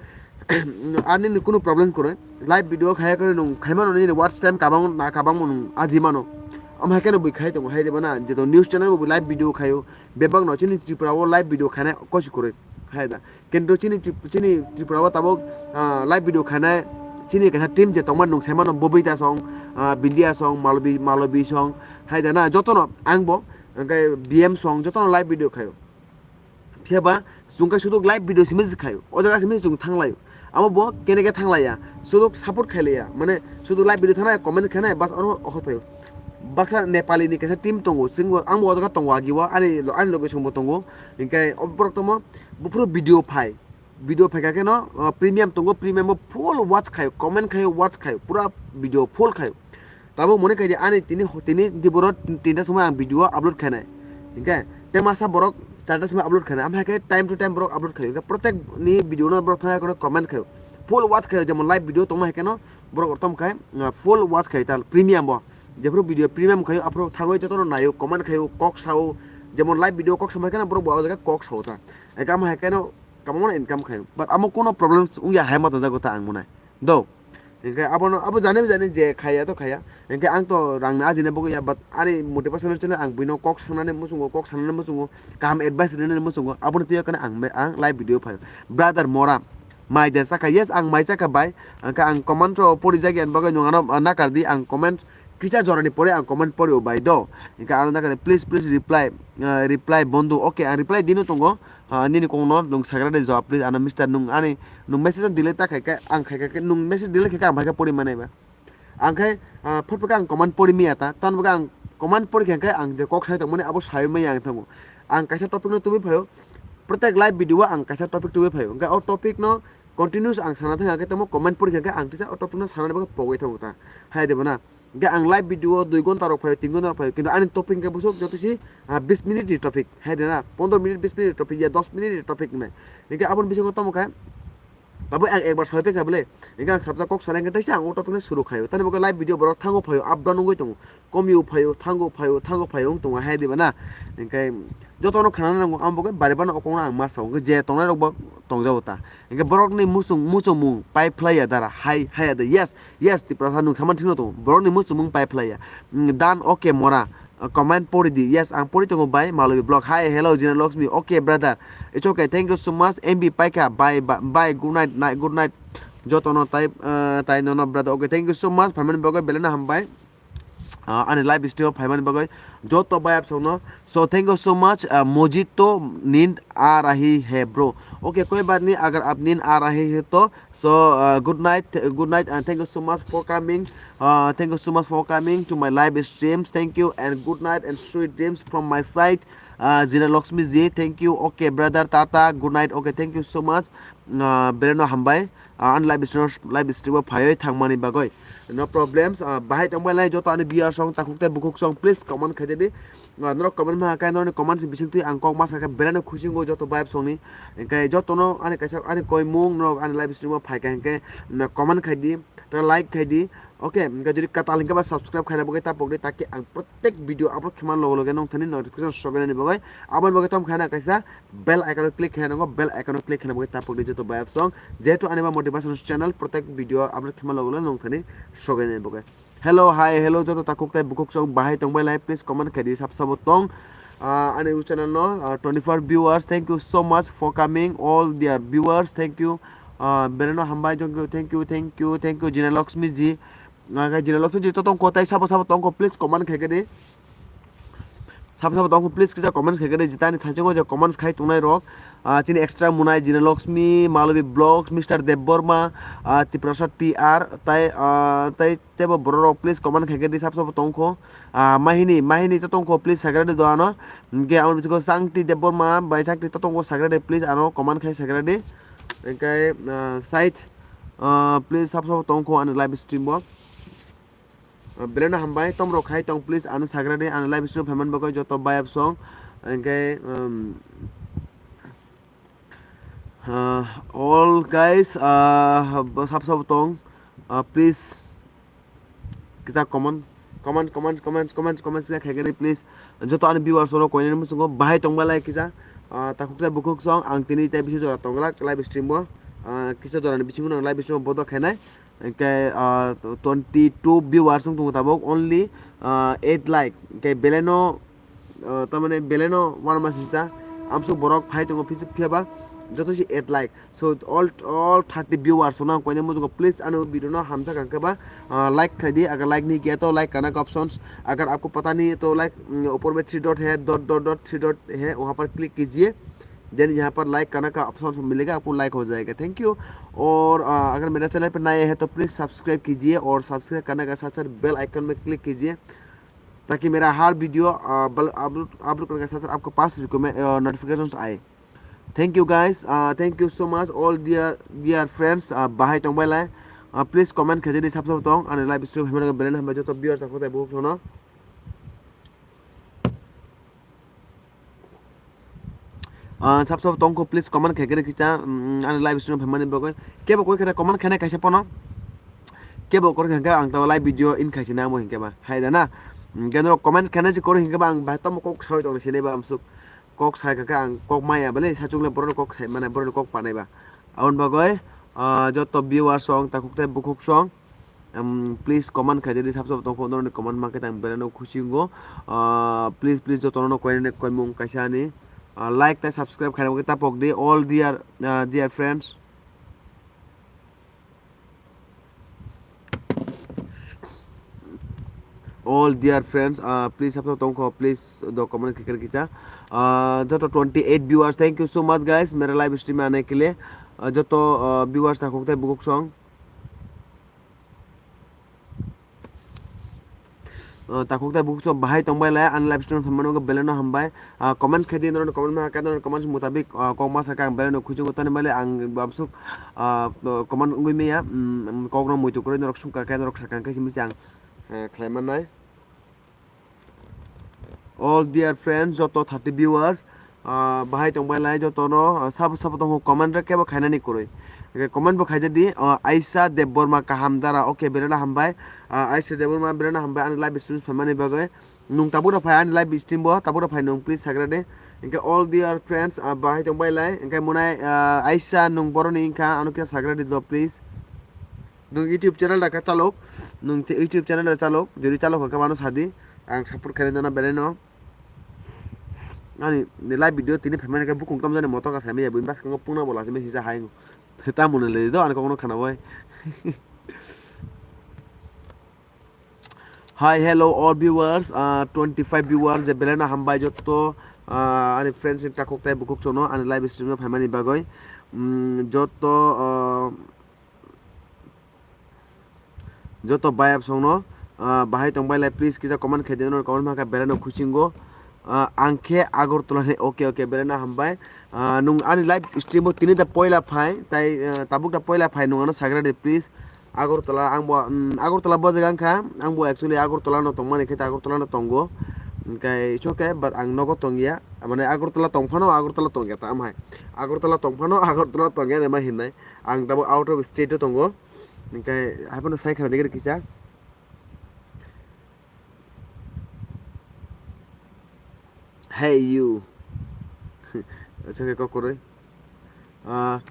Earning ni kunu problem kwrwi. Live video khaya kwrwi nwng khaimano nini watch time kabang na kabangma nwng aji mano. Omo hai kheno bui khai tongo hai de bana jeto news channel bo bui live video khaio. Bebak no chini Tripura o live video khainai kosi kwrwi. Hai da. Kintu chini Trip-, chini Tripura o tabuk, ah, live video khainai chini kaisa team je tongma nwng sai mano Bobita song, ah, Bindia song, Malobi, Malobi song, hai da na jotono ang bo hwnkhe B M song jotono live video khaio. Phiya ba chwng khe suduk live video simi khaio. O jaga simi chwng thanglaio. Amo bo kene khe thanglaiya. Suduk support khailaiya. Mane suduk live video thangnai, comment khainai, bas ono okhor phaio. Baksa Nepali ni kaisa team tongo. Chwng bo, ang bo o jaga tongo agi o. Ani, ani loge chwng bo tongo. Hinkhe o borok tongmo buphuru video phai. Video phaikha khe no, uh, premium tongo. Premium bo full watch khaio. Comment khaio, watch khaio. Pura video full khaio. Tabuk mone khaidi ani tini ho-, tini diboro tinta somoi ang video upload khainai. Hinkhe tei masa borok charta somoi upload khainai. Am hai khe time to time borok upload khaio. Hinkhe protek ni video no borok thangya kono comment khaio. Full watch khaio jemon live video tongma hai khe no borok tom khai, uh, full watch khaio tal premium bo. Jephuru video premium khaio aphuru thangoi jotono naio comment khaio kok sao jemon live video kok samai khe no borok bo o jaga kok sao ta. Hinkhe am hai khe no kwbangma income khaio. But amo kono problem wngya hai ma tonjago ta ang mone. Do. Hingke abono, abo jani jani je khaya to khaya. Hingke ang to rang ni ajina bagwi ya, but ani motivational channel ang buino kok sanani muchungo, kok sanani muchungo, kaham advice rinani muchungo, aboni twi kane ang, ang live video phaio. Brother Mora, mai de chakha? Yes, ang mai chakha bai. Hingke ang comment ro pori jagyan bagwi nwng ano nakar di, ang comment kisa jorani pore ang comment porio bai do. Hingke ano nakar di, please, please reply, ah, reply bondhu. Okay, ang reply dino tongo. Ah, nini kokno nwng sagra de jawab, please. Ano mister nwng ani, nwng message delete ta khaikhe, ang khaikhe, nwng message delete khaikhe ang baikhe pori manai ba. Ang khai, ah, phot phot ang comment pori miya ta, tan bwkha ang comment pori khe ang je kok sai tongmani abo sai maya ang thango. Ang kaisa topic no tubui phaio, protek live video o ang kaisa topic tubui phaio. Hingke o topic no continuous ang sana thang khe tamo comment pori khe ang kisa o topic no sanani bagwi pogwi thango ta. Hai de bo na? Hingke ang live video o dui gonta rok phaio, tin gonta rok phaio, kintu ani topic hingke bwswk joto si, ah, bis minute ni topic. Hai de na? Pondro minute, bis minute ni topic ya, dos minute ni topic nai. Hingke aboni bisingo tamo khe Tabuk ang ekbar soi pekha bole. Hingke ang sabjak kok sanai hingke taisa ang o topic no suru khaio. Tani bo khe live video borok thango phaio, up down wngwi tongo. Komio phaio, thango phaio, thango phaio wng tongo hai diba na. Hingke jotono khanana nango, ang bo khe bari bana o kokno ang ma sao. Hingke je tongnai rok bo tongjago ta. Hingke borokni muchung, muchungmung pai phlai ya dara. Hai, hai ya da. Yes, yes, Tiprasa nwng saman thikno tongo. Borokni muchungmung pai phlai ya. Mm, dan okay mora. Uh, comment pori di. Yes, ang pori tongo bai, Malobi Vlog. Hi, hello, Jina Lakshmi. Okay, brother. It's okay. Thank you so much. M B paikha. Bye, bye, bye. Good night, night, good night. Jotono tai, uh, tai nono, brother. Okay, thank you so much. Phaimani bagwi belai no hambai. Uh, ani live stream phaimani bagwi joto bai apsongno. So, thank you so much. Uh, mujhe to neend aa rahi hai, bro. Okay, koi baat nahi. Agar aap neend aa rahi hai to, so, uh, good night, th-, good night, and thank you so much for coming. Uh, thank you so much for coming to my live streams. Thank you and good night and sweet dreams from my side. Uh, Jina Lakshmi ji, thank you. Okay, brother, tata, good night. Okay, thank you so much. Uh, belai no hambai. Uh, ani live stream, live stream o phaiwi thangmani bagwi. No problems. Uh, bahai tongbai lai joto ani viewers song, takhuk tei bukhuk song, please comment khaidi. Uh, norok comment ma khe norokni comment bising twi ang kok ma sakhe belai no khusi wngo joto vibe song ni. Hingke jotono ani kaisa ani koimung norok ani live stream o phaikha hingke no comment khaidi. Tei like khai di. Okay, hingke jodi kwtal hingke ba subscribe khaina bagwi ta pokdi, taki ang protek video upload khaimani loge loge nongthani notification sogenani bagwi. Aboni bagwi tom khaina kaisa bell icon o click khaina nango, bell icon o click khaina bagwi ta pokdi joto bayap song. Jehetu ani ba motivation channel, protek video upload khaimani loge loge nongthani sogenani bagwi. Hello, hi, hello, joto takhuk tei bukhuk song bahai tongbai lai, please comment khai di, sab sabo tong. Ah, ani channel no, ah, twenty-four viewers, thank you so much for coming, all dear viewers, thank you. Ah, belai no hambai, thank you, thank you, thank you, thank you, Jina Lakshmi ji. Ah, khe Jina Lakshmi ji to tongkho, tei sabo sabo tongkho, please comment khai khe di. Sabo sabo tongkho, please kisa comment khai khe di. Jitani thaichungo je comments khai tongnai rok, ah, chini extra munai, Jina Lakshmi, Malobi Vlogs, Mister Debbarma, ah, Tiprasa T R, tai, ah, tai tebo borok rok, please comment khai khe di, sabo sabo tongkho. Ah, Mahini, Mahini to tongkho, please sagra di doano. Hingke ang bisingo Sangti Debbarma bai Sangti to tongkho, sagra di, please ano comment khai sagra di. Hingke, ah, side, ah, please sabo sabo tongkho ani live stream bo. Ah, belai no hambai, tom rok khai tong, please ano sagra di, ani live stream phaimani bagwi joto bayap song. Hingke, um, ah, all guys, ah, sabo sabo tong, ah, please kisa comment, comment, comment, comment, comment, comment kisa khai khe di, please. Joto ani viewers rok koinani muchungo bahai tongba lai kisa, ah, takhuk tei bukhuk song ang tini tei bisi jora tongla live stream o, ah, kisa jora ni bisingo nang live stream o bodo khainai. Hingke, ah, twenty two viewers wng tongo tabuk, only, ah, eight like. Hingke belai no, ah, tamani belai no uanama sisa. Amsuk borok phai tongo, phiya ba joto si eight like. So all, all thirty viewers wng nang koinani muchungo, please ano video no hamjak ang khe ba, ah, like khai di, agar like nahi kiya to like karna ka options, agar aapko pata nahi to like, mm, upar mein three dot hai, dot, dot, dot, three dot hai, wahan par click kijiye. Then yahan par like karna ka option milega, aapko like ho jayega. Thank you. Aur, ah, agar mera channel pe naye hai to please subscribe kijiye aur subscribe karne ka sath sath bell icon mein click kijiye, taki mera har video, ah, bal-, upload, upload karne ka sath sath aapko paas recommend, ah, notifications aaye. Thank you guys, ah, thank you so much all dear, dear friends, ah, bahai tongbai lai, ah, please comment khai di, sab sab tong ani live stream hamjak belai hambai joto viewers takhuk tei bukhuk song no. Ah, sab sab tongkho, please comment khai khe kisa, mm, ani live stream phaimani bagwi. Kebo koi khana comment khainai kaisa pono. Kebo koi kha ang ta live video in khaisi nang mo hinkhe ba. Hai da na. Mm, gen rok comment khainai si koro hinkhe ba ang ba tomo kok sai tong sini ba amsuk. Kok sai kha ang kok maya bale sachung le borok kok sai mane borok kok panai ba. Aboni bagwi, ah, joto viewers song takhuk tei bukhuk song. Um, please comment khaidi, sab sab tongkho norni comment ma khe tang belai no khusi wngo. Ah, please, please, jotono no koi, koimung kaisa ani, ah, like tei subscribe khaina bagwi tapok di, all dear, ah, dear friends. All dear friends, ah, please, sab sab tongkho, please, do comment khe kisa. Ah, joto twenty eight viewers, thank you so much, guys, mera live stream ane ke liye. Ah, joto, ah, viewers takhuk tei bukhuk song. Ah, takhuk tei bukhuk song bahai tongbai lai, ani live stream phaimano belai no hambai. Ah, comment khaidi, norok comment ma khe, norok comment mutabik, ah, kok ma sakha ang belai no khuichungo tani male ang bamsuk, ah, comment wngwi maya, mm, kok no muitu kwrwi norok sungkha khe norok sakha khe simi se ang, eh, khlai mannai. All dear friends, joto thirty viewers, ah, bahai tongbai lai jotono, ah, sabo sabo tongkho comment rok kebo khainani kwrwi. Comment bo khaijadi, ah, Aisha Debbarma kaham dara, okay, belai no hambai. Ah, Aisha Debbarma belai no hambai ani live stream phaimani bagwi. Nung tabuk rok phai ani live stream bo, tabuk rok phai nung please sagra de. Hingke all dear friends, ah, bahai tongbai lai, hingke monai, ah, Aisha nung boroni wngkha, ano khe sagra di do please. Nung YouTube channel da khe chalok, nung te YouTube channel da chalok, jodi chalok hwnkhe mano sadi, ang support khainai nono belai no. Ani live video tini phaimani khe bukung tamjani moto ka saimaya, buini bwskango pungna bo lachimai sisa hai. Tamoni le do ani kokno khana bai. Hi, hello all viewers, ah, twenty five viewers, je belai no hambai joto, ah, ani friends ni takhuk tei bukhuk chono ani live stream no phaimani bagwi. Mm, joto, ah, joto bayap songno, ah, bahai tongbai lai, please kisa comment khaidi, norok comment makha belai no khuisingo. Ah, ang khe Agartala ni, okay, okay, belai no hambai. Ah, nung ani live stream o tini da poila phai, tai, ah, tabuk da poila phai nung ano sagra de please. Agartala ang bo, mm, Agartala bo jaga wngkha, ang bo actually Agartala no tongmani khe ta Agartala no tongo. Hingkai it's okay, but ang nogo tongya. Mane Agartala tongphano Agartala tongya ta amhai. Agartala tongphano Agartala tongya ma hinai. Ang tabuk out of state o tongo. Hingkai haiphano sai khana degre kisa. Hey you. Acha khe kok kwrwi. Ah,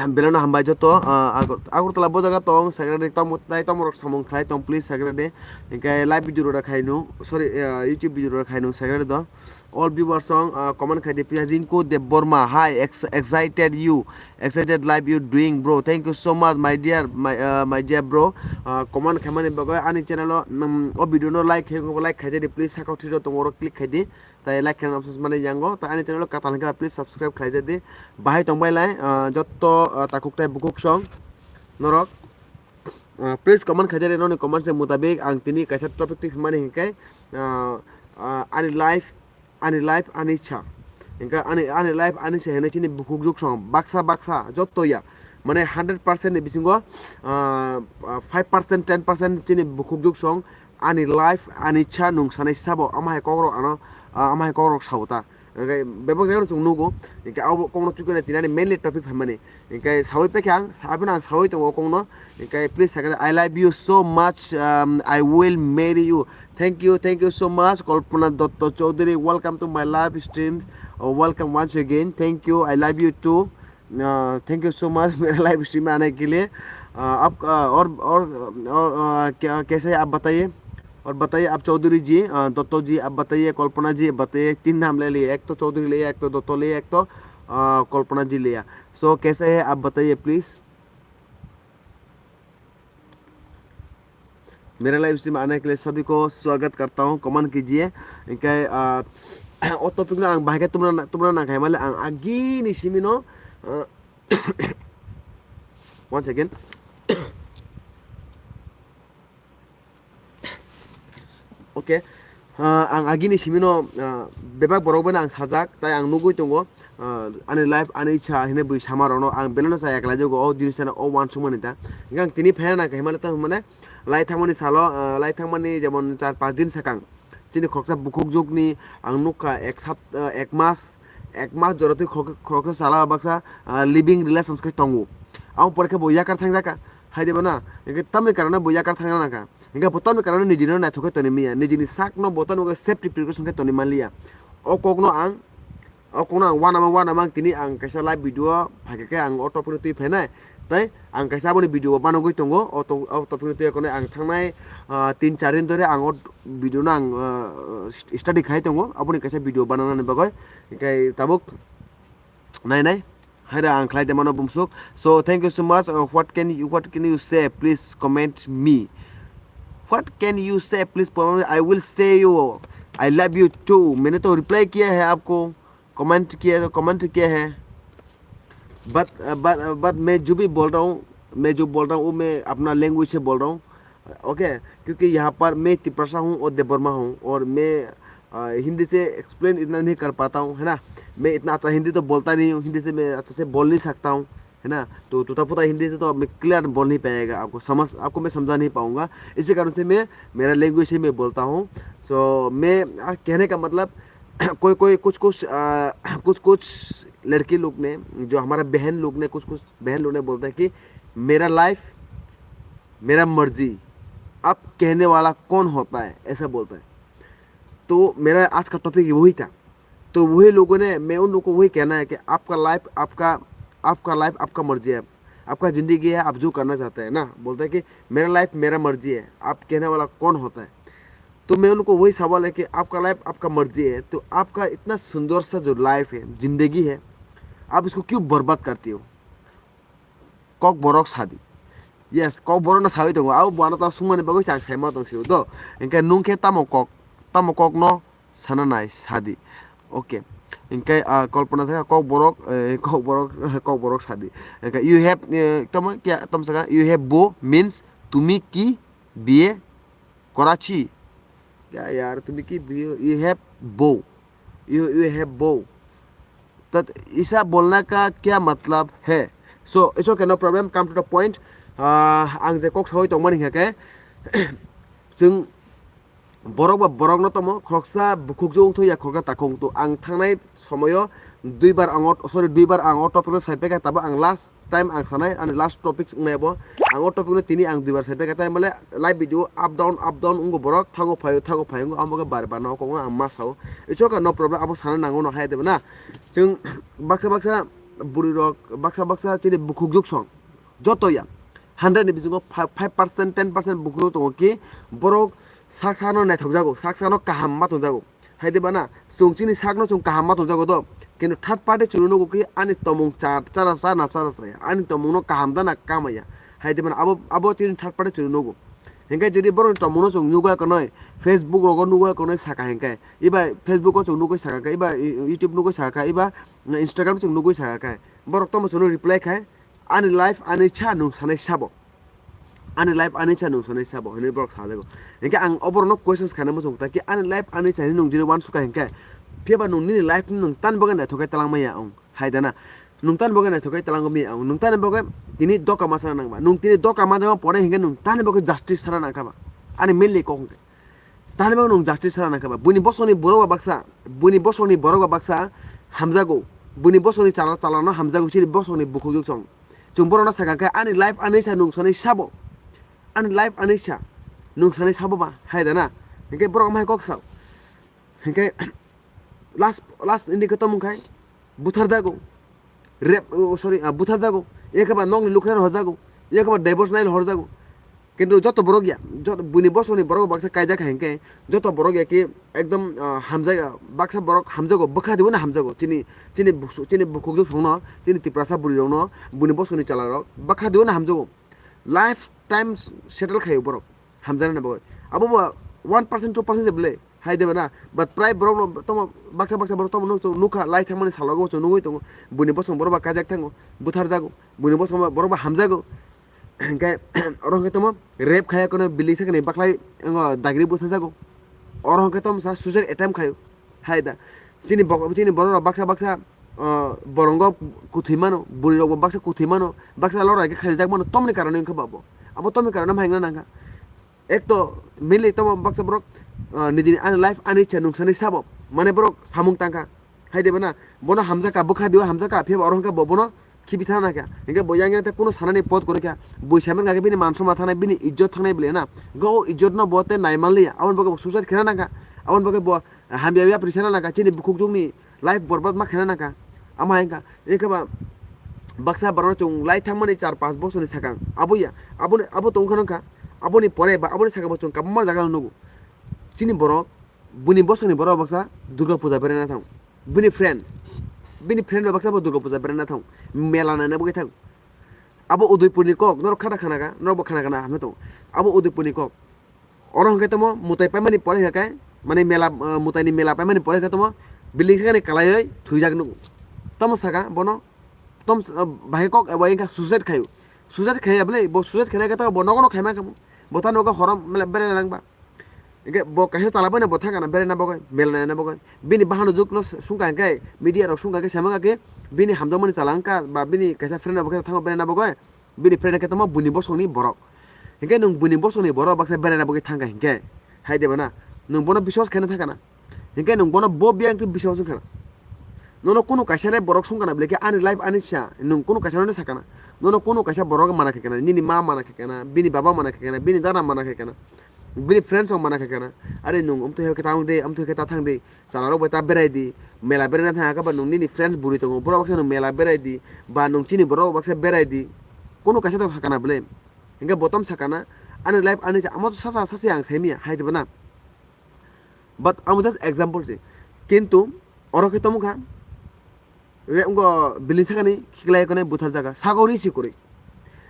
belai no hambai joto, ah, Agar-, Agartala bo jaga tong, secretary tamo, tai tamo rok samung khlai tong, please secretary. Hingke live video rok khai no, sorry, ah, YouTube video rok khai no secretary do. All viewers song, ah, comment khai di, please. Rinku Debbarma, hi, ex-, excited you, excited live you doing, bro. Thank you so much, my dear, my, ah, my dear bro. Ah, comment khaimani bagwi ani channel o, mm, o video no like khai, like khai di, please. Sakao thwi rok tongo, oro click khai di. Tai like khe options mani yango, tai ani channel o katal hwnkhe please subscribe khlai jadi. Bahai tongbai lai, ah, jotto, ah, takhuk tai bukhuk song norok, ah, please comment khlai jadi, noni comment se mutabik ang tini kaisa topic twi phimani hinkhe, ah, ah, ani life, ani life, ani cha. Hinkhe ani, ani life, ani cha hinwi chini bukhuk juk song baksa baksa jotto ya. Mane hundred percent ni bisingo, ah, five percent, ten percent chini bukhuk juk song ani life, ani cha nung sanai sabo, ama hai kokrok ano, ah, ama hai kokrok sao ta. Hingke bebak jaga no chwng nugo, hingke abo kokno twi khe tinani mainly topic phaimani. Hingke sawi pekhe ang, sa-, abono ang sawi tongo o kokno. Hingke please sakhe, "I love you so much, um, I will marry you." Thank you, thank you so much, Kalpana Dotto Chaudhary. Welcome to my live stream. Uh, welcome once again. Thank you. I love you too. A, thank you so much मेरा live stream में आने के लिए। अ, आप, अ, और, और, और, अ, क्या, कैसे हैं आप बताइए? और बताइए आप चौधरी जी, अ, दत्तो जी, आप बताइए, कल्पना जी, बताइए, तीन नाम ले लिए, एक तो चौधरी लिया, एक तो दत्तो लिया, एक तो, अ, कल्पना जी लिया। So, कैसे हैं आप बताइए please। मेरे live stream आने के लिए सभी को स्वागत करता हूँ, comment कीजिए। इनके, आ, ओ topic ना ang bahai ke tumna, tumna nang khai male ang agi ni simi no, uh, one second। Okay. Ah, ang agini simino, ah, bebak borok bai ang sajak, tai ang nugui tongo, ah, ani life, ani ichha hinui bui sama rokno ang belai no chaya khlai jago, o jinis ano o uansukmani ta. Hingke ang tini phai na khe himale tamo mane lai thangmani salo, ah, lai thangmani jemon char panch din sakang chini khoroksa bukhuk jukni ang nukha ek sap-, ah, ek mas, ek mas joratwi khorok-, khoroksa sala baksa, ah, living relations khe tongo. Ang pore khe bo yakar thangjakha, hai de bo na, hingke tamni karone bo yakar thangna nangkha. Hingke bo tamni karone nijini naithok khe toni manya, nijini sakno bo tamni safety precaution khe toni manliya. O kokno ang, o kokno ang uanama, uanama ang tini ang kaisa live video phaikha khe ang o topic no twi phainai. Tai ang kaisa aboni video bo banogwi tongo, o to-, o topic no twi ang thangnai, ah, tin char din dhore ang o video no ang, ah, st-, study khai tongo, aboni kaisa video bananani bagwi. Hinkhe tabuk nai nai, haira ang khlai de mano bumsuk. So thank you so much. Uh, what can you, what can you say? Please comment me. What can you say? Please comment. I will say you, I love you too. मैंने तो reply किया है आपको, comment किया, comment किया है। But, uh, but, uh, but मैं जो भी बोल रहा हूँ, मैं जो बोल रहा हूँ, वो मैं अपना लैंग्वेज से बोल रहा हूँ, ओके? क्योंकि यहाँ पर मैं तिपरासा हूँ और देबबर्मा हूँ, और मैं, अ, हिंदी से एक्सप्लेन इतना नहीं कर पाता हूँ, है ना? मैं इतना अच्छा हिंदी तो बोलता नहीं हूँ, हिंदी से मैं अच्छा से बोल नहीं सकता हूँ, है ना? तो टूटा फूटा हिंदी से तो मैं क्लियर बोल नहीं पाएगा, आपको समझ, आपको मैं समझा नहीं पाऊँगा। इसी कारण से मैं, मेरा लैंग्वेज ही मैं बोलता हूँ। सो मैं, आ, कहने का मतलब, कोई कोई कुछ कुछ, आ, कुछ कुछ लड़की लोग ने, जो हमारा बहन लोग ने, कुछ कुछ बहन लोग ने बोलता है कि मेरा लाइफ, मेरा मर्जी, अब कहने वाला कौन होता है, ऐसा बोलता है। तो मेरा आज का टॉपिक वही था। तो वही लोगों ने, मैं उन लोगों को वही कहना है कि आपका लाइफ आपका, आपका लाइफ आपका मर्जी है, आपका ज़िंदगी है, आप जो करना चाहते हैं ना। बोलता है कि मेरा लाइफ मेरा मर्जी है, आप कहने वाला कौन होता है? तो मैं उनको वही सवाल है कि आपका लाइफ आपका मर्जी है, तो आपका इतना सुंदर सा जो लाइफ है, ज़िंदगी है, आप इसको क्यों बर्बाद करते हो? Kokborok sadi. Yes, kokborok no sawi tongo. Abo buano ta sungmani bagwi se ang saima tong sio do. Hinkhe nung khe tamo kok, tamo kok no sana nai sadi. Okay. Hinkhe, ah, kolpona thaka kokborok, eh, kokborok, kokborok sadi. Hinkhe you have, eh, tamo kya, tamo saka, you have bo means tumi ki biye Karachi. Ya yaar, tumi ki bhi ho? You have bo. You, you have bo. Tat isa bolna ka kya matlab hai? So, it's okay, no problem. Come to the point. Ah, ang je kok sawi tongmani hake. Chwng borok ba borok no tomo, khoroksa bukhuk jung thu ya khoroksa takhung thu. Ang thangnai somoyo duibar ang o, sorry, duibar ang o topic no sai pekha, tabo ang last time ang sanai, ani last topic wngnai bo. Ang o topic no tini ang duibar sai pekha, tai male live video up down, up down wngo borok, thango phaio, thango phaio wngo, amo khe bar bar no kok ang ma sao. It's okay, no problem, abo sana nango no hai de na. Chwng baksa baksa bwrwi rok, baksa baksa chini bukhuk juk song. Joto ya, hundred ni bisingo five, five percent, ten percent bukhuk tongo ki borok sak sakno naithok jago, sak sakno kaham ma tong jago. Hai de bana, chwng chini sakno chwng kaham ma tong jago do, kintu third party chwngno nugo ki ani tomung cha, chara cha na chara cha ya, ani tomungno kaham da na kama ya. Hai de bana, abo, abo chini third party chwngno nugo. Hinkhe jodi borokni tomungno chwng nugo ya konoi, Facebook rogo nugo ya konoi saka hinkhe, iba Facebook o chwng nugui saka khe, iba YouTube nugui saka khe, iba Instagram chwng nugui saka khe, borok tomo chwngno reply khai, ani life ani cha nwng sanai sabo. Ani life ani cha nwng sanai sabo hinwi borok sa jago. Hinkhe ang oborokno questions khaina muchung ta ki ani life ani cha hinwi nwng jini uansukha hinkhe, phiya ba nwng nini life no nwng tani bagwi naithok khe twlang maya wng hai dana? Nwng tani bagwi naithok khe twlang maya wng, nwng tani bagwi tini doka ma sana nang ba, nwng tini doka ma jagma pore hinkhe nwng tani bagwi justice sana nang kha ba? Ani mainly kok hinkhe. Tani bagwi nwng justice sana nang kha ba? Buini bosongni borok ba baksa, buini bosongni borok ba baksa hamjago, buini bosongni chala chalano hamjago, chini bosongni bukhuk juk song. Chwng borokno sakha khe ani life ani cha nwng sanai sabo, ani life ani cha nwng sanai sabo ba hai dana? Hinkhe borok amhai kok sao. Hinkhe last, last indike tomung khai butharjago, rape, oh, sorry, ah, butharjago, ekhe ba nokni lukhe horjago, ekhe ba divorce nail horjago. Kintu joto borok ya, joto buini bosongni borok baksa kaijak hinkhe, joto borok ya ki ekdom, ah, hamjak, baksa borok hamjago, bwkha dibo na hamjago, chini, chini busu-, chini bukhuk juk songno, chini Tiprasa bwrwi rokno, buini bosongni chwla rok bwkha dibo na hamjago. Life time settle khaio borok hamjaknani bagwi. Abo bo one percent, two percent se bwle hai de bana, but prai borok no tomo baksa baksa borok tomo nuk nukha lai thangmani salogo chwng nugui tongo, buini bosong borok ba kajak thango, butharjago, buini bosong borok ba hamjago. Hinkhe oro hinkhe tomo rape khaya kono building sakani baklai wngkha dagri butharjago, oro hinkhe tomo sa suicide attempt khaio. Hai da, chini bok-, chini borok rok baksa baksa, ah, borongo kuthwi mano, bwrwi rok bo baksa kuthwi mano, baksa lora khe khaijak mano, tomni karone wngkha ba bo? Abo tomni karone ma hingna nangkha. Ek to mainly tamo baksa borok, ah, nijini ani life ani ichha nungsanai sabo, mane borok samung tangkha. Hai de bana, bono hamjakha, bwkha diyo hamjakha, phiya ba oro hwnkhe bo bono khibi thana nangkha. Hinkhe bo yang yang tei kuno sanani pot kwrwi kha. Bui saimang kha khe bini man somma thangnai, bini ijjot thangnai bwle na. Hinkhe o ijjot no bo tei nai manliya. Aboni bagwi bo suicide khena nangkha. Aboni bagwi bo hamya yapri sana nangkha. Chini bukhukjwkni life borbad ma khena nangkha. Ama hai wngkha. Hinkhe ba Baksa borokno chwng lai thangmani char panch bosorni sakang abo ya, aboni, abo tongkha nangkha. Aboni pore ba aboni sakang bo chwng kabangma jaga nugo. Chini borok, buini bosongni borok baksa Durga puja berana thang. Bini friend, bini friend rok baksa bo Durga puja berana thang, mela naina bagwi thang. Abo Udaipurni kok, norok khata khana kha, norok bo khana khana hamya tongo. Abo Udaipurni kok. Oro hwnkhe tamo mutai paimani pore hwnkhe, mane mela, ah, mutaini mela paimani pore hwnkhe tamo building sakani kalaiwi thwijak nugo. Tamo saka bono, tom, ah, bahai kok abo wngkha suicide khaio. Suicide khaiya bwle, bo suicide khaina khe tamo bo nogo no khaima khe bo. Bo ta nogo horom mela berana nangba. Hingke bo kaisa chala bai no bo thang kana berana bagwi, mela naina bagwi. Bini bahan ujukno sungkha hingke, media rok sungkha hingke, saimang khe bini hamjakmani chala wngkha, ba bini kaisa friend rok bo khe thango berana bagwi. Bini friend khe tamo buini bosongni borok. Hingke nwng buini bosongni borok baksa berana bagwi thangkha hingke, hai de bana, nwng bono biswas khaina thangkha na. Hingke nwng bono bo biyang twi biswas wngkha na. Nono kunu kaisa le borok sungkha na bwle khe ani life ani sa, nwng kunu kaisa no sakha na. Nono kunu kaisa borok mana khe kana, nini ma mana khe kana, bini baba mana khe kana, bini dada mana khe kana, bini friends rok mana khe kana. Are nwng amtwi hai khe ta wng de, amtwi hai khe ta thang de. Chwla rok bai ta berai di, mela berana thang khe ba nwng nini friends bwrwi tongo, borok baksa nwng mela berai di, ba nwng chini borok baksa berai di, kunu kaisa to sakha na bwle. Hingke bo tom sakha na, ani life ani sa, amo to sasa sasi ang saimanya hai de bana. But amo just example se. Kintu oro khe tomo kha, re wngkha building sakani khiklai kone buthar jaga, sagori si kwrwi.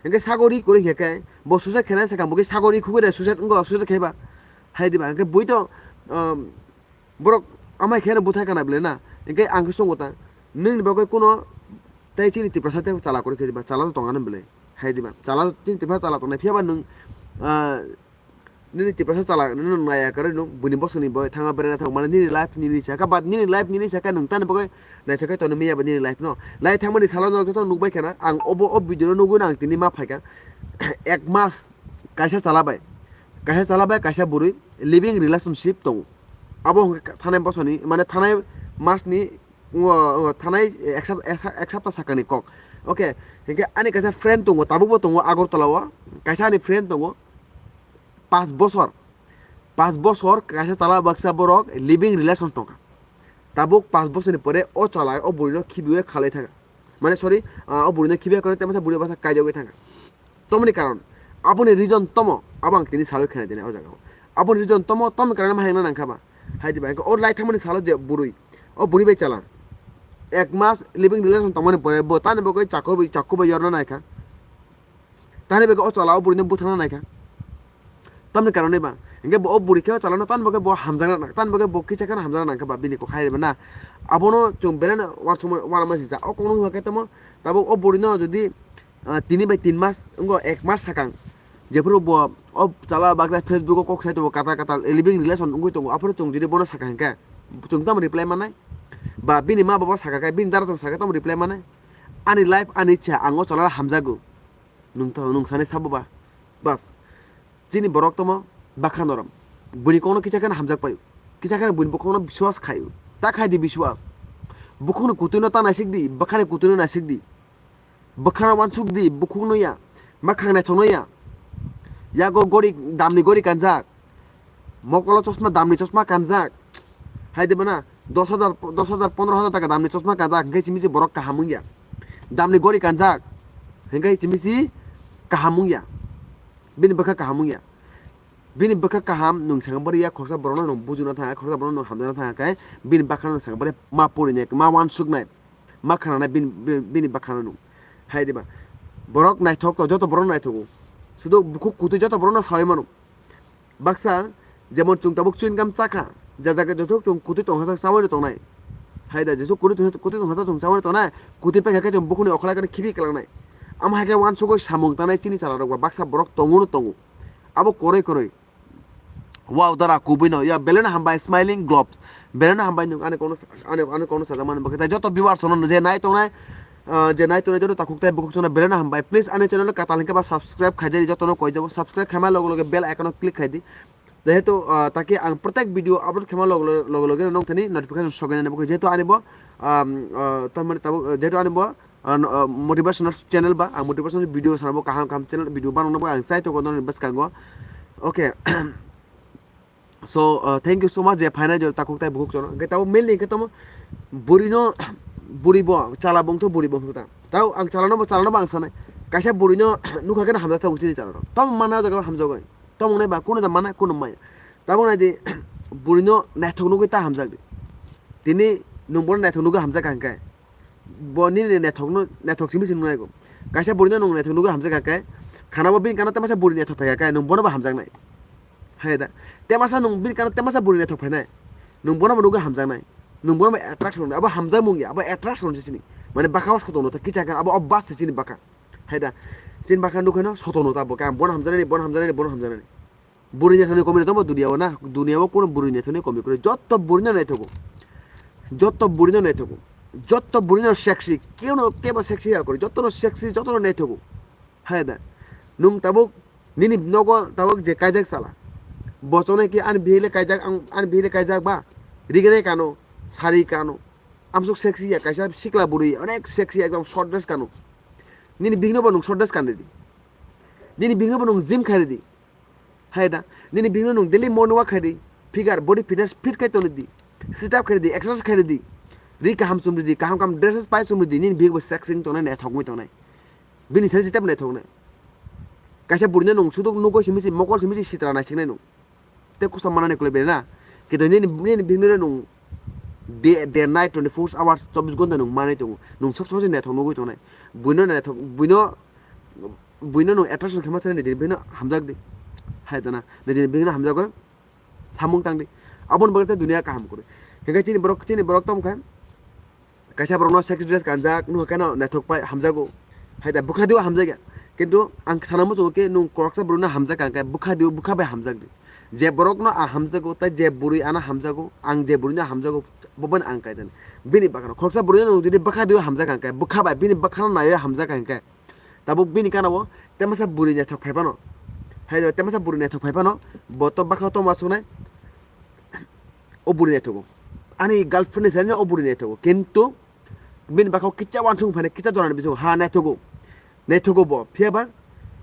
Hingke sagori kwrwi hingke bo suicide khaina sakha, bo khe sagori khugwi de suicide wngkha, suicide khaiba. Hai diba, hingke bui to, um, borok amai khe buthai kana bwle na, hingke ang khe songo ta, nwng ni bagwi kuno tei chini Tiprasa tei chala kwrwi khe diba, chala to tongani bwle. Hai diba, chala chini Tiprasa chala tongnai, phiya ba nwng, ah, nini Tiprasa chala nini naya kwrwi nwng buini bosongni boi thangma berana thang mani nini life nini saka, but nini life nini saka nwng tani bagwi naithok khe tongwi manya ba nini life no. Lai thangmani salo no joto nukbai khana ang obo o video no nugwi no ang tini ma phaikha. Ek mas kaisa chala bai, kaisa chala bai kaisa bwrwi living relationship tongo. Abo hwnkhe thanai bosoni mane thanai masni, o, o, thanai ek sap-, ek sap-, ek sapta sakani kok. Okay, hwnkhe ani kaisa friend tongo, tabukbo tongo Agartala o, kaisa ani friend tongo. Pas bosor, pas bosor kaisa chala baksa borok living relation tongkha. Tabuk pas bosorni pore o chala o bwrwino khibiwi khalai thangkha. Mane, sorry, ah, o bwrwino khibiwi khalai tei masa bwrwi baksa kaijagwi thangkha. Tomoni karon, aboni reason tomo, abo ang tini sawi khna tini o jaga o. Aboni reason tomo, tomoni karon ma hengna nangkha ba. Hai diba, o lai thangmani salo je bwrwi, o bwrwi bai chala. Ek mas living relation tongmani pore bo tani bagwi chakku bai, chakku bai yorna naikha. Tani bagwi o chala o bwrwino buthangna naikha. Tamni karonwi ba, hingke bo o bwrwi khe o chalano tani bagwi bo hamjakna nang, tani bagwi bo kisa kheno hamjakna nangkha ba bini kok hai ba na. Abono chwng belai no uansukma, uanama sijak. O kokno wngkha khe tamo, tabuk o bwrwino jodi, ah, tini bai tin mas, wngkha ek mas sakang, jephuru bo o chala baksa Facebook o kok sai tongo, katal katal living relation wngwi tongo, aphuru chwng jodi bono sakha hingkhe, chwng tamo reply mannai? Ba bini ma baba sakha khe, bini dara chwng sakha tamo reply mannai? Ani life ani ichha, ang o chala hamjago. Nwng to, nwng sani sabo ba? Bas. Chini borok tamo bakha norom. Buini kokno kisa kheno hamjak paio. Kisa kheno buini bukhukno biswas khaio. Ta khai di biswas. Bukhukni kutui no ta naisik di, bwkhani kutui no naisik di. Bwkhano uansuk di, bukhuk no ya. Makhang naithok no ya. Yago gori, damni gori kanjak. Mokolo chosma, damni chosma kanjak. Hai de bana, dos hajar, dos hajar, pondro hajar taka damni chosma kanjak, hingke simi se borok kaham wngya. Damni gori kanjak, hingke simi se kaham wngya. Bini bwkha kaham wngya. Bini bwkha kaham nwng sengabari ya khoroksa borokno nwng bujuna thangkha, khoroksa borokno nwng hamjana thangkha khe, bini bwkha nwng sengabari ma porinai, ma uansuknai, ma khananai bini, bini, bini bwkhano nwng. Hai de ba, borok naithok to, joto borok naithogo. Sudo bukhuk kutui joto borokno sawi mano. Baksa, jemon chwng tabuk chewing gum chakha, je jaga jothok chwng kutui tongha sak chaui tongnai. Hai da, jesu kutui tongha, kutui tongha sak chwng chaui tongnai, kutui paikha khe chwng bukhukni okholai khe khibi kwlangnai. Amo hai khe uansugui samung tangnai chini chwla rok ba baksa borok tongo no tongo. Abo kwrwi kwrwi. Wow, dara kubui no, ya belai no hambai smiling globes. Belai no hambai nwng ani kono, ani, ani kono sajak mani bagwi. Tai joto viewers no je nai tongnai, ah, je nai tongnai joto takhuk tai bukhuk chwngno belai no hambai. Please ani channel katal hingke ba subscribe khaijani joto no koi jabo. Subscribe khaima loge loge bell icon o click khai di. Jehetu, ah, taki ang protek video upload khaima loge loge, loge loge no nongthani notification sogwi nani bagwi. Jehetu ani bo, um, ah, tamani tabuk, jehetu ani bo, ah, no, ah, motivational channel ba, ang motivational video sanabo kaham kaham channel video banangno ba ang chai tongo noni bwskango. Okay. So, uh, thank you so much je phainai je takhuk tai bukhuk chwngno. Hingke tabuk mainly hingke tamo bwrwino, bwrwi bo, chala bongtho bwrwi bongtho ta. Tao ang chalano bo, chalano bo ang sanai. Kaisa bwrwino nukha khe hamjak thango chini chalano. Tamo mana o jaga hamjagwi. Tamo nai ba kuno da mana kuno maya. Tamo nai di bwrwino naithok nugwi ta hamjak di. Tini nwng bono naithok nugwi hamjak kha hwnkhe. Bo nini naithokno, naithok simi simi naigo. Kaisa bwrwino nwng naithok nugwi hamjak kha hwnkhe. Khana bo bini kana tamasa bwrwi naithok phai kha khe nwng bono bo hamjaknai. Hai da. Temasa nwng bini kana temasa bwrwi naithok phainai. Nwng bono bo nugwi hamjaknai. Nwng bono bo attraction, abo hamjakmung ya, abo attraction se chini. Mane bwkha o sotono ta kicha khe abo obas se chini bwkha. Hai da. Chini bwkha nukhaino sotono ta bo khe ang bono hamjaknai, bono hamjaknai, bono hamjaknai. Bwrwi naithokni komi tongbo duniya o na, duniya o kuno bwrwi naithokni komi kwrwi. Jotto bwrwino naithogo. Jotto bwrwino naithogo. Jotto bwrwino sexy. Keno kebo sexy ya kwrwi. Jottono sexy, jottono naithogo. Hai da. Nwng tabuk nini nogo tabuk je kaijak sala. Bo chonai khe ani bihik le kaijak, ang, ani bihik le kaijak ba. Rignai kano, sari kano. Amsuk sexy ya, kaisa sikla bwrwi, onek sexy, ekdom short dress kano. Nini bihikno bo nwng short dress kanridi. Nini bihikno bo nwng gym khairidi. Hai da, nini bihikno nwng daily morning walk khairidi. Figure, body fitness fit khai tongridi. Sit up khairidi, exercise khairidi. Ri kaham chumridi, kaham kaham dresses pai chumridi. Nini bihik bo sexy wng tongnai, naithok wngwi tongnai. Bini sari sit up naithok wngnai. Kaisa bwrwino nwng suduk nugwi simi se mokol simi se sitra naisingnai nwng. Tei kosom manani kwlwi bere na. Kintu nini, nini bihikno nwng day, day night twenty four hours chobbish ghonta nwng manwi tongo. Nwng sob somoi se naithok nugwi tongnai. Buino naithok, buino, buino nwng attraction khe ma sanai nini bihikno hamjak di. Hai da na. Nini bihikno hamjagwi samung tang di. Aboni bagwi tei duniya kaham kwrwi. Hinkhe chini borok, chini borok tong khe kaisa borokno sexy dress kanjak nukha khe no naithok pai hamjago. Hai da bwkha diyo hamjakya. Kintu ang sana muchungo khe nwng khoroksa borokno hamjak kha hwnkhe bwkha diyo, bwkha bai hamjak di. Je borokno ang hamjago, tei je bwrwi ano hamjago, ang je bwrwino hamjago, bo bai ang kaijaknai. Bini bwkhano khoroksa bwrwino nwng jodi bwkha diyo hamjak kha hwnkhe bwkha bai bini bwkhano naiwi hamjak kha hwnkhe tabuk bini gana o temasa bwrwi naithok phai phano. Hai da temasa bwrwi naithok phai phano, bo to bwkha tongma suknai. O bwrwi naithogo. Ani girlfriend ni sani o bwrwi naithogo. Kintu bini bwkha o kisa uansuk phainai, kisa jorani bisingo ha naithogo. Naithogo bo. Phiya ba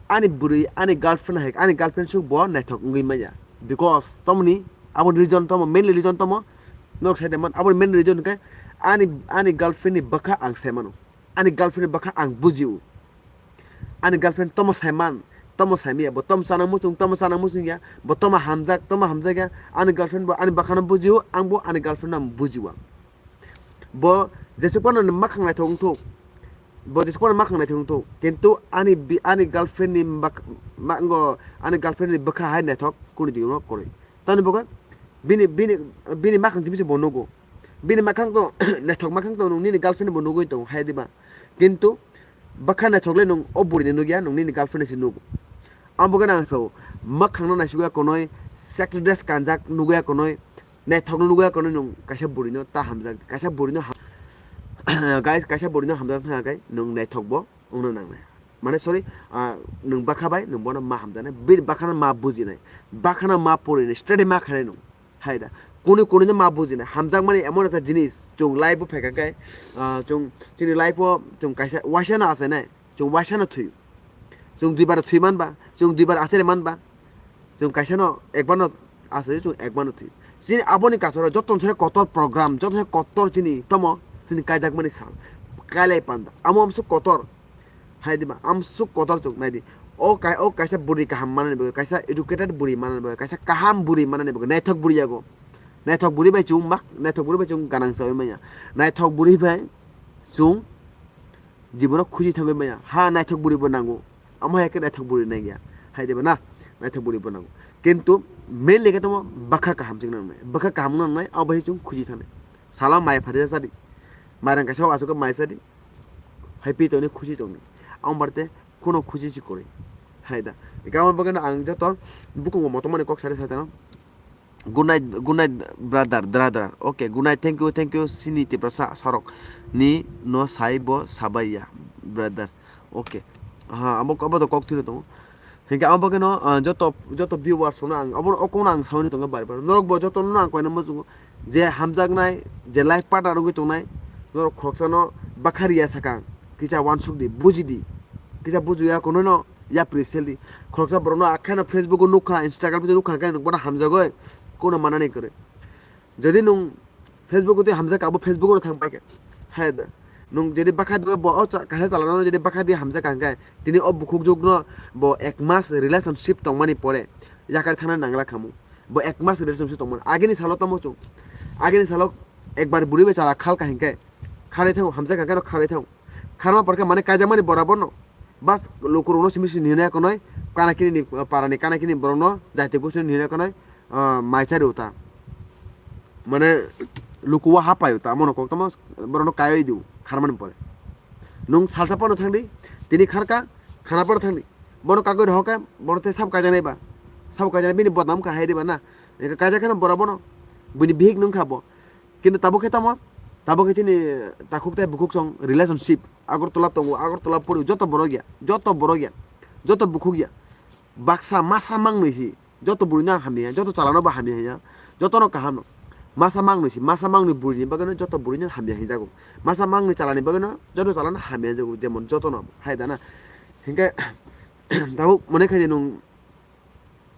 ani bwrwi, ani girlfriend hai, ani girlfriend suk bo naithok wngwi manya. Because tomoni abo reason tomo, mainly reason tomo. Norok sai de man, abo main reason hwnkhe ani, ani girlfriend ni bwkha ang sai mano. Ani girlfriend ni bwkha ang bujio. Ani girlfriend tomo saiman, tomo saimaya, bo tom chana muchung, tomo chana muchung ya, bo tomo hamjak, tomo hamjak ya. Ani girlfriend bo ani bwkhano bujio, ang bo ani girlfriend no bujio. Bo jesuk phano makhang naithok wngthok, bo jesuk phano makhang naithok wngthok, kintu ani bi-, ani girlfriend ni bak-, ma-, ngo, ani girlfriend ni bwkha hai naithok kunu dino kwrwi. Tamni bagwi bini, bini, bini makhang timi se bo nugo. Bini makhang to, naithok makhang to nung nini girlfriend bo nugwi tongo hai diba. Kintu bwkha naithok le nung o bwrwi ni nugya, nung nini girlfriend se nugo. Ang bo gana ang sao, makhang no naisugya konoi, sexy dress kanjak nugya konoi, naithok no nugya konoi nung kaisa bwrwi no ta hamjak, kaisa bwrwi no ham-, guys, kaisa bwrwi no hamjak thang kai nung naithok bo wngna nangnai. Mane, sorry, ah, nwng bwkha bai nwng bono ma hamjaknai, bini bwkhano ma bujinai, bwkhano ma porinai, study ma khainai nwng. Hai da, kunu kunu no ma bujinai, hamjakmani emon ekta jinis, chwng life o phaikha khe, ah, chwng chini life o chwng kaisa waisa no achainai, chwng waisa no thwiyo, chwng duibar thwi manba, chwng duibar achai manba, chwng kaisa no ekbar no asai, chwng ekbar no thwi. Chini aboni kasaro joto se kotor program, joto se kotor chini tomo, chini kaijakmani sal, kailai panda, amo amsuk kotor. Hai diba, amsuk kotor chwng nai di. O kai, o kaisa bwrwi kaham manani bagwi, kaisa educated bwrwi manani bagwi, kaisa kaham bwrwi manani bagwi, naithok bwrwi yago. Naithok bwrwi bai chwng mak, naithok bwrwi bai chwng ganang chawi manya. Naithok bwrwi bai chwng jibono khuji thangwi manya. Ha, naithok bwrwi bo nango. Amo hai khe naithok bwrwi nangya. Hai diba na, naithok bwrwi bo nango. Kintu mainly khe tamo bwkha kaham chwng nangnai. Bwkha kaham nangnai, abo bai chwng khuji thangnai. Salo mai pharya chadi. Mairang kaisa o aswk mai chadi. Happy tongni, khusi tongni. Ang barte kuno khusi si kwrwi. Hai da. Ika omo bagwino ang joto bukungo motomani kok sari saitano. Good night, good night, brother, brother. Okay, good night. Thank you, thank you. Sini Tiprasa sorok ni no sai bo sabai ya, brother. Okay. Ha, abo, abo to kok thwino tongo. Hinkhe abo bagwino, ah, joto, joto viewers no ang abo o kokno ang saui tongo bar bar. Norok bo joto no ang koina muchungo je hamjaknai, je life partner wngwi tongnai, norok khoroksa no bwkha riya sakang, kisa uansuk di, buji di, kisa bujiya kono no yapri sel di. Khoroksa borok no akheno Facebook o nukha, Instagram o nukha, khe nwng bono hamjagwi kono manani kwrwi. Jodi nwng Facebook o twi hamjak, abo Facebook o thang paikha. Hai da. Nwng jodi bakha di bo o cha-, kaisa chalano jodi bakha di hamjak kha hwnkhe, tini o bukhukjwkno bo ek mas relationship tongmani pore yakar thana nangla khamu. Bo ek mas relationship tongmani. Agini salo tamo chwng. Agini salo ekbar bwrwi bai chala khal kha hwnkhe, kharwi thango, hamjak kha hwnkhe no kharwi thango. Kharma porkhe mane kaijakmani boraborno. Bas lukurokno simi simi hinwi konoi, kana kini ni, parani kana kini borokno, jati gusini hinwi konoi, ah, mai chari uta. Mane luku o hapai uta, mono kok tamo borokno kaiwi di kharmani pore. Nwng salsa pono thangdi, tini kharka, khana pono thangdi. Bono kagwi rohokhe, bono tei sabo kaijaknai ba. Sabo kaijaknai bini bodnam kha hai di ba na. Eka kaijak kheno bora bono. Buini bihik nwng kha bo. Kintu tabuk khe tamo, tabuk khe chini takhuk tei bukhuk song relationship. Agartala tongo, Agartala pori joto borok ya, joto borok ya, joto bukhuk ya. Baksa masa mangnwi si, joto bwrwino ang hamya, joto chalano bo hamya ya, jotono kaham no. Masa mangnwi si, masa mangnwi bwrwini bagwino joto bwrwino hamya hinjago. Masa mangnwi chalani bagwino joto chalano hamya hinjago, jemon jotono hai dana. Hinkhe tabuk mone khaidi nwng,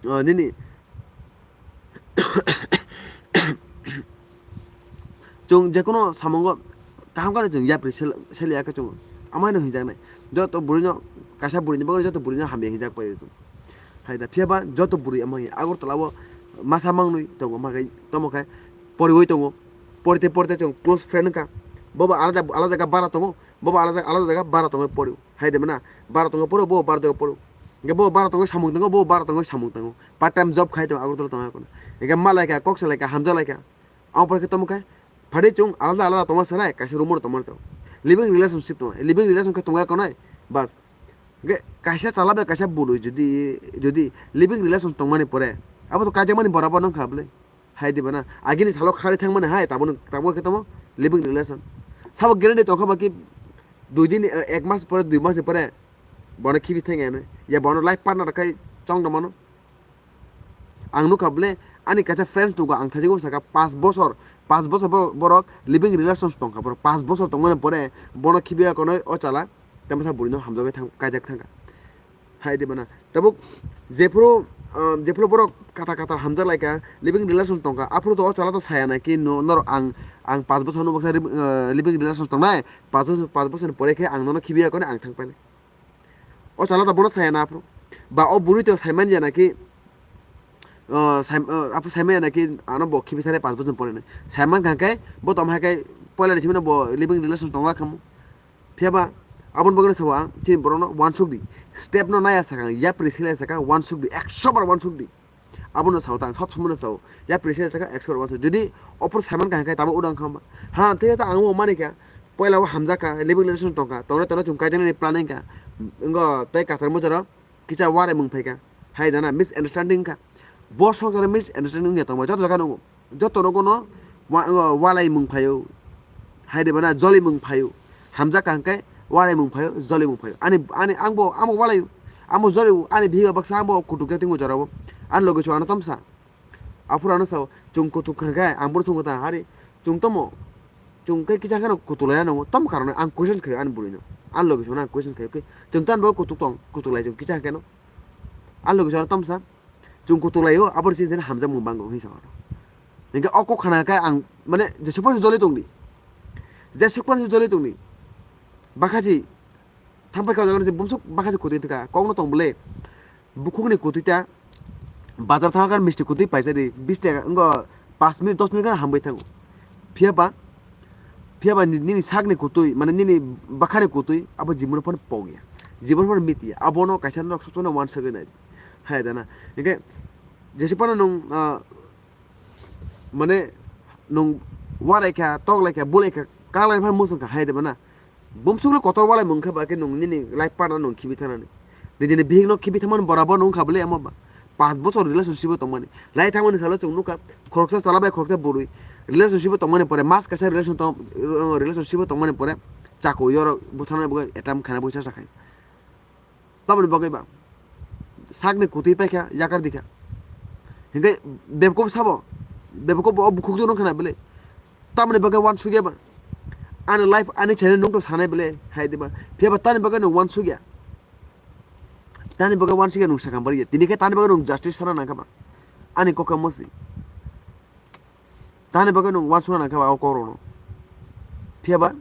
ah, nini chwng jekono samungo kaham khe chwng yapri sel-, seliya khe chwng amaino hinjaknai. Joto bwrwino, kaisa bwrwini bagwi joto bwrwino hamya hinjak pai chwng. Hai da, phiya ba joto bwrwi ama hi Agartala o masa mangnwi tongo, ma khe tomo khe poriwi tongo. Porite porite chwng close friend wngkha. Bobo alada, alada jaga bara tongo, bobo alada, alada jaga bara tongo pori. Hai de mana, bara tongo poro, bobo bara tongo poro. Hingke bobo bara tongo samung tongo, bobo bara tongo samung tongo. Part time job khai tongo, Agartala tongo arokno. Hingke ma laikha, kok sa laikha, hamjak laikha. Ang pore khe tomo khe, phadi chwng alada alada tongma sanai, kaisa room o tongma chao. Living relationship tongnai, living relation khe tongya konai, bas. Hingke kaisa chala bai kaisa bwrwi jodi, jodi living relation tongmani pore, abo to kaijakmani borabor wngkha bwle. Hai diba na, agini salo kharwi thangmani hai, tabuk, tabuk khe tamo living relation. Sabo guarantee tongkha ba ki dui din, eh, ek mas pore, dui mas ni pore bono khibi thangya hinwi. Ya bono life partner khai chong tongmano. Ang nukha bole, ani kaisa friends tongo, ang thajagwi saka, panch bosor, panch bosor bo-, borok living relations tongkha, borok panch bosor tongmani pore bono khibiya konoi o chala, tei masa bwrwino hamjagwi thang-, kaijak thangkha. Hai de bana. Tabuk jephuru, ah, jephuru borok kata kata hamjak laikha, living relations tongkha, aphuru to o chala to saya na ki no, norok ang, ang panch bosor no baksa ri-, ah, living relations tongnai, panch bosor, panch bosor ni pore khe ang nono khibiya konoi ang thang painai. O chala to bono saya na aphuru. Ba o bwrwi to saimanya na ki, ah, sai-, ah, aphuru saimanya na ki ano bo khibi thani panch bosor ni pore nai. Saiman kha khe bo tong hai khe poila ni simi no bo living relation tongla khamu. Phiya ba aboni bagwi no sabo ang chini borok no uansuk di. Step no naya sakha, yapri sila sakha, uansuk di, ekso bar uansuk di. Abono sao ta ang sob somoi no sao. Yapri sila sakha, ekso bar uansuk. Jodi opor saiman kha khe tabo uda wngkha ma. Ha, thik ase ang bo mani kha. Poila o hamjak kha, living relation tongkha. Tongnai tongnai chwng kaijaknani planning kha. Wngkha tei kwchar mucharo kisa uarai mung phaikha. Hai jana misunderstanding kha. Bo songsaro misunderstanding wngya tongma joto jaga nungo. Joto nogo no wa-, wa-, walai mung phaio. Hai de bana joli mung phaio. Hamjak kha hwnkhe walai mung phaio, joli mung phaio. Ani, ani ang bo, ang bo walai, ang bo joli, ani bihiga baksa ang bo kutuk jak tingbo jorabo. Ani loge chwng ano tomsa. Aphuru ano sao, chwng kutuk kha khe, ang bono thwngwi tong hari, chwng tomo, chwng khe kisa kheno kutuk laina nango, tom karon ang question khaio ani bwrwino. Ani loge chwngno ang question khaio khe, chwng tamo kutuk tong, kutuk lai chwng kisa kheno. Ani loge chwngno tomsa, chwng kutuk laio, aboni chini thani hamjakmung bango hinwi sa mano. Hinkhe o kok khana khe ang, mane, jesuk phano joli tongdi. Jesuk phano joli tongdi. Bakhachi, thampai kha o jaga ni bumsuk bakhachi kutui thwkha, kokno tong bwle. Bukhukni kutui ta bazar thangkha misti kutui paisa di, bis taka wngkha, panch minute, dos minute gana hambai thango. Phiya ba, phiya ba ni-, nini sakni kutui, mane nini bakhani kutui, abo jibon phano pok ya, jibon phano mit ya, abono kaisa norok sob somoi uansugwi nai. Hai da na? Hinkhe jesi phano nwng, ah, mane nwng walai kha, tok lai kha, bulai kha, kak lai phano muchung kha, hai da ba na? Bumsukno kotor walai mung khe ba khe nwng nini life partner nwng khibi thanani. Nijini bihikno khibi thanmani borabor nwng kha bwle amo ba. Panch bochor relationship o tongmani. Lai thangmani salo chwng nukha, khoroksa chala bai khoroksa bwrwi relationship o tongmani pore, mas kaisa relation tong-, relationship o tongmani pore chakui oro butharnai bagwi attempt khaina bagwi cha chakhai. Tamoni bagwi ba sakni kutui paikha, yakar dikha. Hinkhe bebkok sabo, bebkok bo o bukhukjwk nung khana bwle. Tamoni bagwi uansukya ba. Ani life, ani channel nung to sanai bwle, hai diba. Phiya ba tani bagwi nung uansukya. Tani bagwi uansukya nung sakang bariya. Tini khe tani bagwi nung justice sana nangkha ba. Ani kokha mosi. Tani bagwi nung uansukna nangkha ba o kokrokno. Phiya ba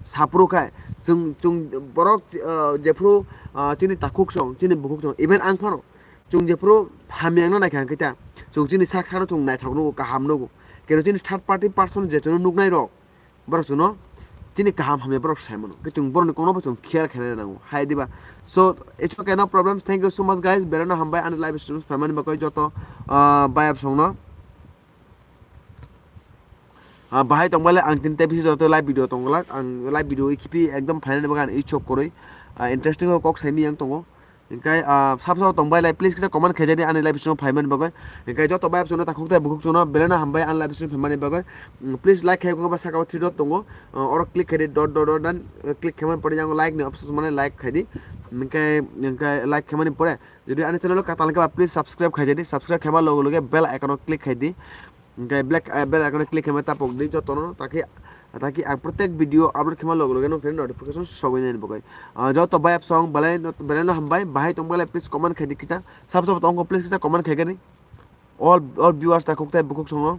Saphuru khai, chwng, chwng borok, ah, jephuru, ah, chini takhuk song, chini bukhuk song, even ang phano, chwng jephuru hamya wngna naikha hwnkhe ta, chwng chini sak sakno chwng naithok nugo, kaham nugo. Keno chini third party person je chwngno nuknai rok, borok chwngno chini kaham hamya borok sai mano. Khe chwng borokni kokno bo chwng khiyal khaina nango, hai diba? So, it's okay, no problem. Thank you so much, guys. Belai no hambai ani live stream phaimani bagwi joto, ah, bayap songno. Ah, bahai tongbaile ang tini tei bisi joto live video tonglak. Ang live video ikipi ekdom phainani bagwi ang ichok kwrwi. Ah, interesting o kok saimiyang tongo. Hingkai, ah, sab sabo tongbaile please kisa comment khaijadi ani live stream phaimani bagwi. Hingkai joto bayap chwngno takhuk tei bukhuk chwngno belai no hambai ani live stream phaimani bagwi. Mm, please like khai kok ba saka o three dot tongo. Ah, oro click khaidi dot dot dot dan, eh, click khaimani pore yang like ni option mane like khaidi. Hingkai, hingkai like khaimani pore jodi ani channel o katal khe ba please subscribe khaijadi. Subscribe khaima loge loge bell icon o click khaidi. Hingke black, eh, bell icon click khaima tapok di jotono, taki, taki ang protek video upload khaima loge loge nokthani notification sogwi nani bagwi. Ah, joto bayap song belai no, belai no hambai, bahai tong belai please comment khaidi kisa. Sab sab tongkho please kisa comment khaigani. All, all viewers ta khuk tei bukhuk songo.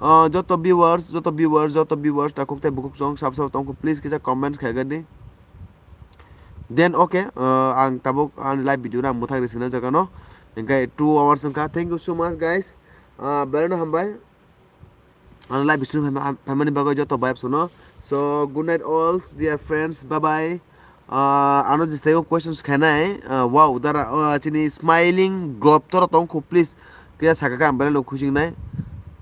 Ah, joto viewers, joto viewers, joto viewers ta khuk tei bukhuk song sab sab tongkho please kisa comment khaigani. Then okay, uh, ang tabuk ani live video no ang mwthang rwsina jaga no. Hingke two hours wngkha. Thank you so much, guys. Uh, belai no hambai. Ani live stream phaima-, phaimani bagwi joto bayap sono. So, good night all, dear friends. Bye bye. Uh, ano jisai o questions khainai. Uh, wow, dara, uh, chini smiling globe toro tongkho, please. Kaya saka ka ang belai no khusing nai.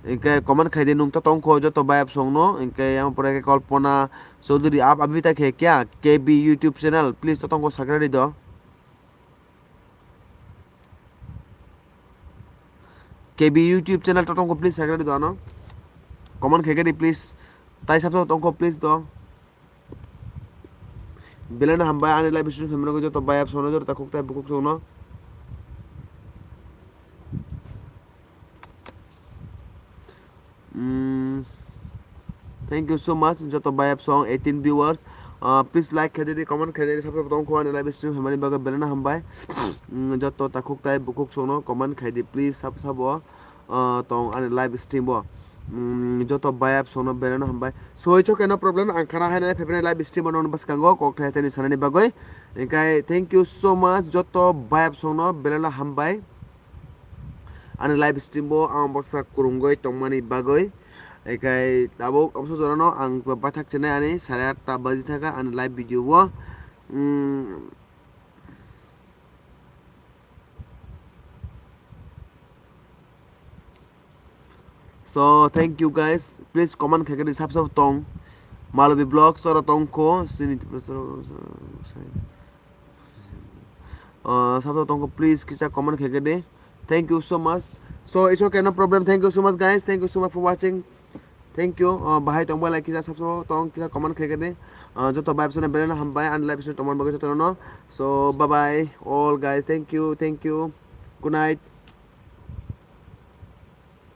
Hingke comment khaidi nung to tongkho joto bayap song no. Hingke yang pore ke Kalpana Chaudhary, aap abhi tak hai kya? K B YouTube channel, please, totongko subscribe do. K B YouTube channel, totongko, please, subscribe do, ano. Comment khaikhe di, please. Tai sab sab tongkho, please, do. Belai no hambai, ani live stream phaimani bagwi joto bayap sono, joto takhuk tai bukhuk sono. Mm, thank you so much, joto bayap song eighteen viewers. Uh, please like khaidi, comment khaidi, subscribe tong kho ani live stream hamani bagwi belai no hambai. Mm, joto takhuk tai bukhuk sono comment khaidi, please sab sabo, uh, tong ani live stream bo. Mm, joto bayap sono belai no hambai. So it's okay, no problem. Ang khana hainai phaiphai live stream bo nokni bwskango kok thai thani sanani bagwi. Hingkai thank you so much, joto bayap sono belai no hambai. Ani live stream bo ang baksa kwrwngwi tongmani bagwi. Hingkai tabuk abso jorano ang baithak chenai ani sare atta baji thaka ani live video o. Mm. So, thank you guys. Please comment khaikhe di sab sab tong. Malobi Vlogs oro tongkho. Sini, uh, sab sab tongkho. Please kisa comment khaikhe di. Thank you so much. So, it's okay, no problem. Thank you so much, guys. Thank you so much for watching. Thank you. Uh, bahai tongbai like kisa sab sab tong kisa comment khaikhe di. Uh, joto bayap sono belai no hambai ani live stream tongmani bagwi jotono. So, bye bye all guys. Thank you. Thank you. Good night.